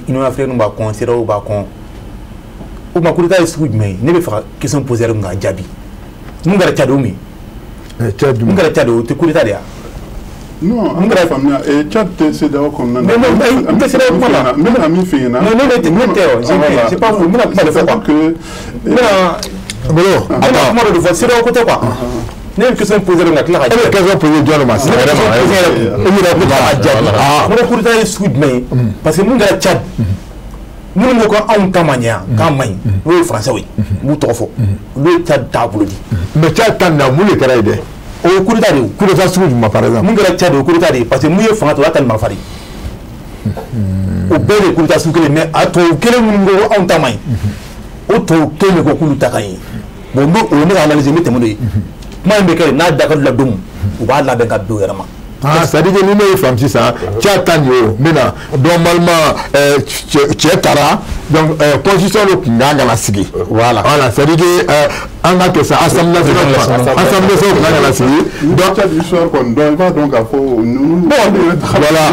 B: Union africaine b'a kɔn, CEDEAO b'a kɔn. O tuma coup d'état ye sugu jumɛn ye? Ne bɛ fɛ ka question poser yɛrɛ k'a jaabi. Mun kɛra Tchad, o min?
A: Tchad
B: mun kɛra Tchad, o tɛ coup d'état de ye wa?
E: Non, an ka faamuya, Tchad tɛ CEDEAO kɔnɔna na.
B: Non, non, n tɛ CEDEAO kuma la.
E: N bɛna min f'i ɲɛna.
B: Non, ne tɛ o, j'ai pas voulu, n bɛna kuma de fɔ quoi.
E: N
B: bɛna.
A: Bolo.
B: N bɛna kuma dɔ de fɔ, CEDEAO ko tɛ quoi. Ne ye question poser ka tila ka.
A: E bɛ question poser jɔn de ma sisan?
B: Ne bɛ question poser yɛrɛ kun.
A: E yɛrɛ
B: kun k'a jaabi. N ko coup d'état ye sugu jumɛn ye? Parce que mun kɛra Tchad, minnu ko k'anw ta ma ɲɛ yan, k'a ma ɲi, n'o ye Français ye, n b'u tɔgɔ fɔ, olu ye Tchad taabolo di.
A: Mais Tchad ta nin na, mun de kɛra yen dɛ?
B: O ye coup d'état de ye.
A: Coup d'état sugu jumɛn par exemple?
B: Mun kɛra Tchad, o ye coup d'état de ye, parce que mun ye fanga ta, o y'a ta ni marifa de ye. O bɛɛ de ye coup d'état sugu kelen, mais a tubabu kelen minnu ko anw ta ma ɲi, o tubabu kelen de ko k'olu ta ka ɲi. Bon, n bɛ o ye ne ka analyse, n bɛ tɛmɛ n'o ye. Kuma in bɛ kɛ n'a da ka d'u la don min, u b'a labɛn ka bin u yɛrɛ ma.
A: Ah, c'est-à-dire que ni ne ye faamu sisan, Tchad ta nin ye o, n bɛna normalement cɛ taara, donc constitution de tun kan ka na sigi.
B: Voilà.
A: Voilà, c'est-à-dire que an ka kɛ sa assemblée nationale, assemblée nationale tun kan ka na sigi.
E: Donc Tchad histoire kɔni dɔn, i b'a dɔn k'a fɔ ninnu.
B: Bon,
A: voilà.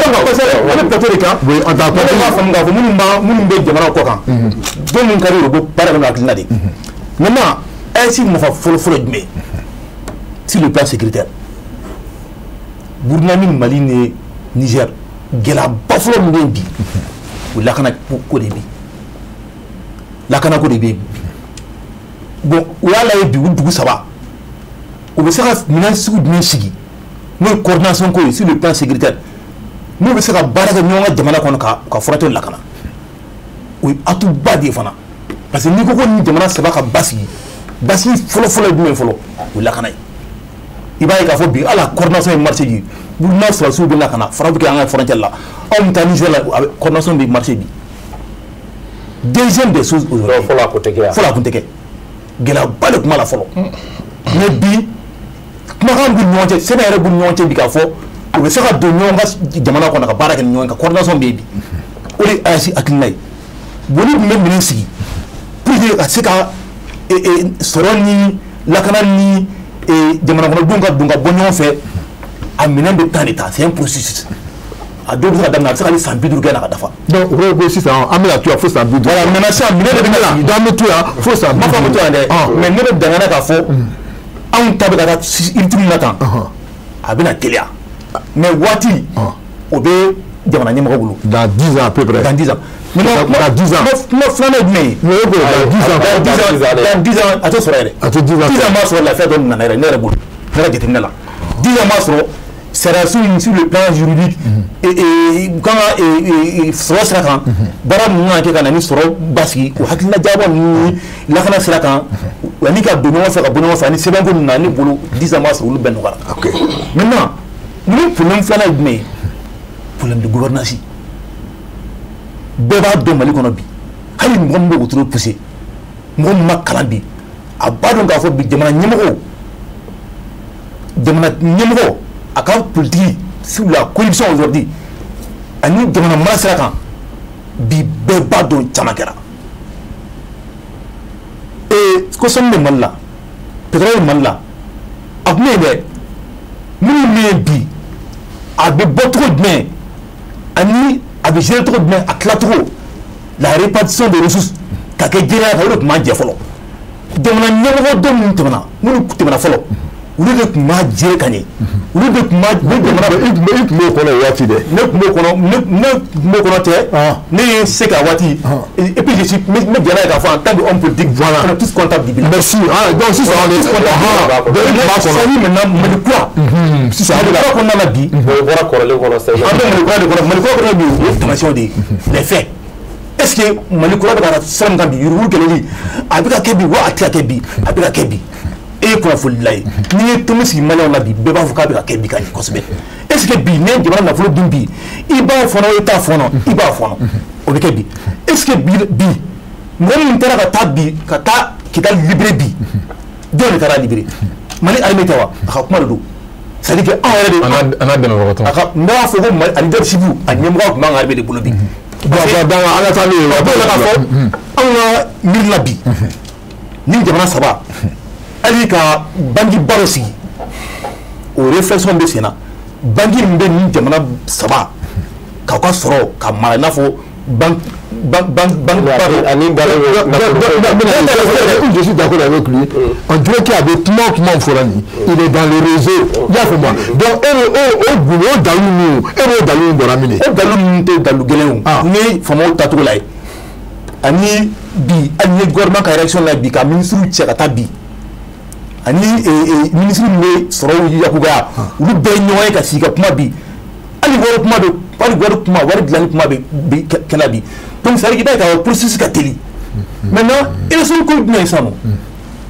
B: D'accord. An bɛ plateau de kan.
A: Oui, on t'a
B: compris. Ne b'a faamu k'a fɔ minnu bɛ jamana kɔ kan. Don min ka di u ye, u bɛ baara kɛ n'o hakilina de ye. Maintenant, AES nafa fɔlɔ-fɔlɔ ye jumɛn ye? Sur le plan sécuritaire. Burkina ni Mali ni Niger, gɛlɛyaba fɔlɔ min bɛ yen bi, o lakana ko de bɛ yen, lakana ko de bɛ yen bi. Bon, u y'a lajɛ bi, u dugu saba, u bɛ se ka minɛn sugu jumɛn sigi n'o ye coordination ko ye sur le plan sécuritaire, n'u bɛ se ka baara kɛ ɲɔgɔn ka jamana kɔnɔ ka frontière lakana, o ye atout ba de ye fana. Parce que n'i ko ko nin jamana saba ka basigi, basigi fɔlɔ-fɔlɔ ye jumɛn ye fɔlɔ? O ye lakana ye. I b'a ye k'a fɔ bi, hali a coordination ye marché bi, Burkina sɔrɔdasiw bɛ na ka na frappe kɛ an ka frontière la, anw bɛ taa Niger la, coordination bɛ marché bi. Deuxième des choses aujourd'hui.
F: Fɔlɔ a kun tɛ kɛ yan.
B: Fɔlɔ a kun tɛ kɛ, gɛlɛyaba de tun b'a la fɔlɔ. Mais bi, kumakan b'u ni ɲɔgɔn cɛ, sɛbɛn yɛrɛ b'u ni ɲɔgɔn cɛ bi k'a fɔ u bɛ se ka don ɲɔgɔn ka jamana kɔnɔ ka baara kɛ ni ɲɔgɔn ye, ka coordination bɛ yen bi. O de ye AES hakilina ye. Bon, ni tun bɛ minɛn sigi pour que ka se ka sɔrɔ ni lakana ni jamana kɔnɔdenw ka don ka bɔ ɲɔgɔn fɛ, a minɛn bɛ temps de ta, c'est un processus. A dɔw bɛ se ka daminɛ, a bɛ se ka hali san 50 kɛ na ka dafa.
A: Donc o kɔrɔ ko sisan an bɛna to yan fo san 50.
B: Voilà, maintenant sisan minɛn de bɛ na sigi.
A: Donc an bɛ to yan fo san 50.
B: N m'a fɔ an bɛ to yan dɛ, mais ne bɛ dangana k'a fɔ anw ta bɛ ka taa rythme na tan, a bɛna teliya. Mais waati o bɛ jamana ɲɛmɔgɔ bolo.
A: Dans 10 ans à peu près.
B: Dans 10 ans.
A: Dans 10 ans.
B: Kuma filanan ye jumɛn ye?
A: Dans
B: 10 ans. Dans 10 ans a tɛ sɔrɔ yɛrɛ.
A: A tɛ 10 ans.
B: 10 ans b'a sɔrɔ lafiya dɔ nana yɛrɛ ne yɛrɛ bolo, ne ka jateminɛ la. 10 ans b'a sɔrɔ sariyasun in sur le plan juridique u kan ka sɔrɔ sira kan, baara ninnu kan ka kɛ ka na ni sɔrɔ basigi, o hakilina jabɔ ninnu ni lakana sira kan, ani ka don ɲɔgɔn fɛ ka bɔ ɲɔgɔn fɛ ani sɛbɛnko ninnu na, ne bolo 10 ans b'a sɔrɔ olu bɛɛ nɔgɔyara. Maintenant ninnu problème filanan ye jumɛn ye? Problème de gouvernance. Bɛɛ b'a dɔn Mali kɔnɔ bi, hali mɔgɔ min bɛ wotoro pousser, mɔgɔ min ma kalan bi, a b'a dɔn k'a fɔ bi jamana ɲɛmɔgɔ a ka politique sur la corruption aujourd'hui ani jamana mara sira kan bi, bɛɛ b'a dɔn caman kɛra. Ko sanu bɛ Mali la, pétrole bɛ Mali la, a tun bɛ yen dɛ, minnu bɛ yen bi, a bɛ bɔ cogo jumɛn ani a bɛ gérer cogo jumɛn, a tila cogo, la répartition des ressources ka kɛ jɛlenya kan, o de tun b'an jɛ fɔlɔ. Jamana ɲɛmɔgɔ dɔ minnu tɛmɛna, minnu tɛmɛna fɔlɔ, olu de tun b'a gérer ka ɲɛ, olu de tun b'a jamana.
A: I tun b'o kɔnɔ o waati dɛ.
B: Ne tun b'o kɔnɔ, ne tun b'o kɔnɔ tɛ, ne ye se ka waati. Et puis je suis, n bɛ jɛn n'a ye k'a fɔ en tant que homme politique,
A: voilà,
B: on est tous comptables du bilan.
A: Merci. Ah, donc sisan on est
B: tous comptables. Donc maintenant Mali kura.
A: Sisan
B: Mali kura kɔnɔna la bi.
F: O bɔra kɔrɔlen kɔnɔ sisan.
B: An bɛ Mali kura de kɔnɔ, Mali kura kɔnɔ bi, o ye taamasiyɛnw de ye, les faits. Est-ce que Mali kura bɛ ka sira min kan bi, yuruguyurugu kɛlɛli, a bɛ ka kɛ bi wa a tɛ ka kɛ bi, a bɛ ka kɛ bi. E ye kunnafonidila ye, n'i ye tomi sigi maliyɛnw na bi, bɛɛ b'a fɔ k'a bɛ ka kɛ bi ka ɲɛ kosɛbɛ. Est ce que bi n'i ye jamana nafolo dun bi, i b'a fɔnɔ, i t'a fɔnɔ, i b'a fɔnɔ, o bɛ kɛ bi. Est ce que bi mɔgɔ min taara ka taa bi ka taa Kidali libéré bi, jɔn de taara libéré? Mali armée tɛ wa? A ka kuma de don. C'est à dire que anw yɛrɛ de.
C: A n'a dɛmɛbagatɔ.
B: A ka n b'a fɔ ko Mali a leadership a ɲɛmɔgɔ tun b'an ka armée de bolo bi.
A: Bon, donc an ka taa n'o ye.
B: A b'o la k'a fɔ anw ka miiri la bi, ni jamana saba hali ka banque ba dɔ sigi, o réflexion bɛ sen na. Banque min bɛ nin jamana saba k'aw ka sɔrɔ ka mara i n'a fɔ banque ba dɔ.
F: Ani
A: Je suis d'accord avec lui. On dirait qu'il y avait kuma fɔra nin, il est dans le réseau. I y'a faamu wa? Donc e o gundo o dalu ninnu, e b'o dalu bɔra min de?
B: O dalu ninnu tɛ dalu gɛlɛn o. Ni ye faamaw tacogo la ye, ani bi hali ni ye gouvernement ka réaction la bi ka ministre cɛ ka taa bi, ani ministre min bɛ sɔrɔw yakubaya, olu bɛɛ ye ɲɔgɔn ye ka sigi ka kuma bi, hali wari kuma bɛ, hali wari kuma, wari dilanni kuma bɛ bi kɛnɛ bi. Donc c'est à dire i b'a ye k'a fɔ processus ka teli. Maintenant élection ko jumɛn ye sisan nɔ?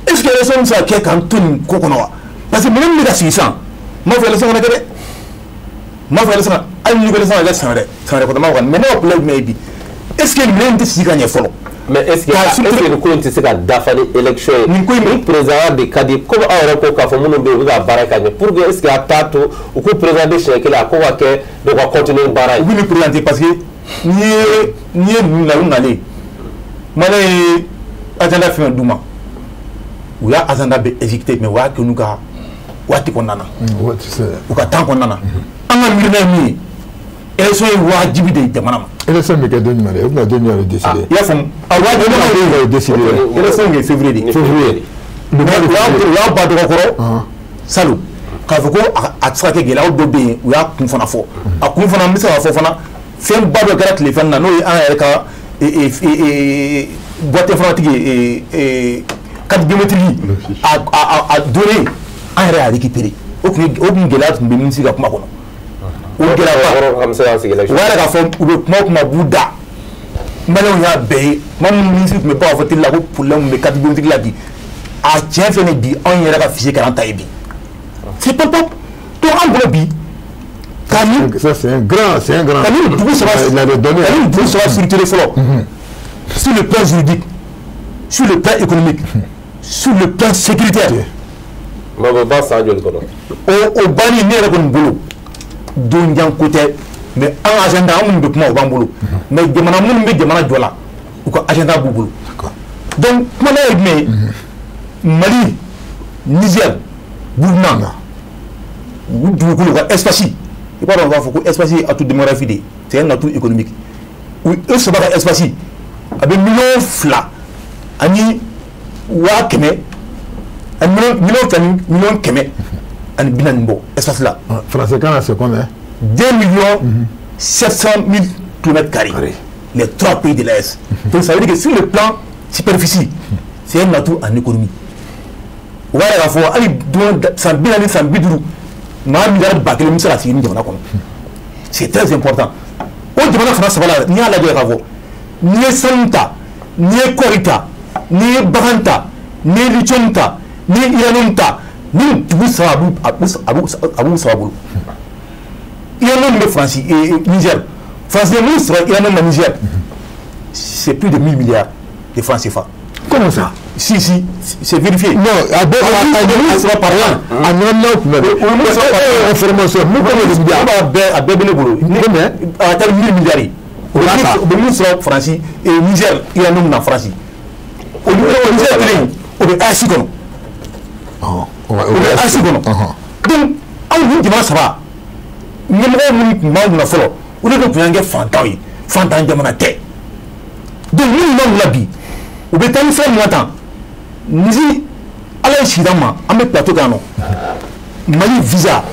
B: Est ce que élection bɛ se ka kɛ k'an to nin ko kɔnɔ wa? Parce que minɛn min bɛ ka sigi sisan, n m'a fɔ élection kana kɛ dɛ, n m'a fɔ élection, hali ni ko élection ka kɛ san wɛrɛ, san wɛrɛ kɔnɔ n m'a fɔ, mais ne ka problème jumɛn ye bi? Est ce que minɛn in tɛ sigi ka ɲɛ fɔlɔ?
F: Mais est-ce que nin ko in tɛ se ka dafa ni élection ye?
B: Nin ko in
F: ni président de ka di, komi aw yɛrɛ ko k'a fɔ minnu bɛ yen u bɛ ka baara ka ɲɛ, pour que est ce que a t'a to u k'u présenter siɲɛ kelen, a ko ka kɛ donc ka continuer baara ye.
B: U bɛ nin présenter parce que n'i ye ninnu na, u nalen Malien ye agenda fɛn fɛn d'u ma, u y'a agenda bɛɛ exécuté, mais u y'a kɛ n'u ka waati kɔnɔna na, u ka temps kɔnɔna na. An ka miirina ye min ye, élection ye wajibi de ye jamana ma.
A: Élection bɛ kɛ don jumɛn de? O bɛna don jumɛn de décider?
B: I y'a faamu, a wajibi
A: de décider.
B: Élection ye février de.
A: Février.
B: U y'a ba dɔgɔkɔrɔ salon k'a fɔ ko a tɛ se ka kɛ, gɛlɛyaw dɔ bɛ yen, u y'a kun fana fɔ. A kun fana, n bɛ se k'a fɔ fana, fɛnba dɔ kɛra tile fɛn na, n'o ye an yɛrɛ ka boîte informatique ye, carte biométrique, a donné, an yɛrɛ y'a récupéré. O kun gɛlɛya tun bɛ ministre ka kuma kɔnɔ. O gɛlɛyaba, o yɛrɛ k'a fɔ u bɛ kuma o kuma b'u da, maliyɛnw y'a bɛɛ ye. Kuma min ministre tun bɛ bɔ k'a fɔ télé la ko problème bɛ carte biométrique la bi, a tiɲɛ fɛn bi, anw yɛrɛ ka fichier kɛra an ta ye bi. C'est palpable. Donc an bolo bi,
A: ça c'est un grand, c'est un grand.
B: Ka nin dugu saba, ka nin dugu saba structuré fɔlɔ sur le plan juridique, sur le plan économique, sur le plan sécuritaire.
F: Mais o bɛ ban san joli kɔnɔ?
B: O banni ne yɛrɛ kɔni bolo, donjan ko tɛ, mais an ka agenda, an minnu bɛ kuma o b'an bolo, mais jamana minnu bɛ jamana jɔ la, u ka agenda b'u bolo. Donc kuma ye jumɛn ye? Mali, Niger, Burkina, u dugukolo ka espace, i b'a dɔn u b'a fɔ ko espace ye atout démographique de ye, c'est un atout économique. U saba ka espace a bɛ 2,1 millions ani 2,14000000 bɔ espace la.
A: Français kan na, c'est combien?
B: 2 700 000 km², les 3 pays de l'AES. Donc ça veut dire que sur le plan superficie, c'est un atout en économie. O b'a yira k'a fɔ hali don san 40 san 50 maa miliyari 1000 bɛ se ka sigi ni jamana kɔnɔ. C'est très important. O jamana fana saba la, n'i y'a lajɛ k'a fɔ n'i ye sanu ta, n'i ye kɔɔri ta, n'i ye bagan ta, n'i ye lithium ta, n'i ye uranium ta, ni dugu saba a b'u saba bolo. Uranium bɛ Faransi, Niger. Faransi ye mun sɔrɔ uranium na Niger? C'est plus de 1000 milliards de francs CFA.
A: Comment ça?
B: Si, si, c'est vérifié.
A: Non, a bɛɛ a
B: par an.
A: A ɲɔgɔnnaw tun bɛ information mun ko de
B: bi a bɛɛ bɛ ne bolo.
A: Combien?
B: A ka taa 1000 milliards ye. O bɛ min sɔrɔ Faransi, Niger uranium na Faransi. O Niger kelen o bɛ AES kɔnɔ. O bɛ AES kɔnɔ. Donc anw ni jamana saba ɲɛmɔgɔ minnu tun b'anw kunna fɔlɔ, olu de tun y'an kɛ fantanw ye, fantan jamana tɛ. Donc minnu b'anw kunna bi, u bɛ taa ni fɛn min na tan, nisi ala ye sida ma, an bɛ plateau kan nɔ, Mali visa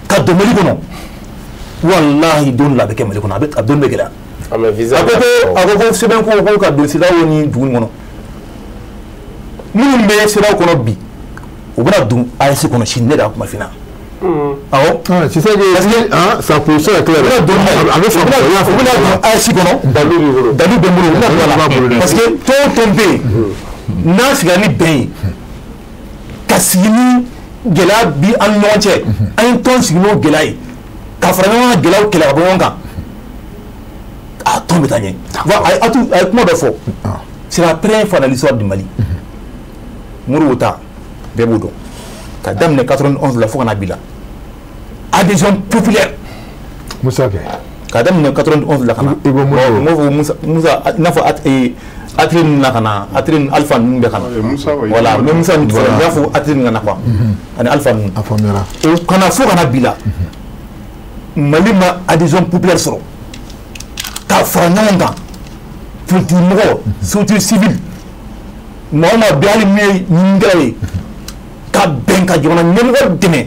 B: ka don Mali kɔnɔ, walahi don la a bɛ kɛ Mali kɔnɔ, a don bɛ gɛlɛya. A ko ko sɛbɛn ko ka don CEDEAO ni dugu in kɔnɔ, minnu bɛ CEDEAO kɔnɔ bi, u bɛna don AES kɔnɔ sini, ne de y'a kuma f'i ɲɛna. Awɔ.
A: C'est ça que sa position est claire. A bɛ faamu.
B: U bɛna don AES kɔnɔ.
A: Dalu b'i bolo.
B: Dalu bɛ n bolo, u bɛna don a la. Parce que tɔn o tɔn bɛ yen, n'a sigira ni bɛn ye, ka sigi ni gɛlɛya bi an ni ɲɔgɔn cɛ, an ye tɔn sigi n'o gɛlɛya ye, ka fara ɲɔgɔn kan gɛlɛyaw kɛlɛ ka bɔ ɲɔgɔn kan, a tɔn bɛ taa ɲɛ. A ye kuma dɔ fɔ. C'est la première fois dans l'histoire du Mali. Modibo ta bɛɛ b'o dɔn. Ka daminɛ 91 la fo ka na bi la. Adhésion populaire.
A: Moussa kɛ.
B: Ka daminɛ 91 la ka na.
A: I ko
B: Modibo. Musa i n'a fɔ Atire ninnu na ka na, Atire ni Alpha ninnu bɛ ka na. Voilà, mais Musa ninnu fɔlɔ, n y'a fɔ Atire ninnu ka na quoi. Ani Alpha ninnu.
A: A faamuyara.
B: O ka na fo ka na bi la. Mali ma adhésion populaire sɔrɔ. Ka fara ɲɔgɔn kan. Politique mɔgɔ, société civile. Maa o maa bɛ hali min ye ɲininikɛla ye. Ka bɛn ka jamana ɲɛmɔgɔ dɛmɛ.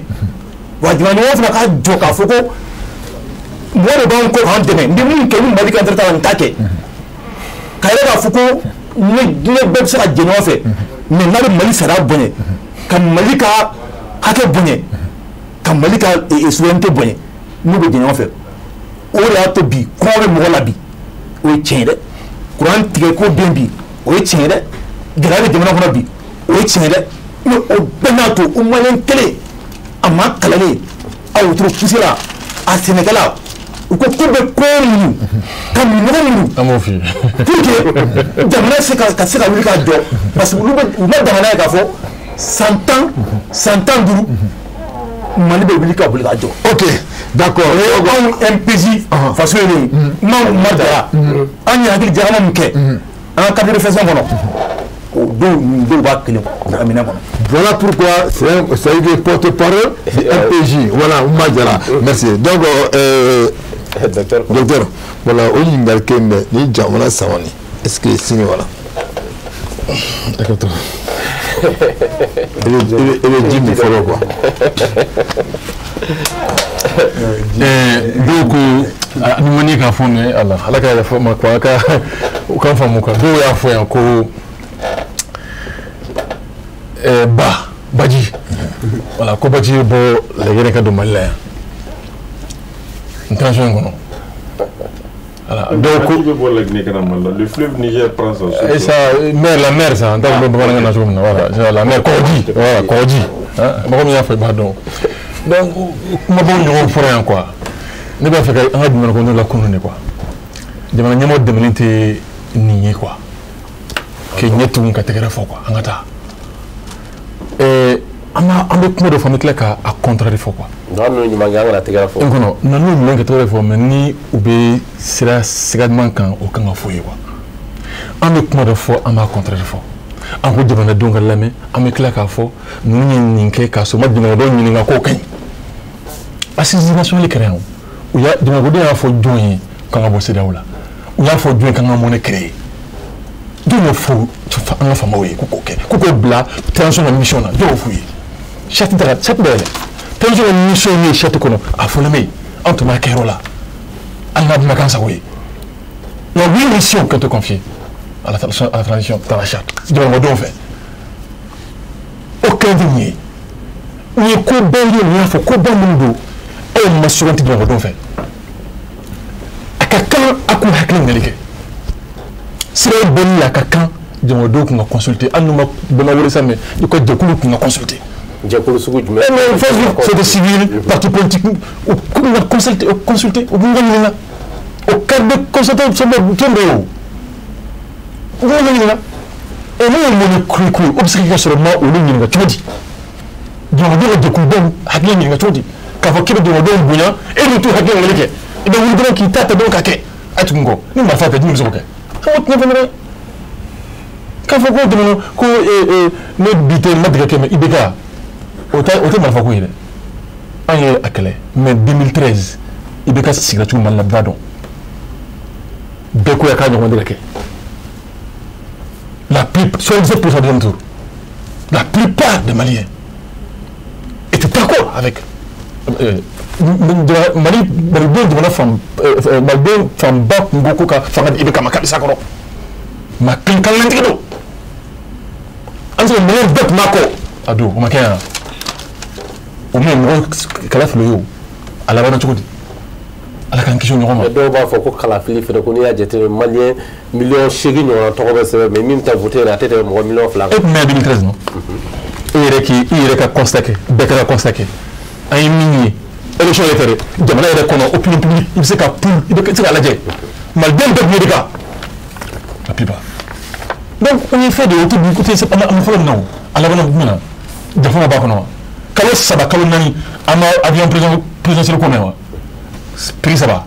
B: Wa jamana ɲɛmɔgɔ fana ka jɔ k'a fɔ ko mɔgɔ de b'an kɔ k'an dɛmɛ, n bɛ mun kɛ ni Mali ka intérêt t'a la, n t'a kɛ. Ka yɛrɛ k'a fɔ ko diɲɛ bɛɛ bɛ se ka jɛ ɲɔgɔn fɛ, mais n'a bɛ Mali sariya bonya, ka Mali ka hakɛ bonya, ka Mali ka souveraineté bonya, n'u bɛ jɛ ɲɔgɔn fɛ. O de y'a to bi kɔngɔ bɛ mɔgɔ la bi, o ye tiɲɛ ye dɛ. Kuran tigɛ ko bɛ bi, o ye tiɲɛ ye dɛ. Gɛlɛya bɛ jamana kɔnɔ bi, o ye tiɲɛ ye dɛ. Mais o bɛɛ n'a to o maliyɛn kelen a ma kalalen, a wotoro pusera, a sɛnɛkɛla, u ko k'u bɛ kɔngɔ muɲu ka minɔgɔ muɲu.
C: An b'o f'i ye.
B: Pour que jamana ka se ka wuli ka jɔ, parce que olu bɛ u ma jamana ye k'a fɔ san 10 san 15 Mali bɛ wuli ka boli ka jɔ.
A: Ok, d'accord.
B: Anw MPJ faso ye nin ye, n'anw ma jara, an ye hakili jagabɔ min kɛ an ka cadre de réflexion kɔnɔ, o dɔw dɔw b'a kelen a minɛn kɔnɔ.
A: Voilà pourquoi c'est le porte-parole du MPJ. Voilà, Oumar Diarra. Merci. Donc, docteur, voilà, o ɲininkali kelen bɛ ni jamana saba nin, est-ce que sini wala?
C: D'accord.
A: I bɛ ji min fɔlɔ quoi.
C: Dɔw ko ni ma ni k'a fɔ nin ye ala ala ka yafa ma quoi, ka u k'an faamu quoi. Dɔw y'a fɔ yan ko ba baji, voilà, ko baji bɛ bɔ Laginɛ ka don Mali la yan n transition in kɔnɔ. Voilà, dɔw ko
D: bɛ bɔ Laginɛ ka na Mali la, le fleuve Niger prend sa source.
C: Et ça, mer, la mer ça, n t'a dɔn bamanankan na cogo min na, voilà, la mer, kɔgɔji, voilà, kɔgɔji, mɔgɔ min y'a fɔ i b'a dɔn. Donc kumabaw ɲɔgɔn fɔra yan quoi. Ne b'a fɛ ka an ka jamana kɔnɔnaw lakunun de quoi. Jamana ɲɛmɔgɔ dɛmɛni tɛ nin ye quoi. K'i ɲɛ tugun ka tɛgɛrɛ fɔ quoi, an ka taa. An bɛ kuma dɔ fɔ, an bɛ tila k'a contraire fɔ quoi.
F: Nka n'u ɲuman kɛ, an kana tɛgɛrɛ fɔ.
C: N kɔnɔ, na n'u ɲuman kɛ tɛgɛrɛ fɔ, mais ni u bɛ sira ɲuman kan, o kan ka fɔ ye quoi. An bɛ kuma dɔ fɔ, an b'a contraire fɔ. An ko jamanadenw ka lamɛn, an bɛ tila k'a fɔ ninnu ye nin kɛ k'a sɔrɔ u ma jamanadenw ɲininka k'o ka ɲi. Assise nationale kɛra yan, u y'a jamanadenw y'a fɔ jɔn ye k'an ka bɔ CEDEAO la, u y'a fɔ jɔn ye k'an ka monnaie créer. Jɔn y'o fɔ an ka faamaw ye k'u k'o kɛ, k'u k'o bila transition ka mission na, jɔn y'o f'u ye? Charte da charte dayɛlɛ, transition ka mission ye charte kɔnɔ, a fɔlen bɛ yen. An tun b'a kɛyɔrɔ la, hali n'a ma k'an sago ye. Il y a 8 missions qu'on te confie à la transition dans la charte. Jamanadenw fɛ. O kɛlen tɛ nin ye. Nin ye ko baw ye, nin y'a fɔ ko ba minnu don, aw ma suganti jamanadenw fɛ. A ka kan a k'u hakili ɲininkali kɛ. Sira bɔli la, a ka kan jamanadenw kun ka consulter, hali n'u ma bɛɛ ma wele sa, mais i ka jɛkulu kun ka consulter.
F: Jɛkulu sugu jumɛn?
C: Mais Facebook, société civile, parti politique, u kun ka consulter, u kun ka ɲininka. O carte de consultation tɔn bɛ yen o. U kun ka ɲininka. Et n'o ye mun ye kuru, o bɛ se ka sɔrɔ ma olu ɲininka cogo di? Jamanadenw ka jɛkulubaw hakili ɲininka cogo di? K'a fɔ k'i bɛ jamanadenw bonya, e dun t'u hakili ɲininkali kɛ. I bɛ wuli dɔrɔn k'i ta ta dɔrɔn k'a kɛ. A tugun kɔ, ni marifa tɛ, jumɛn bɛ se k'o kɛ? An k'o tiɲɛ fɔ ɲɔgɔn ye. K'a fɔ ko jamana ko ne bi tɛ n ma dege kɛ, mais IBK o tɛ marifa ko ye dɛ. An ye a kɛlɛ, mais 2013 IBK sigira cogo Mali la, bɛɛ b'a dɔn. Bɛɛ ko ya k'a ɲɔgɔn de ka kɛ. La plupart, 77% deuxième tour, la plupart des Maliens étaient d'accord avec Mali, malidenw jamana fan, malidenw fanba kun ko ko ka fanga di IBK ma kabisa kɔrɔ. Maa kelen kalentigi don. An sɔrɔ Maliyɛn bɛɛ tun b'a kɔ. A don o ma kɛ yan. O min ye mɔgɔ kɛlɛ fili ye o, a labanna cogo di? Ala k'an kisi o ɲɔgɔn ma.
F: Mais dɔw b'a fɔ ko kalafili fɛnɛ, ko n'i y'a jateminɛ, Maliyɛn 8 miliyɔn ɲɔgɔnna tɔgɔ bɛ sɛbɛn, mais min bɛ taa voter yɛrɛ, a tɛ tɛmɛ mɔgɔ 2 miliyɔn
C: E
F: kan.
C: tun bɛ yan 2013, non? E yɛrɛ k'i i yɛrɛ ka constat kɛ, bɛɛ ka constat kɛ. An ye min ye, élection yɛrɛ tɛ dɛ, jamana yɛrɛ kɔnɔ, opinion publique, i bɛ se ka pool, i bɛ se k'a lajɛ. Maliden bɛɛ tun bɛ de kan. La plupart. Donc o ye fɛn de ye, o tɛ o tɛ an ma fɔlɔ min na o, a labanna jumɛn na? Janfa ma b'a kɔnɔ wa? Kalo 3, kalo 4, an ma avion présidentiel ko mɛn wa? Prix 3.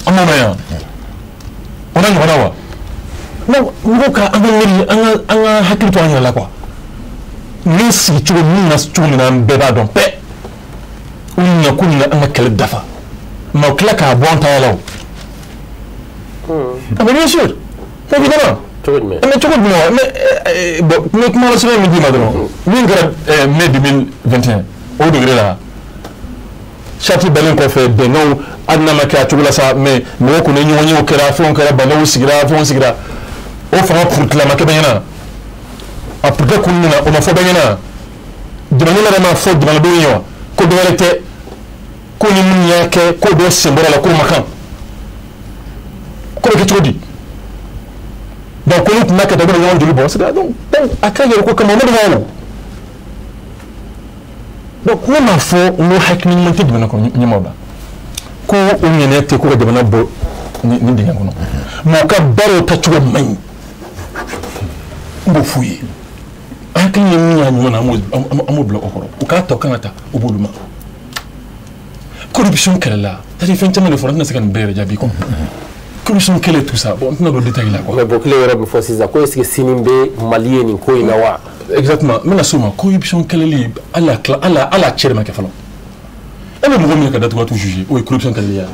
C: An m'o mɛn yan. O n'a ɲɔgɔnna wa? Donc mɔgɔw ka an ka miiri, an ka hakili to an yɛrɛ la quoi. Ni sigi cogo min na, cogo min na, an bɛɛ b'a dɔn bɛɛ. U nana k'u nana an ka kɛlɛ dafa. Mais u tila k'a bɔ an ta la o. Ah mais bien sûr, évidemment.
F: Cogo jumɛn?
C: Mais cogo jumɛn wa? Mais bon, n bɛ kuma lasurunya min d'i ma dɔrɔn, min kɛra mai 2021, o degré la, charte bɛnnen kɔfɛ, bɛnkanw, hali n'a ma kɛ a cogo la sa, mais mɔgɔw kɔni ye ɲɔgɔn ye, o kɛra, fɛnw kɛra, bandaw sigira, fɛnw sigira. O fanga purutilama kɛ bɛ ɲɛna. A purutikɛ kun min na, o ma fɔ bɛɛ ɲɛna. Jamana yɛrɛ ma fɔ jamanadenw ye wa? Ko dɔ wɛrɛ tɛ, ko ni minnu y'a kɛ, ko dɔ sen bɔra la, k'o ma kan. Ko bɛ kɛ cogo di? Donc ko n'u tun b'a kɛ tan, u bɛna ɲɔgɔn joli bɔn. C'est donc a kɛra yɛrɛ ko kama, o ma dogo o. Donc ne m'a fɔ n ko hakili ɲuman tɛ jamana kɔnɔ ɲɛmaaw la, ko o ŋaniya tɛ ko ka jamana bɔ nin dingɛ kɔnɔ, mais u ka baaraw taacogo man ɲi. N b'o f'u ye. Hakili ye min y'a ɲuman na, an b'o bila o kɔrɔ. U k'a ta, u kan ka ta, o b'olu ma. Corruption kɛlɛla, c'est à dire fɛn caman de fɔra, n tɛna se ka nin bɛɛ yɛrɛ jaabi quoi. Corruption kɛlɛ, tout ça, bon, n tɛna don détail la quoi.
F: Mais bon, kelen yɛrɛ bɛ fɔ sisan ko est ce que sini bɛ Mali ye nin ko in na wa?
C: Exactement, n bɛna s'o ma. Corruption kɛlɛli, hali a tila, hali a cɛ de ma kɛ fɔlɔ. E bɛ mɔgɔ min ka datugu ka t'u juger, o ye corruption kɛlɛli ye wa?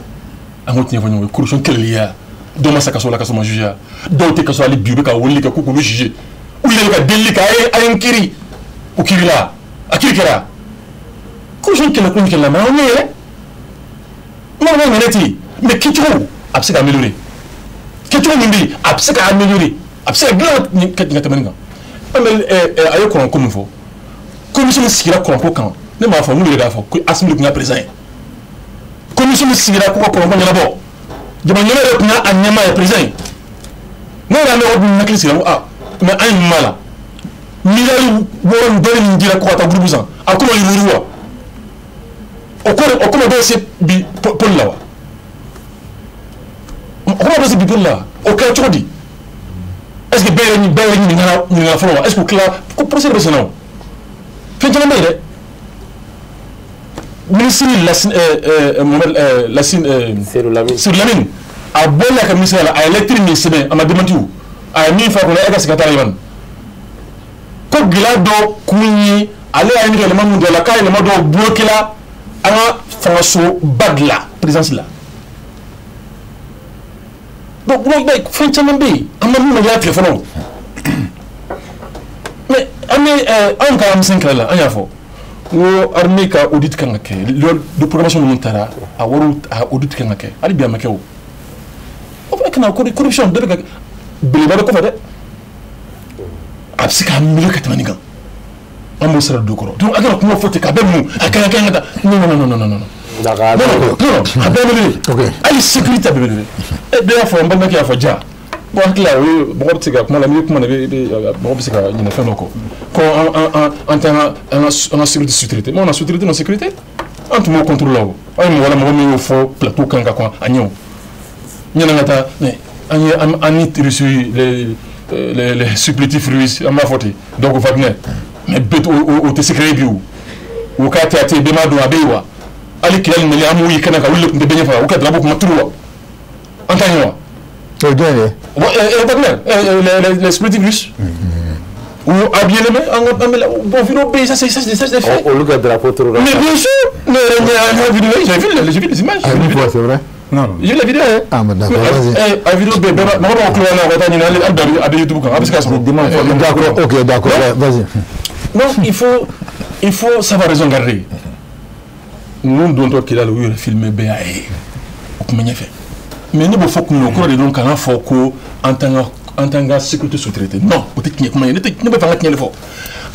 C: An k'o tiɲɛ fɔ ɲɔgɔn ye, o ye corruption kɛlɛli ye wa? Dɔw ma sa kaso la ka sɔrɔ ma juger wa? Dɔw tɛ kaso hali bi, u bɛ ka weleli kɛ k'u k'olu juger. U yɛrɛ bɛ ka delili kɛ, a ye n kiiri. U kiirila, a kiiri kɛra. Corruption kɛlɛ kun kɛlɛ la, mais anw ɲɛ yɛrɛ. N b'a fɔ ŋɛnɛ ten, mais kɛcogo a bɛ se ka améliorer. Kɛcogo min bɛ yen, a bɛ se ka améliorer, a bɛ se ka dilan ka tɛmɛ nin kan. An bɛ a ye kuranko min fɔ, commission min sigira kuranko kan, ne m'a fɔ, n'u yɛrɛ y'a fɔ ko Assimi de tun y'a président ye. Commission min sigira ko ka kuranko ɲɛnabɔ, jamana ɲɛmaa yɛrɛ tun y'a ɲɛmaa ye, président ye. Ne yɛrɛ mɛn o dun hakili sigira ko ah, mais an ye nin b'a la, 6 miliyari ni dɔɔnin min dira ko ka taa groupe san, a ko ma yuruguyurugu wa? O ko o ko ma dɔw se bi pôle la wa? O ko ma dɔw se bi pôle la wa? O kɛra cogo di? Est ce que bɛɛ yɛrɛ ɲininkara fɔlɔ wa? Est ce que o tilala ko procès bɛ sen na o? Fɛn caman bɛ yen dɛ. Ministre Lassine Mohamed Lassine
F: Seydou Lamine.
C: Seydou Lamine, a bɔlen a ka ministère la, a ye lettre min sɛbɛn, a ma démenti o. A ye min fɔ a kɔnɔ, e ka segin ka taa la Yamani. Ko gɛlɛya dɔ kun ye ale y'a ɲini ka yɛlɛma min don a la, k'a yɛlɛma dɔw bloqué la an ka fangasoba de la, présidence la. Donc fɛn caman bɛ yen, an ma min ma y'a tigɛ fɔlɔ. Mais an bɛ anw ka amisɛn kɛlɛ la, an y'a fɔ N ko armée ka audit kan ka kɛ, loi de programmation minnu taara, a wariw a audit kan ka kɛ, hali bi a ma kɛ. O o fana kana corruption dɔ bɛ ka belebele bɛ kɔfɛ dɛ, a bɛ se k'a miiri ka tɛmɛ nin kan. An b'o sira don kɔrɔ. Donc a kana kuma fɔ ten k'a bɛɛ mun a kan ka kan ka taa. Non, non, non, non, non, non.
F: D'accord.
C: Non, non, a bɛɛ wele. Hali sécurité a bɛɛ wele. E bɛɛ y'a fɔ, n balimakɛ y'a fɔ ja. Bon, hakili la, o ye mɔgɔ bɛ se ka kuma la, n'i bɛ kuma na, i bɛ mɔgɔ bɛ se ka ɲinɛ fɛn dɔ kɔ. Ko an tɛ an ka sécurité sous-traité. Mais on a sous-traité nos sécurité. An tun b'o contrôle la o. An ye mɔgɔ la, mɔgɔ min y'o fɔ plateau kan ka kɔn a ɲɛ o. Ɲɛna ka taa, mais an ye an ni reçu les supplétifs russes, an b'a fɔ ten. Donc Wagner. Mais bɛɛ o tɛ secret bi o. O k'a tɛ a tɛ bɛɛ m'a dɔn a bɛ yen wa. Hali Kidali nali, an m'u ye kɛnɛ kan, olu de tun tɛ bɛɛ ɲɛfɛ, u ka drapeau kuma turu wa. An t'a ye wa.
A: O jɔn ye?
C: Ouais, Wagner, les supplétifs russes. Ou habillé les mains, bon, vidéo B, ça c'est fait.
F: Olu ka drapeau turu.
C: Mais bien sûr, mais vidéo, j'ai vu les images.
A: Ah, une fois, c'est vrai?
B: Non, non.
C: J'ai vu la vidéo, hein.
A: Ah, mais d'accord, vas-y.
C: Eh, a vidéo B, bɛɛ mɔgɔ b'aw tulo la, ka taa ɲini, hali bi a bɛ YouTube kan, a bɛ se ka sɔrɔ.
A: D'accord, ok, d'accord, vas-y.
C: Donc il faut savoir raison garder. Ninnu dontɔ Kidali, u yɛrɛ filmé, bɛɛ y'a ye. O tun bɛ ɲɛfɛ. Mais ne b'o fɔ kun min, o kɔrɔ de don kana fɔ ko an t'an ka sécurité sous-traité. Non, o tɛ tiɲɛ kuma ye. Ne tɛ, ne bɛ fɛ an ka tiɲɛ de fɔ.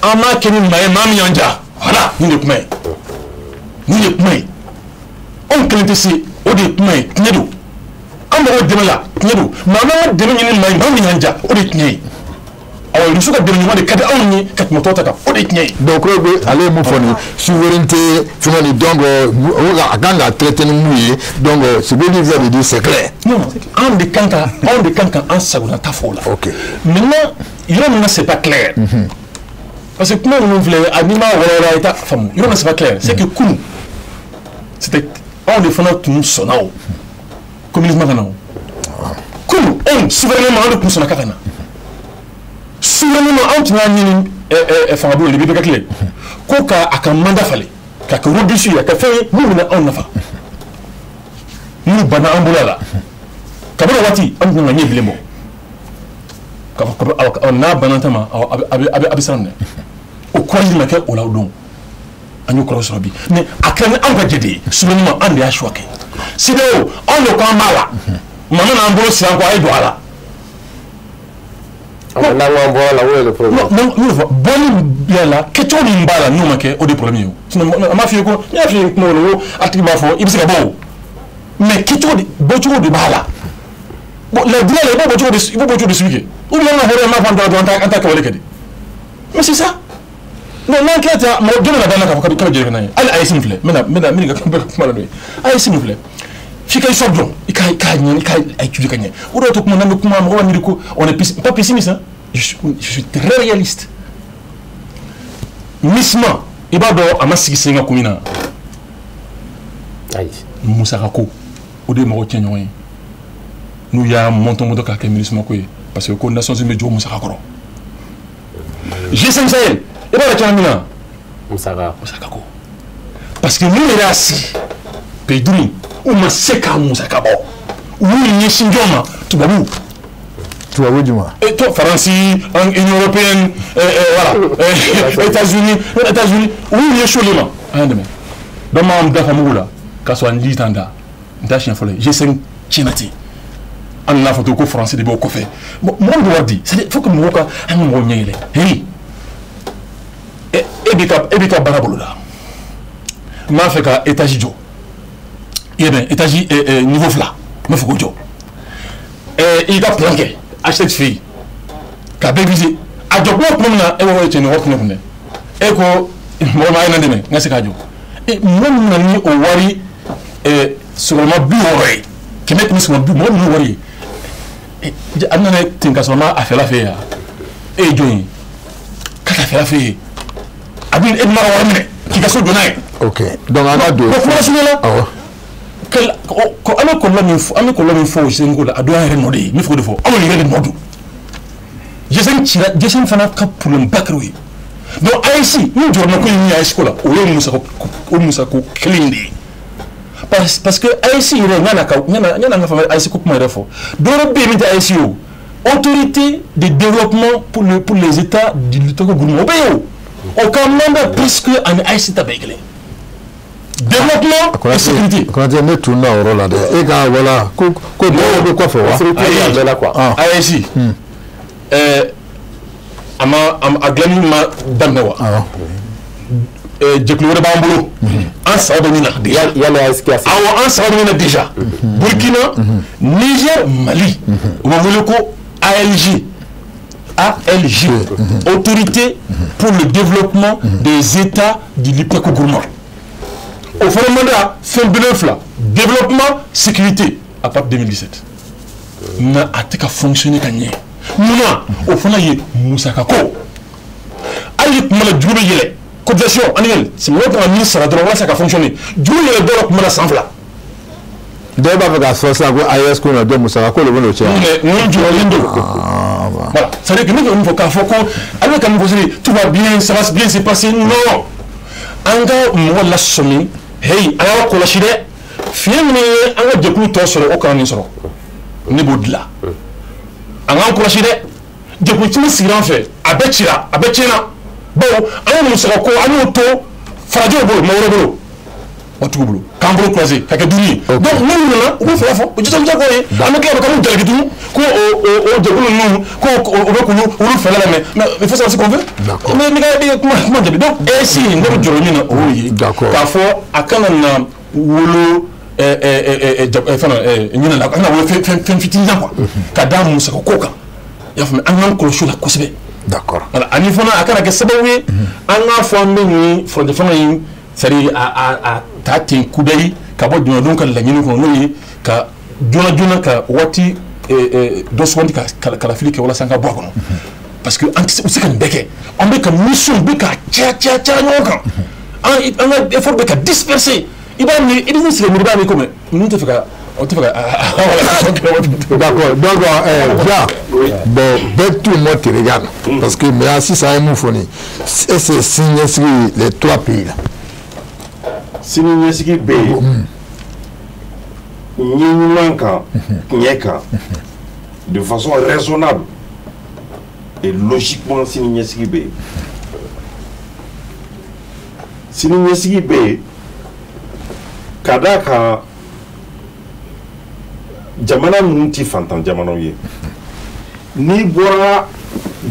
C: An m'a kɛ ni maa ye, maa min y'an ja. Voilà, nin de ye kuma ye. Nin de ye kuma ye. Anw kelen tɛ se, o de ye kuma ye, tiɲɛ don. An mago dɛmɛ la, tiɲɛ don. Mais an b'an ka dɛmɛ ɲini maa ye, maa min y'an ja, o de ye tiɲɛ ye. Awɔ, Russe ka dɛmɛ ɲuman de ka di anw ye ka tɛmɛ tɔw ta kan, o de ye tiɲɛ ye.
A: Donc kɔrɔ bɛ ale ye mun fɔ nin souveraineté fɛngɛ nin, donc a kan ka traiter ni mun ye, donc ce que lui vient de dire, c'est clair.
C: Non, anw de kan ka an sagonata fɔ o la.
A: Ok.
C: Maintenant, yɔrɔ min na c'est pas clair. Parce que kuma ninnu filɛ, a n'i m'a walawala, i t'a faamu. Yɔrɔ min na c'est pas clair, c'est que kunun, c'était anw de fana tun sɔnna o. Communisme ka na o. Kunun, anw souverainement, anw de tun sɔnna k'a ka na. Souverainement, anw tun y'a ɲini fanga bolo de bɛ ka tile ko ka a ka mandat falen, k'a kɛ robuste ye, a ka fɛn ye min bɛna anw nafa. Minnu banna an bolo a la. Kabini o waati, an tun ka ɲɛ bilen bɔ. K'a fɔ awɔ, n'a banna ta ma, awɔ, a bɛ siran minɛ. O courage ma kɛ o la o don. An y'o courage sɔrɔ bi. Mais a kɛra ni anw ka jɛ de ye. Souverainement, an de y'a choix kɛ. CEDEAO, anw de ko an b'a la. Maa mana an bolo siri an kɔ, a ye don a la.
F: N'an ko an bɔra la, o ye le problème.
C: Non, non, n'o fɔ bɔli bɛ la, kɛcogo min b'a la, n'o ma kɛ, o de ye problème ye o. Sinon an b'a f'i ye ko n y'a f'i ye kuma kɔnɔ ko a tigi b'a fɔ i bɛ se ka bɔ o. Mais kɛcogo de, bɔcogo de b'a la. Bon, ladiriya la, i b'o bɔcogo de suivi kɛ. Ou bien an ka hɔrɔnya m'a fɔ an t'a dɔn, an t'a kɛwale kɛ de. Mais c'est ça. Non, n'an kɛra ten, mɔgɔ jɔn bɛna da la k'a fɔ k'a bɛ jɛn ka n'a ye. Hali AES min filɛ, n bɛna ka kuma la n'o ye. AES min filɛ, f'i ka histoire dɔn, i k'a ɲɛ, i k'a étudier ka ɲɛ. O de y'a to kuma n'an bɛ kuma, mɔgɔ b'a miiri ko on est pas pessimiste, hein. Je suis très réaliste. MISMA, i b'a dɔn a ma sigi sen kan kun min na.
F: Ayi.
C: Musaka ko, o de ye mɔgɔw tiɲɛ ɲɔgɔn ye. N'u y'a mɔntɔn k'a kɛ MINUSMA ko ye, parce que ko Nations Unies bɛ jɔ musaka kɔrɔ. G5 Sahel, i b'a dɔn caman min na.
F: Musaka.
C: Musaka ko. Parce que n'u yɛrɛ y'a sigi, pays duuru, u ma se k'a musaka bɔ. U y'u ɲɛsin jɔn ma? Tubabuw.
A: Tubabu jumɛn?
C: Et toi, France, Union européenne, voilà, États-Unis, États-Unis, u y'u ɲɛsin olu ma. An y'an dɛmɛ. Donc m'an da fa mugu la, k'a sɔrɔ an ji t'an da. N t'a siɲɛ fɔlɔ ye. G5 tiɲɛna ten. An nana fɔ ten ko France de b'o kɔfɛ. Bon, mɔgɔ min bɛ wari di, c'est-à-dire faut que mɔgɔw ka an ka mɔgɔw ɲɛ yɛlɛ. Hey, e b'i ka baara bolo la. N b'a fɛ ka étage jɔ. I ye bɛn étage niveau 2, n b'a fɛ k'o jɔ. I ka plan kɛ architecte fɛ yen k'a bɛɛ viser. A jɔ kuma min na, e b'a fɔ cɛ nin wari tɛ ne kun dɛ. E ko mɔgɔ ma a ye na dɛmɛ n ka se k'a jɔ. Mɔgɔ min nana ni o wari sɔgɔma 60 ye, kɛmɛ kɛmɛ sɔgɔma bi, mɔgɔ min n'o wari ye, a nana ten ka sɔrɔ a ma a fɛla fɛ yen wa? E ye jɔn ye ka taa fɛla fɛ yen? A bɛ e bɛna ka wari minɛ k'i ka so jɔ n'a ye.
A: Ok, donc an ka don.
C: Bon, kuma surunya la.
A: Awɔ.
C: An bɛ kɔlɔlɔ min fɔ, an bɛ kɔlɔlɔ min fɔ o G5 ko la, a dɔ y'an yɛrɛ nɔ de ye. N bɛ fɛ k'o de fɔ, anw yɛrɛ de nɔ don. G5 cira, G5 fana ka problème ba kɛra o ye. Donc AES, n jɔrɔna ko ye min ye AES ko la, o ye musaka, o musako kelen in de ye. Parce que AES yɛrɛ, ɲana an ka fama AES ko kuma yɛrɛ fɔ, dɔwɛrɛ bɛ yen min tɛ AES ye o. Autorité de développement pour les États du Togo, o bɛ yen o. O ka mandat presque ani AES ta bɛɛ ye kelen. Développement et sécurité.
A: Konate ne tununa o yɔrɔ la dɛ. E ka wala ko dɔw bɛ kɔfɛ wa?
C: Ayi, AES a ma a dilanni ma daminɛ wa? Jɛkulu wɛrɛ b'an bolo. An saba bɛ min na déjà.
F: Yanni AES ka se.
C: Awɔ, an saba bɛ min na déjà. Burkina, Niger, Mali. U bɛ wele ko ALG. ALG. Autorité pour le développement des États du Liptako-Gourma. Au fana mandat fɛn belebele fila, développement, sécurité, à partir de 2017. Na a tɛ ka fonctionner ka ɲɛ. Munna? O fana ye musaka ko. Hali tuma la juru bɛ yɛlɛ, cotisation annuelle, c'est mɔgɔ kan ka min sara dɔrɔn walasa ka fonctionner, juru yɛlɛ dɔw la tuma la san 2.
A: Dɔw b'a fɛ k'a fɔ sisan ko AES ko na dɔn musaka ko de bɛ n'o cɛ.
C: Ninnu jɔlen don. Voilà, c'est-à-dire que ne bɛ min fɔ k'a fɔ ko ale bɛ ka min fɔ sisan, tout va bien, ça va bien se passer, non. An ka mɔgɔ lasɔmi, hey, a y'aw kɔlɔsi dɛ, fiɲɛ min ye an ka jɛkulu tɔ sɔrɔ, o kana nin sɔrɔ, ne b'o dilan. An k'an kɔlɔsi dɛ, jɛkulu caman sigira an fɛ, a bɛɛ cira, a bɛɛ tiɲɛna. Bawo an ye musaka ko an y'o to farajɛw bolo, mɔgɔ wɛrɛ bolo, watigiw bolo, k'an bolo croiser ka kɛ duuru ye. Donc n'olu nana, u b'o fɛɛrɛ fɔ, o jija ko ye, an bɛ tila ka jalaki tugun ko o jɛkulu ninnu ko o bɛ k'olu olu fɛɛrɛ lamɛn. Mais il faut savoir ce qu'on veut. Mais ne ka kuma jaabi. Donc AES ne bɛ jɔrɔ min na, o y'o ye. K'a fɔ a kana na wolo fɛn ɲinɛ la, a kana wolo fɛn fitinin na quoi, ka da musaka ko kan. I y'a faamuya, an k'an kɔlɔsi o la kosɛbɛ.
A: D'accord.
C: Voilà, ani fana a kana kɛ sababu ye an k'a fɔ an bɛ nin furancɛ fanga in, c'est-à-dire a ta ten kudayi ka bɔ jamanadenw ka laɲini kɔnɔ, n'o ye ka joona joona ka waati dɔ sugandi ka kalafili kɛ walasa an ka bɔ a kɔnɔ. Parce que an tɛ se ka nin bɛɛ kɛ, an bɛ ka mission bɛ ka caya caya caya ɲɔgɔn kan, an ka effort bɛ ka disperser. I b'a miiri, i bɛ sigi miiri, i b'a miiri komi ninnu tɛ fɛ ka o tɛ fɛ ka.
A: D'accord, donc Dia, bon, bɛɛ tout le monde te regarde parce que mais sisan an ye mun fɔ nin, est-ce que sini ɲɛsigi les trois pays là?
D: Sini ɲɛsigi bɛ yen, ɲɛ ɲuman kan, tiɲɛ kan, de façon raisonnable et logiquement, sini ɲɛsigi bɛ yen. Sini ɲɛsigi bɛ yen ka d'a kan jamana ninnu ti fantan jamanaw ye. N'i bɔra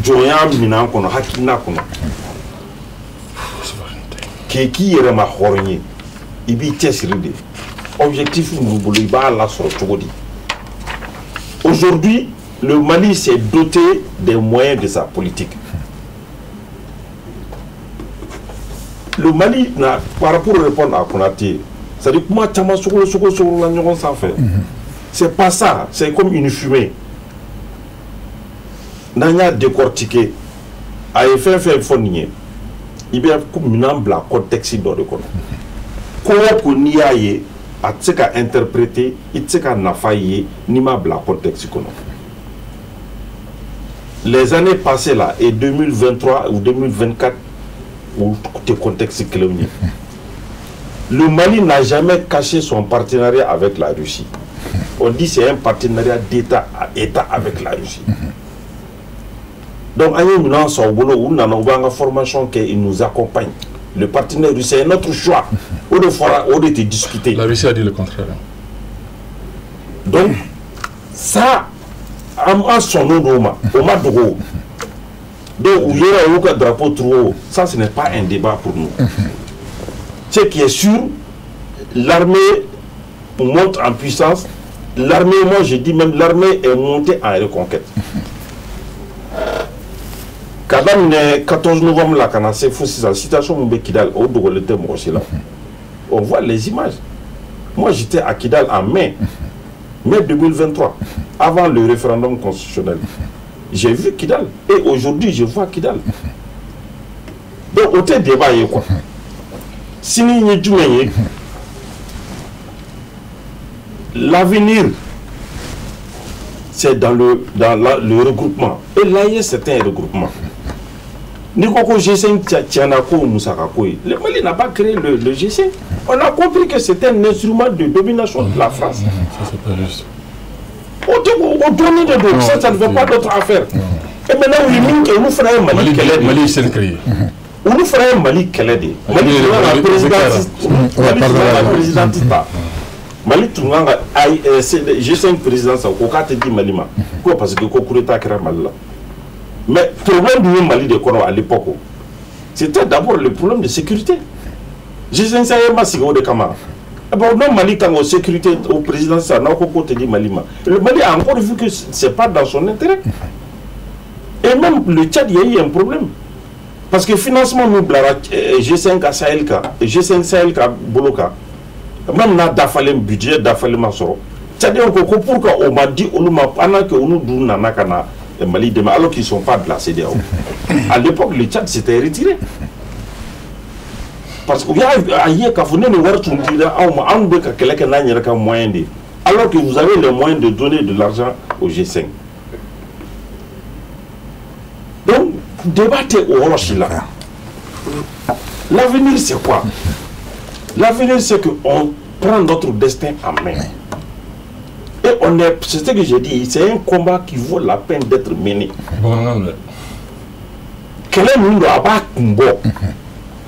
D: jɔnya minɛn kɔnɔ, hakilina kɔnɔ, k'e k'i yɛrɛ ma hɔrɔn ye, i b'i cɛsiri de. Objectif minnu bolo, i b'a lasɔrɔ cogo di? Aujourd'hui, le Mali s'est doté des moyens de sa politique. Le Mali n'a, par rapport à répondre à Konaté, c'est-à-dire kuma caman sogo sogo sogo la ɲɔgɔn sanfɛ. C'est pas ça, c'est comme une fumée. N'an y'a décortiquer, a ye fɛn fɛn fɔ nin ye, i bɛ minɛn bila contexte dɔ de kɔnɔ. Ko o ko n'i y'a ye, a tɛ se ka interpréter, i tɛ se ka nafa ye n'i m'a bila contexte kɔnɔ. Les années passées là, et 2023 ou 2024, o tɛ contexte kelenw ye. Le Mali n'a jamais caché son partenariat avec la Russie. On dit c'est un partenariat d'État à État avec la Russie. Donc, an ye minɛn san u bolo, u nana, u b'an ka formation kɛ, ils nous accompagnent. Le partenaire russe, c'est notre choix. O de fɔra, o de tɛ discuter.
C: La Russie a dit le contraire.
D: Donc, ça, an sɔnn'o d'o ma, o ma dogo. Donc, u yɛrɛ y'u ka drapeau turu o, ça ce n'est pas un débat pour nous. Ce qui est sûr, l'armée monte en puissance. L'armée, moi je dis même l'armée est montée en reconquête. Ka daminɛ 14 novembre la ka na se fo sisan, situation min bɛ Kidal, o dogolen tɛ mɔgɔ si la. On voit les images. Moi j'étais à Kidal en mai 2023, avant le référendum constitutionnel. J'ai vu Kidal et aujourd'hui je vois Kidal. Donc o tɛ débat ye quoi. Sini ye jumɛn ye? L'avenir, c'est dans le regroupement. Et l'AES, c'est un regroupement. Ni ko G5 tiɲɛna ko musaka ko ye. Le Mali n'a pas créé le G5. On a compris que c'était un instrument de domination de la France.
C: Ça, c'est pas juste.
D: O dɔnni de don. Ça, ça ne fait pas d'autre affaire. Et maintenant, u ye min kɛ, olu fana ye Mali kɛlɛ de.
C: Mali ye seli créé.
D: Olu fana ye Mali kɛlɛ de ye. Mali tun kan ka présidence, Mali tun kan ka présidence ta. Mali tun kan ka G5 présidence ko k'a tɛ di Mali ma ko parce que ko coup d'état kɛra Mali la. Mais problème dun ye Mali de kɔnɔ à l'époque, c'était d'abord le problème de sécurité. G5 Sahel ma sigi o de kama. Bon, non, Mali kan k'o sécurité au présidence n'aw ko k'o tɛ di Mali ma. Le Mali a encore vu que c'est pas dans son intérêt. Et même le Tchad, il y a eu un problème. Parce que financement min bilara G5 Sahel kan, G5 Sahel ka bolo kan, même n'a dafalen budget dafalen ma sɔrɔ. Tchadiens ko ko pourquoi o ma di olu ma pendant que olu dun nana ka na Mali dɛmɛ alors qu'ils sont pas de la CEDEAO. À l'époque, le Tchad s'était retiré. Parce que u y'a ye k'a fɔ ne ni wari tun dira anw ma, anw bɛ ka kɛlɛ kɛ n'an yɛrɛ ka moyen de ye. Alors que vous avez les moyens de donner de l'argent au G5. Donc, débat tɛ o yɔrɔ si la. L'avenir, c'est quoi? L'avenir, c'est qu'on prend notre destin en main. Et on est, c'est ce que j'ai dit, c'est un combat qui vaut la peine d'être mené. Kɛlɛ min don, a b'a kun bɔ.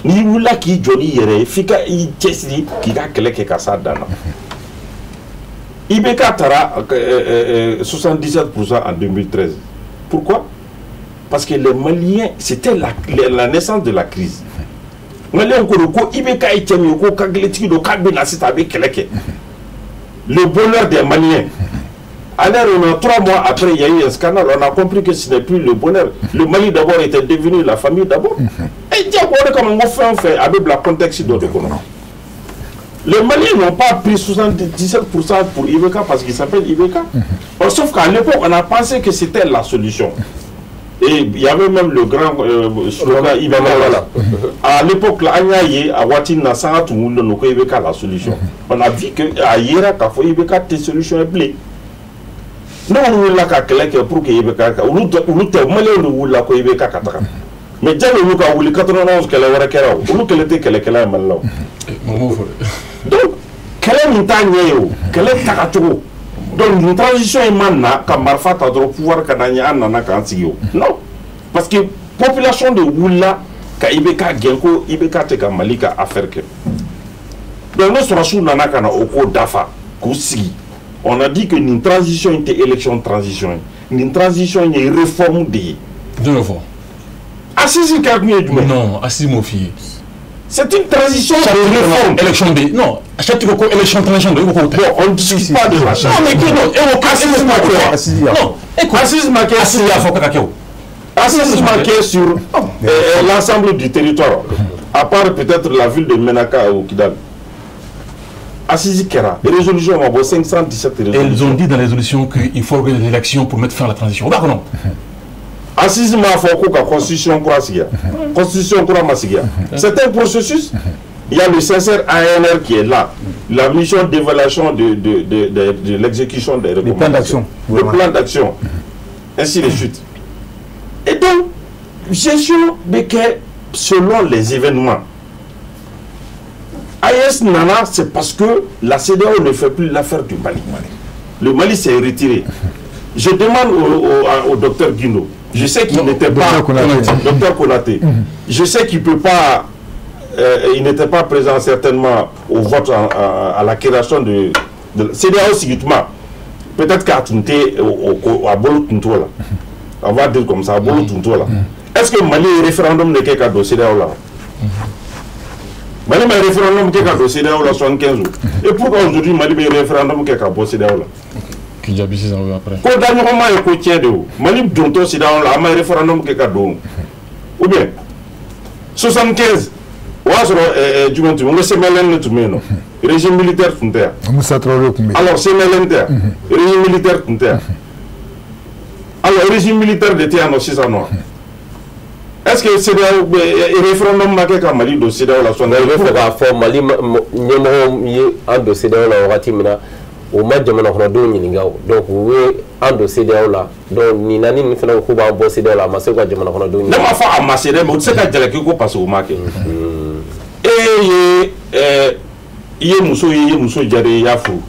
D: N'i wulila k'i jɔ n'i yɛrɛ ye, f'i ka i cɛsiri k'i ka kɛlɛ kɛ ka s'a dan na. IBK taara 77% en 2013. Pourquoi? Parce que les Maliens, c'était la naissance de la crise. Maliens ko ko IBK ye cɛ min ye, ko kankeletigi don, k'a bɛ na sisan a bɛ kɛlɛ kɛ. Le bonheur des Maliens. Alors, on a 3 mois après, il y a eu un scandale. On a compris que ce n'est plus le bonheur. Le Mali d'abord était devenu la famille d'abord. Et diago, comme on fait, avec le contexte de kɔnɔ. Les Maliens n'ont pas pris 77% pour IBK parce qu'il s'appelle IBK. Or, sauf qu'à l'époque, on a pensé que c'était la solution. Et il y avait même le grand slogan IBK. Voilà. À l'époque, là, an y'a ye, a waati na sanga tun wulilen don ko IBK la solution. On a vu que a yera k'a fɔ IBK tɛ solution ye bilen. Ne kɔni wulila ka kɛlɛ kɛ pour que IBK ka olu tɛ, olu tɛ, Maliyɛnw de wulila ko IBK ka taga. Mais jani olu ka wuli, 91 kɛlɛ wɛrɛ kɛra o. Olu kɛlɛ tɛ kɛlɛkɛla ye Mali la o.
C: Mɔgɔ m'o fɔ dɛ.
D: Donc kɛlɛ nin t'a ɲɛ ye o. Kɛlɛ tagacogo. Donc nin transition in ma na ka marifa ta dɔrɔn pouvoir ka na ɲɛ, an nana k'an sigi o. Non. Parce que population de wulila ka IBK gɛn ko IBK tɛ ka Mali ka affaire kɛ. Donc ne sɔrɔsiw nana ka na o ko dafa k'u sigi. On a dit que nin transition in tɛ élection transition ye. Nin transition in ye réforme de ye.
C: Jɔn y'o fɔ?
D: Assise kɛ kun ye jumɛn?
C: Non, assise m'o f'i ye.
D: C'est une transition de réforme.
C: Élection de non, chaque ko élection transition de, i ko k'o tɛ.
D: Bon, on ne discute pas de la charte.
C: Non, mais que non, e ko
D: Assise ma kɛ.
B: Assise y'a fɔ.
C: Non, e ko
D: Assise ma kɛ.
C: Assise y'a fɔ k'a ka kɛ o.
D: Assise ma kɛ sur l'ensemble du territoire, à part peut-être la ville de Menaka ou Kidal. Assise kɛra, résolution ma bɔ, 517
C: Et ils
D: résolutions.
C: ont dit dans la résolution qu'il faut organiser des élections pour mettre fin à la transition. O b'a kɔnɔ.
D: Assise m'a fɔ ko ka constitution kura sigi yan. Constitution kura ma sigi yan. C'est un processus. Il y a le sincère ANR qui est là. La mission d'évaluation de l'exécution des
B: Le plan
D: recommandations.
B: d'action.
D: Le plan d'action. Ainsi de suite. Et donc, gestion bɛ kɛ selon les événements. AES nana, c'est parce que la CEDEAO ne fait plus l'affaire du Mali. Le Mali s'est retiré. Je demande au docteur Guindo. Je sais qu'il n'était pas
A: Docteur Konaté.
D: Docteur Konaté. Je sais qu'il peut pas, il n'était pas présent certainement au vote à la création de CEDEAO sigi tuma. Peut-être qu'a tun tɛ a bolo tun t'o la. On va dire comme ça, a bolo tun t'o la. Est-ce que Mali ye référendum de kɛ ka don CEDEAO la? Mali ma référendum kɛ ka don CEDEAO la 75 o. Et pourquoi aujourd'hui Mali bɛ référendum kɛ ka bɔ CEDEAO la?
C: K'i jaabi sisan o après.
D: Ko da ɲɔgɔnma ye ko tiɲɛ de o. Mali dontɔ CEDEAO la, an ma référendum kɛ ka don. Ou bien 75, o y'a sɔrɔ jumɛn tun bɛ yen? N ko CMLN de tun bɛ yen nɔ. Régime militaire tun tɛ yan.
A: Musa Traoré tun bɛ yen.
D: Alors CMLN tɛ yan. Régime militaire tun tɛ yan. Alors régime militaire de tɛ yan nɔ sisan nɔ. Est-ce que CEDEAO bɛ référendum ma kɛ ka Mali don CEDEAO la sɔn?
F: I bɛ fɛ k'a fɔ Mali ɲɛmɔgɔw ye an don CEDEAO la wagati min na, u ma jamana kɔnɔdenw ɲininka o. Donc u ye an don CEDEAO la, donc nin naani nin fana ko k'u b'an bɔ CEDEAO la, a ma se k'u ka jamana kɔnɔdenw
D: Ne
F: ɲininka.
D: m'a fɔ a ma se dɛ, mais u tɛ se ka jalaki ko parce que u m'a kɛ. E ye i ye muso ye, i ye muso jara i y'a furu,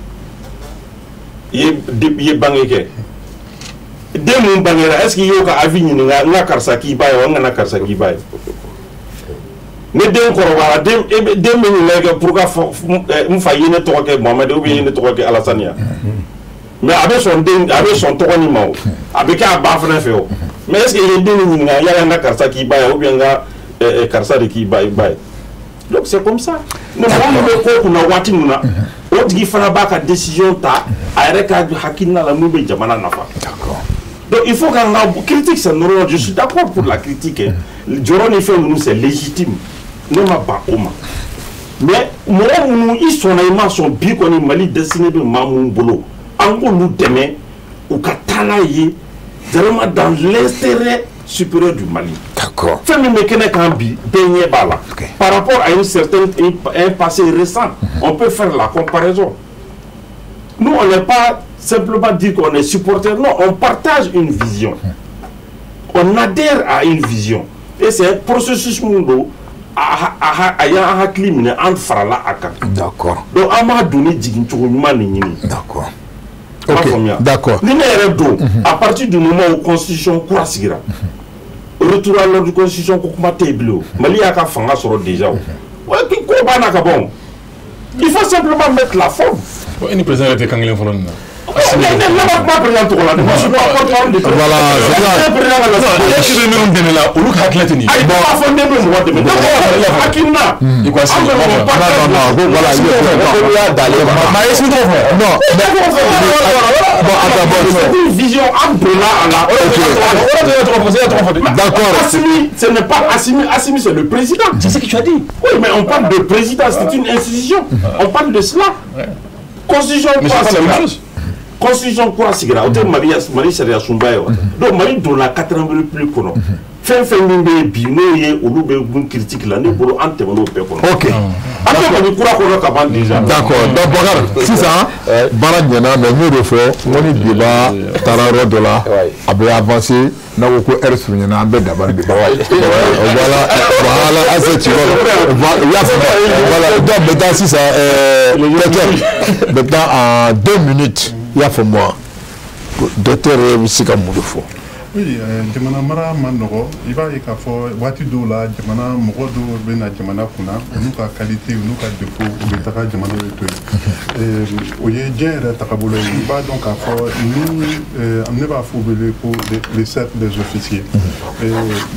D: i ye bange kɛ. Den mun bangera, est ce que i y'o ka avis ɲininka, n ka karisa k'i ba ye wa, n kana karisa k'i ba ye? Ne den kɔrɔbayara, den den bɛ ɲininka kɛ pourquoi n fa ye ne tɔgɔ kɛ Mohamed ou bien ye ne tɔgɔ kɛ Alassane ya. Mais a bɛ sɔn den, a bɛ sɔn tɔgɔ nin ma o, a bɛ kɛ a ba fana fɛ o. Mais est ce que i ye den nin ɲininka yala n ka karisa k'i ba ye ou bien n ka karisa de k'i ba ye ba ye? Donc c'est comme ça. Ni mɔgɔ min bɛ ko kunna waati min na, o tigi fana b'a ka décision ta a yɛrɛ ka hakilina la mun bɛ jamana nafa.
A: D'accord.
D: Donc il faut qu'an ka critique, c'est normal, je suis d'accord pour la critique, hein. Jɔrɔ ni fɛn ninnu, c'est légitime, ne ma ban o ma. Mais mɔgɔ minnu i sɔnna i ma sɔn, bi kɔni Mali destinée bɛ maa minnu bolo, an k'olu dɛmɛ u ka taa n'a ye vraiment dans l'intérêt supérieur du Mali.
A: D'accord.
D: Fɛn min bɛ kɛnɛ kan bi, bɛɛ ɲɛ b'a la. Par rapport à une certaine un passé récent, on peut faire la comparaison. Nous, on n'est pas simplement dire qu'on est supporter, non, on partage une vision, on adhère à une vision et c'est un processus mun don, a y'an hakili minɛ, an farala a kan.
A: D'accord.
D: Donc an b'a doni jigin cogo ɲuman de ɲini.
A: D'accord.
D: I m'a
A: Ok,
D: faamuya?
A: D'accord.
D: Ni ne yɛrɛ don, à partir du moment où constitution kura sigira, retour à l'ordre, constitution ko kuma tɛ yen bilen o. Mali y'a ka fanga sɔrɔ déjà o. Ouais, ko banna ka ban o. Il faut simplement mettre la forme.
C: E ni président yɛrɛ tɛ kan kelen fɔlɔ nin na.
D: Ne ma kuma président tɔgɔ la, moi je suis pas porte-parole de
A: Voilà, c'est ça.
D: Ne président ka
C: E
D: la
C: si bɛ minnu dɛmɛ la, olu ka hakilina tɛ nin ye.
D: Ayi, ne b'a fɔ ne bɛ mɔgɔ dɛmɛ, ne ko hakilina.
C: I ko Assimi.
D: An bɛ mɔgɔ
A: Non, non, non, ko voilà, il
F: Ko y'a d'ale ma.
C: Maa ye Assimi tɔgɔ fɔ.
A: Non, mais bon, attends, bon,
D: C'est une vision, an donna a la.
C: O de tɔgɔ fɔ, e y'a tɔgɔ fɔ de.
A: D'accord.
D: Assimi, ce n'est pas Assimi, Assimi c'est le président.
C: C'est ce que tu as dit.
D: Oui, mais on parle de président, c'est une institution. On parle de cela. Constitution
C: Mais c'est
D: kura
C: pas la même
D: sigira.
C: chose.
D: Constitution kura sigira, o tɛ Mali Mali sariya sunba ye wa? Donc Mali donna 80 république kɔnɔ. Fɛn fɛn min bɛ yen bi, n'o ye olu bɛ mun critique la, ne bolo an tɛmɛn'o bɛɛ kɔnɔ.
A: Ok.
D: An bɛ kɔni kura kɔnɔ ka ban déjà.
A: D'accord. Donc Boubacar, sisan baara ɲɛna, mais n y'o de fɔ n ko ni débat taara yɔrɔ dɔ la, a bɛ avancer. N'a ko ko heure surunyana, an bɛ dabali de. Voilà, voilà, assez, tu vois. Voilà, i y'a faamu. Voilà, donc maintenant sisan, docteur, maintenant en 2 minutes, i y'a faamu wa? Docteur bɛ se ka mun de fɔ?
E: Oui, jamana mara ma nɔgɔ. I b'a ye k'a fɔ waati dɔw la, jamana mɔgɔ dɔw bɛ na jamana kunna, u n'u ka qualité, u n'u ka défaut, u bɛ taga, jamana bɛ to yen. O ye diɲɛ yɛrɛ tagabolo ye. I b'a dɔn k'a fɔ ni ne b'a fɔ wele ko les cercles des officiers.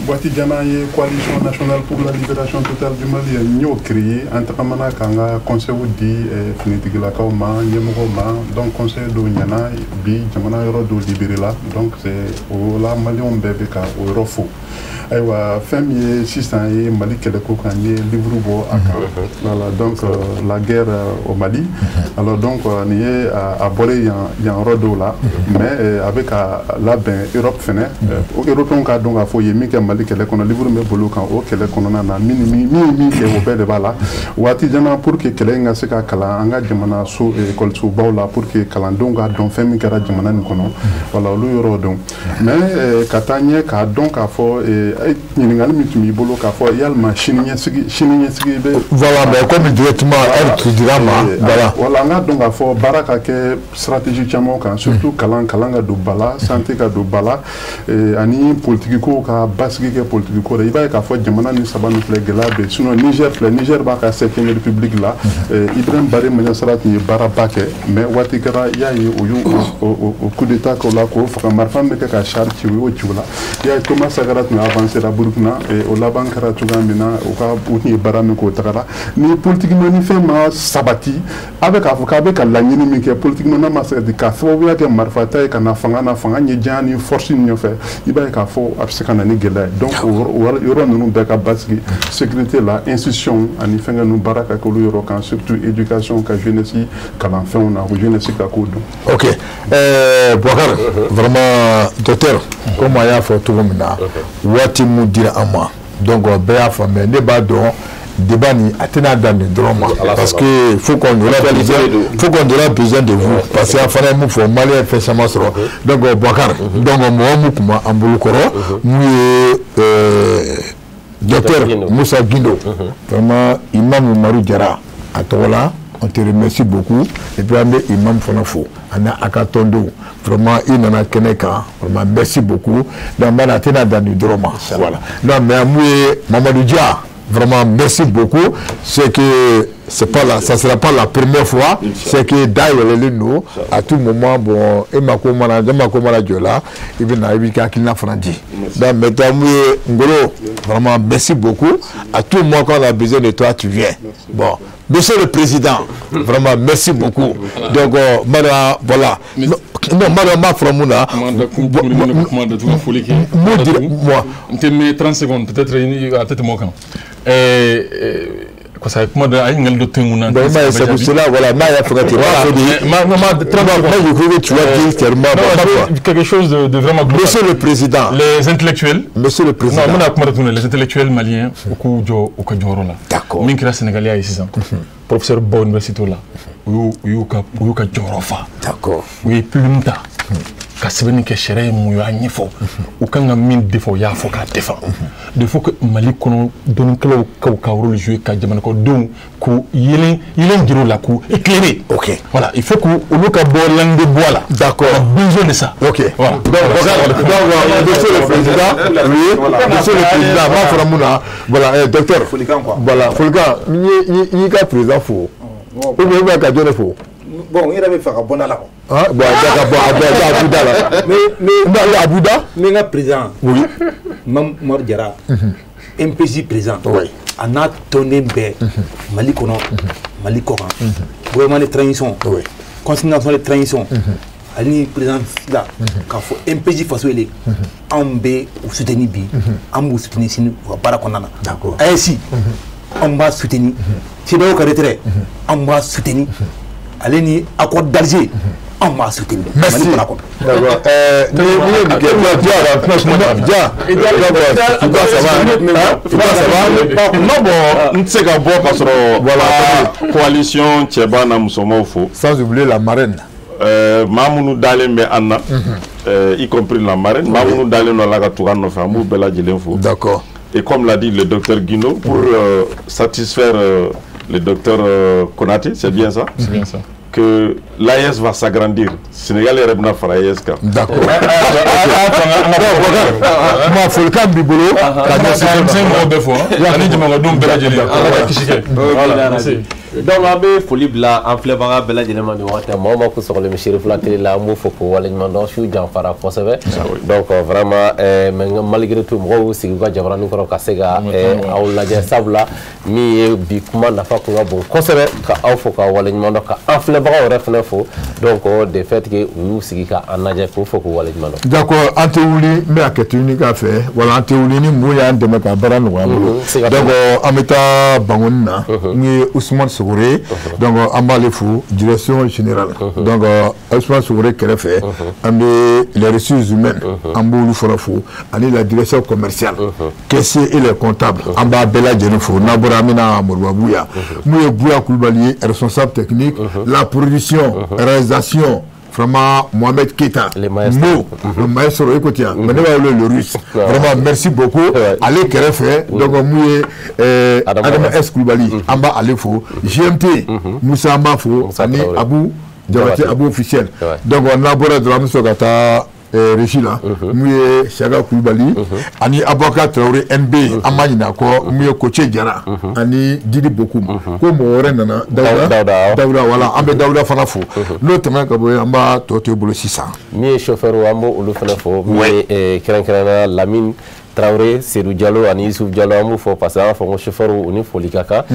E: Waati jan an ye Coalition nationale pour la libération totale du Mali, n y'o créé. An tagamana k'an ka conseil di finitigilakaw ma, ɲɛmɔgɔw ma. Donc conseil dɔw ɲɛna bi, jamana yɔrɔ dɔw libéré la. Donc c'est o la maliyɛnw bɛɛ bɛ ka o yɔrɔ fo. Ayiwa, fɛn min ye sisan ye Mali kɛlɛko kan, n ye livre bɔ a kan. Voilà, donc la guerre au Mali. Alors donc nin ye a bɔlen yan yan yɔrɔ dɔw la, mais a bɛ ka labɛn Europe fɛnɛ. Européens k'a dɔn k'a fɔ u ye min kɛ Mali kɛlɛ kɔnɔ, livre bɛ boli o kan. O kɛlɛ kɔnɔna na, min ni min min ye min kɛ, o bɛɛ de b'a la. Waati jan na, pour que kɛlɛ in ka se ka kalan an ka jamana so ekɔlisobaw la, pour que kalandenw k'a dɔn fɛn min kɛra jamana nin kɔnɔ. Voilà, olu yɔrɔw dɔn. Mais ka taa ɲɛ, k'a dɔn k'a fɔ ɲininkali min tun b'i bolo k'a fɔ yalima sini ɲɛsigi bɛ.
A: Voilà, mais comme directement heure tu dira ma, voilà.
E: Voilà, an k'a dɔn k'a fɔ baara ka kɛ stratégie caman kan, surtout kalan, kalan ka don ba la, santé ka don ba la, ani politiki ko ka basigi kɛ politiki ko la. I b'a ye k'a fɔ jamana ni saba min filɛ, gɛlɛya bɛ yen. Sinon Niger filɛ, Niger b'a ka septième république la. Ibrahim Baré Maïnassara tun ye baaraba kɛ, mais waati kɛra, i y'a ye o y'o o coup d'état kɛ o la k'o faga, marifa min bɛ kɛ ka char ci, o y'o ci o la. I y'a ye Thomas Sankara tun avancé la Burukina, o laban kɛra cogoya min na, u ka u tun ye baara min k'o tagara. Ni politiquement ni fɛn ma sabati, a bɛ k'a fɔ k'a bɛ ka laɲini min kɛ politiquement, n'a ma sabati k'a sababuya kɛ marifata ye ka na fanga na, fanga ɲɛjanya ni force ni ɲɔfɛ, i b'a ye k'a fɔ a bɛ se ka na ni gɛlɛya ye. Donc o yɔrɔ ninnu bɛɛ ka basigi, sécurité la, institution ani fɛnkɛ ninnu, baara ka kɛ olu yɔrɔ kan, surtout éducation, ka jeunesse kalan fɛnw na, ko jeunesse ka k'o dɔn.
A: Ok, Boubacar, vraiment, docteur, comme a y'a fɔ cogo min na, waati mun dira an ma, donc bɛɛ y'a faamuya. Ne b'a dɔn débat nin a tɛna dan nin dɔrɔn ma, parce que faut qu'on aura besoin de vous, parce que a fana ye mun fɔ, Malien ye fɛn caman sɔrɔ. Donc Boubacar, donc mɔgɔ mun tun b'an bolo kɔrɔ, mun ye docteur Moussa Guindo, vraiment imam Umaru Jara a tɔgɔ la, on te remercie beaucoup. Et puis an bɛ imam fana fo ani a ka tɔndenw. Vraiment, i nana kɛnɛ kan, vraiment merci beaucoup. Donc n b'a a tɛna dan nin dɔrɔn ma. Voilà, donc mais mun ye Mamadu Dia. Vraiment, merci beaucoup. C'est que c'est pas la, ça sera pas la première fois. C'est que d'ailleurs nous à tout moment, bon, et ma commande là, il vient il vient qu'il n'a pas dit. Donc maintenant, Ngolo, vraiment merci beaucoup. À tout moment quand on a besoin de toi, tu viens. Bon, monsieur le président, vraiment merci beaucoup. Donc madame, voilà. Non, madame Framuna. Moi,
C: 30 secondes, peut-être à tête moi quand. Ça kuma da ayi ngal do tenguna.
A: C'est pour cela, voilà, ma ya frère, tu vas dire clairement
C: quelque chose de vraiment global.
A: Monsieur le président,
C: les intellectuels,
A: monsieur le président,
C: non, on a les intellectuels maliens au ko jo au ka joro la.
A: D'accord.
C: Min kira sénégalais ici ça. Professeur Ba université la. U ka joro fa.
A: D'accord.
C: U plume ta. Ka sɛbɛnni kɛ sariya ye mun ye a ɲɛfɔ u kan ka min défend u y'a fɔ k'a défend il faut que Mali kɔnɔ dɔnnikɛlaw ka u ka rôle jouer ka jamanakɔnɔdenw k'u yelen yelen jira u la k'u éclairer.
A: Ok.
C: Voilà, il faut que olu ka bɔ langue de bois la.
A: D'accord.
C: On a besoin de ça.
A: Ok.
C: Voilà.
A: Donc, monsieur le président, oui, monsieur le président, ma fɔra voilà, docteur.
B: Folikan quoi.
A: Voilà, folikan, n'i ka président fo. Ou bien i b'a ka jɔn de fo.
B: Bon, n yɛrɛ bɛ fɛ ka bɔ n'a la quoi.
A: Ah, bon, d'accord, bon, Abouda là.
B: Mais
A: Abouda.
B: Mais n ka président.
A: Oui.
B: Mame Oumar Diarra. MPJ président.
A: Oui.
B: A n'a tɔnden bɛɛ. Mali kɔnɔ. Mali kɔ kan. Gouvernement de transition.
A: Oui.
B: Conseil national de transition. Ale ni président la k'a fɔ MPJ faso ye anw bɛ u soutenir bi. An b'u soutenir sini u ka baara kɔnɔna na.
A: D'accord.
B: AES anw b'a soutenir. CEDEAO ka retrait anw b'a soutenir. Ale ni accord d'Alger anw b'a soutenir.
A: Merci. D'accord. Ni Dia, ça va.
D: Non bon, n tɛ se ka bɔ ka sɔrɔ
A: voilà
D: coalition cɛba n'a musomanw fo.
A: Sans oublier la marraine.
D: Maa minnu dalen bɛ an na, y compris la marraine, maa minnu dalen don a la ka tugu an nɔfɛ, an b'u bɛɛ lajɛlen fo.
A: D'accord.
D: Et comme l'a dit le docteur Guino, pour satisfaire le docteur Konaté, c'est bien ça?
C: C'est bien ça.
D: Que l'AES va s'agrandir. Sénégal yɛrɛ bɛna fara AES kan.
A: D'accord. Ma folikan b'i bolo ka ɲɛsin
C: denmisɛn mɔgɔw bɛɛ fo ani jamanadenw bɛɛ lajɛlen Ala ka kisi kɛ. Voilà, merci.
F: Donc an bɛ foli bila an filɛbaga bɛɛ lajɛlen ma nin waati maa o maa kun sɔgɔlen bɛ Cherifla télé la, an b'o fɔ k'o waleɲuman dɔn, su janfara kosɛbɛ. Donc vraiment, mais malgré tout mɔgɔw y'u sigi u ka jabaranin kɔrɔ ka se ka aw lajɛ, sabula min ye bi kuma nafa kun ka bon kosɛbɛ, ka aw fo k'aw waleɲuman dɔn, ka an filɛbagaw yɛrɛ fana fo. Donc de fait que u y'u sigi ka an lajɛ k'u fo k'u waleɲuman dɔn.
A: D'accord, an tɛ wuli n bɛ hakɛ to ɲini k'a fɛ, wala an tɛ wuli ni mun y'an dɛmɛ ka baara nɔgɔya an bolo. Donc an bɛ taa Bangoni na, n ye Ousmane Sogore, donc an b'ale fo direction générale. Donc Ousmane Sogore kɛrɛfɛ, an bɛ les ressources humaines, an b'olu fana fo, ani la direction commerciale, caissier et les comptables, an b'a bɛɛ lajɛlen fo. N'a bɔra an bɛna Moriba Bouya, mun ye Bouya Kulubali ye, responsable technique, la production, réalisation, vraiment Mohamed Keita,
F: le maestro,
A: le maestro, écoutez, mais ne va le russe. Vraiment merci beaucoup. Ale kɛrɛfɛ, donc mun ye Adama S Kulubali, an b'a ale fo, GMT Moussa an b'a fo, ani Abou Diabaté, Abou officiel. Donc n'a bɔra dɔrɔn an bɛ sɔrɔ ka taa régie la, mun ye Siaka Kulubali ani Aboubacar Traoré NB, an b'a ɲin'a kɔ, mun ye Koce Jara ani Didi Bokoum, ko mɔgɔ wɛrɛ nana, Dawuda, voilà, an bɛ Dawuda fana fo. N'o tɛmɛna ka bɔ yen, an b'a tɔ to i bolo sisan.
F: Min ye chauffeur an b'o olu fana fo, min ye kɛrɛnkɛrɛnnenya Lamine Traoré, Seydou Diallo ani Youssouf Diallo, an b'u fɔ parce que an b'a fɔ ko chauffeur u ni foli ka kan,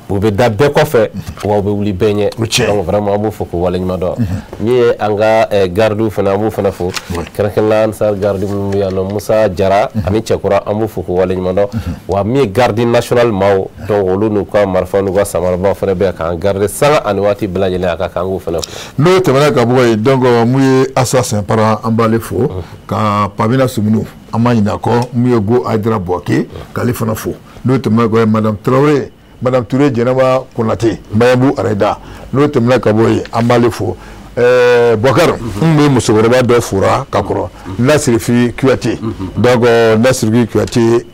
F: u bɛ da bɛɛ kɔfɛ wa u bɛ wuli bɛɛ ɲɛ. Donc vraiment an b'u fo k'u waleɲuman dɔn. Min ye an ka gardiw fana, an b'u fana fo, kɛrɛnkɛrɛnnenya Ansar garde minnu bɛ yan nɔ, Musa Jara ani Cɛkura, an b'u fo k'u waleɲuman dɔn. Wa min ye garde national maaw, donc olu n'u ka marifa n'u ka samarabaw fana bɛ yan k'an garder sanga ani waati bɛɛ lajɛlen, a ka kan an k'u fana fo.
A: N'o tɛmɛna ka bɔ yen, donc mun ye Assa Sɛnpara, an b'ale fo, ka Pamina Sumunu, an b'a ɲin'a kɔ, mun ye Go Aydara Bouaké, k'ale fana fo. N'o tɛmɛna ka bɔ yen, Madame Traoré, Madame Touré Jɛnɛba Konate, Mayabu Areda, n'o tɛmɛna ka bɔ yen, an b'ale fo. Boubacar, n bɛ musokɔrɔba dɔ fora ka kɔrɔ, Nasirifi Kuyate. Donc Nasirifi Kuyate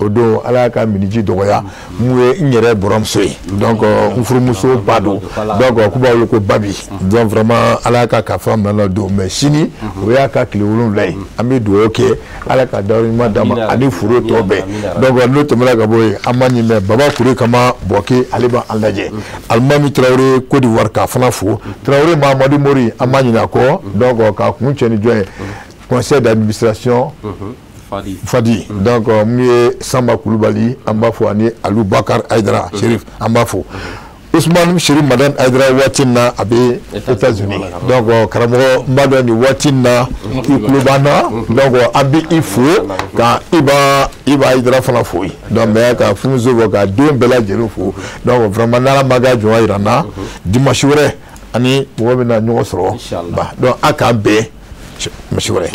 A: O don Ala y'a ka miniji dɔgɔya, mun ye n yɛrɛ buramuso ye, donc n furumuso ba don, donc k'u b'a wele ko Babi. Donc vraiment Ala y'a ka kafa minɛ la don, mais sini o y'a ka tile 7 ye. An bɛ dugawu kɛ Ala ka dayɔrɔ ɲuman d'a ma ani furu tɔ bɛɛ. Donc n'o tɛmɛna ka bɔ yen, an ma ɲinɛ Baba Kure Kama Bɔke, ale b'an lajɛ. Alimami Tarawele Côte d'Ivoire, k'a fana fo. Tarawele Mahamadu Mori, an ma ɲinɛ a kɔ. Donc k'a kun cɛ ni jɔn ye, conseil d'administration Fadi. Donc mun ye Samba Kulubali, an b'a fo, ani Alu Bakar Aydara Sherif, an b'a fo. Ousmane Sherif Madani Aydara, waati in na a bɛ États-Unis. Donc karamɔgɔ, n b'a dɔn nin waati in na i tulo b'an na, donc an bɛ i fo ka Iba Aydara fana fo yen. Donc mais ka furumuso fo, ka den bɛɛ lajɛlen fo. Donc vraiment n'Ala ma ka jɔn jira n na, dimanche wɛrɛ ani mɔgɔ bɛna ɲɔgɔn sɔrɔ. Donc a k'an bɛn misi wɛrɛ.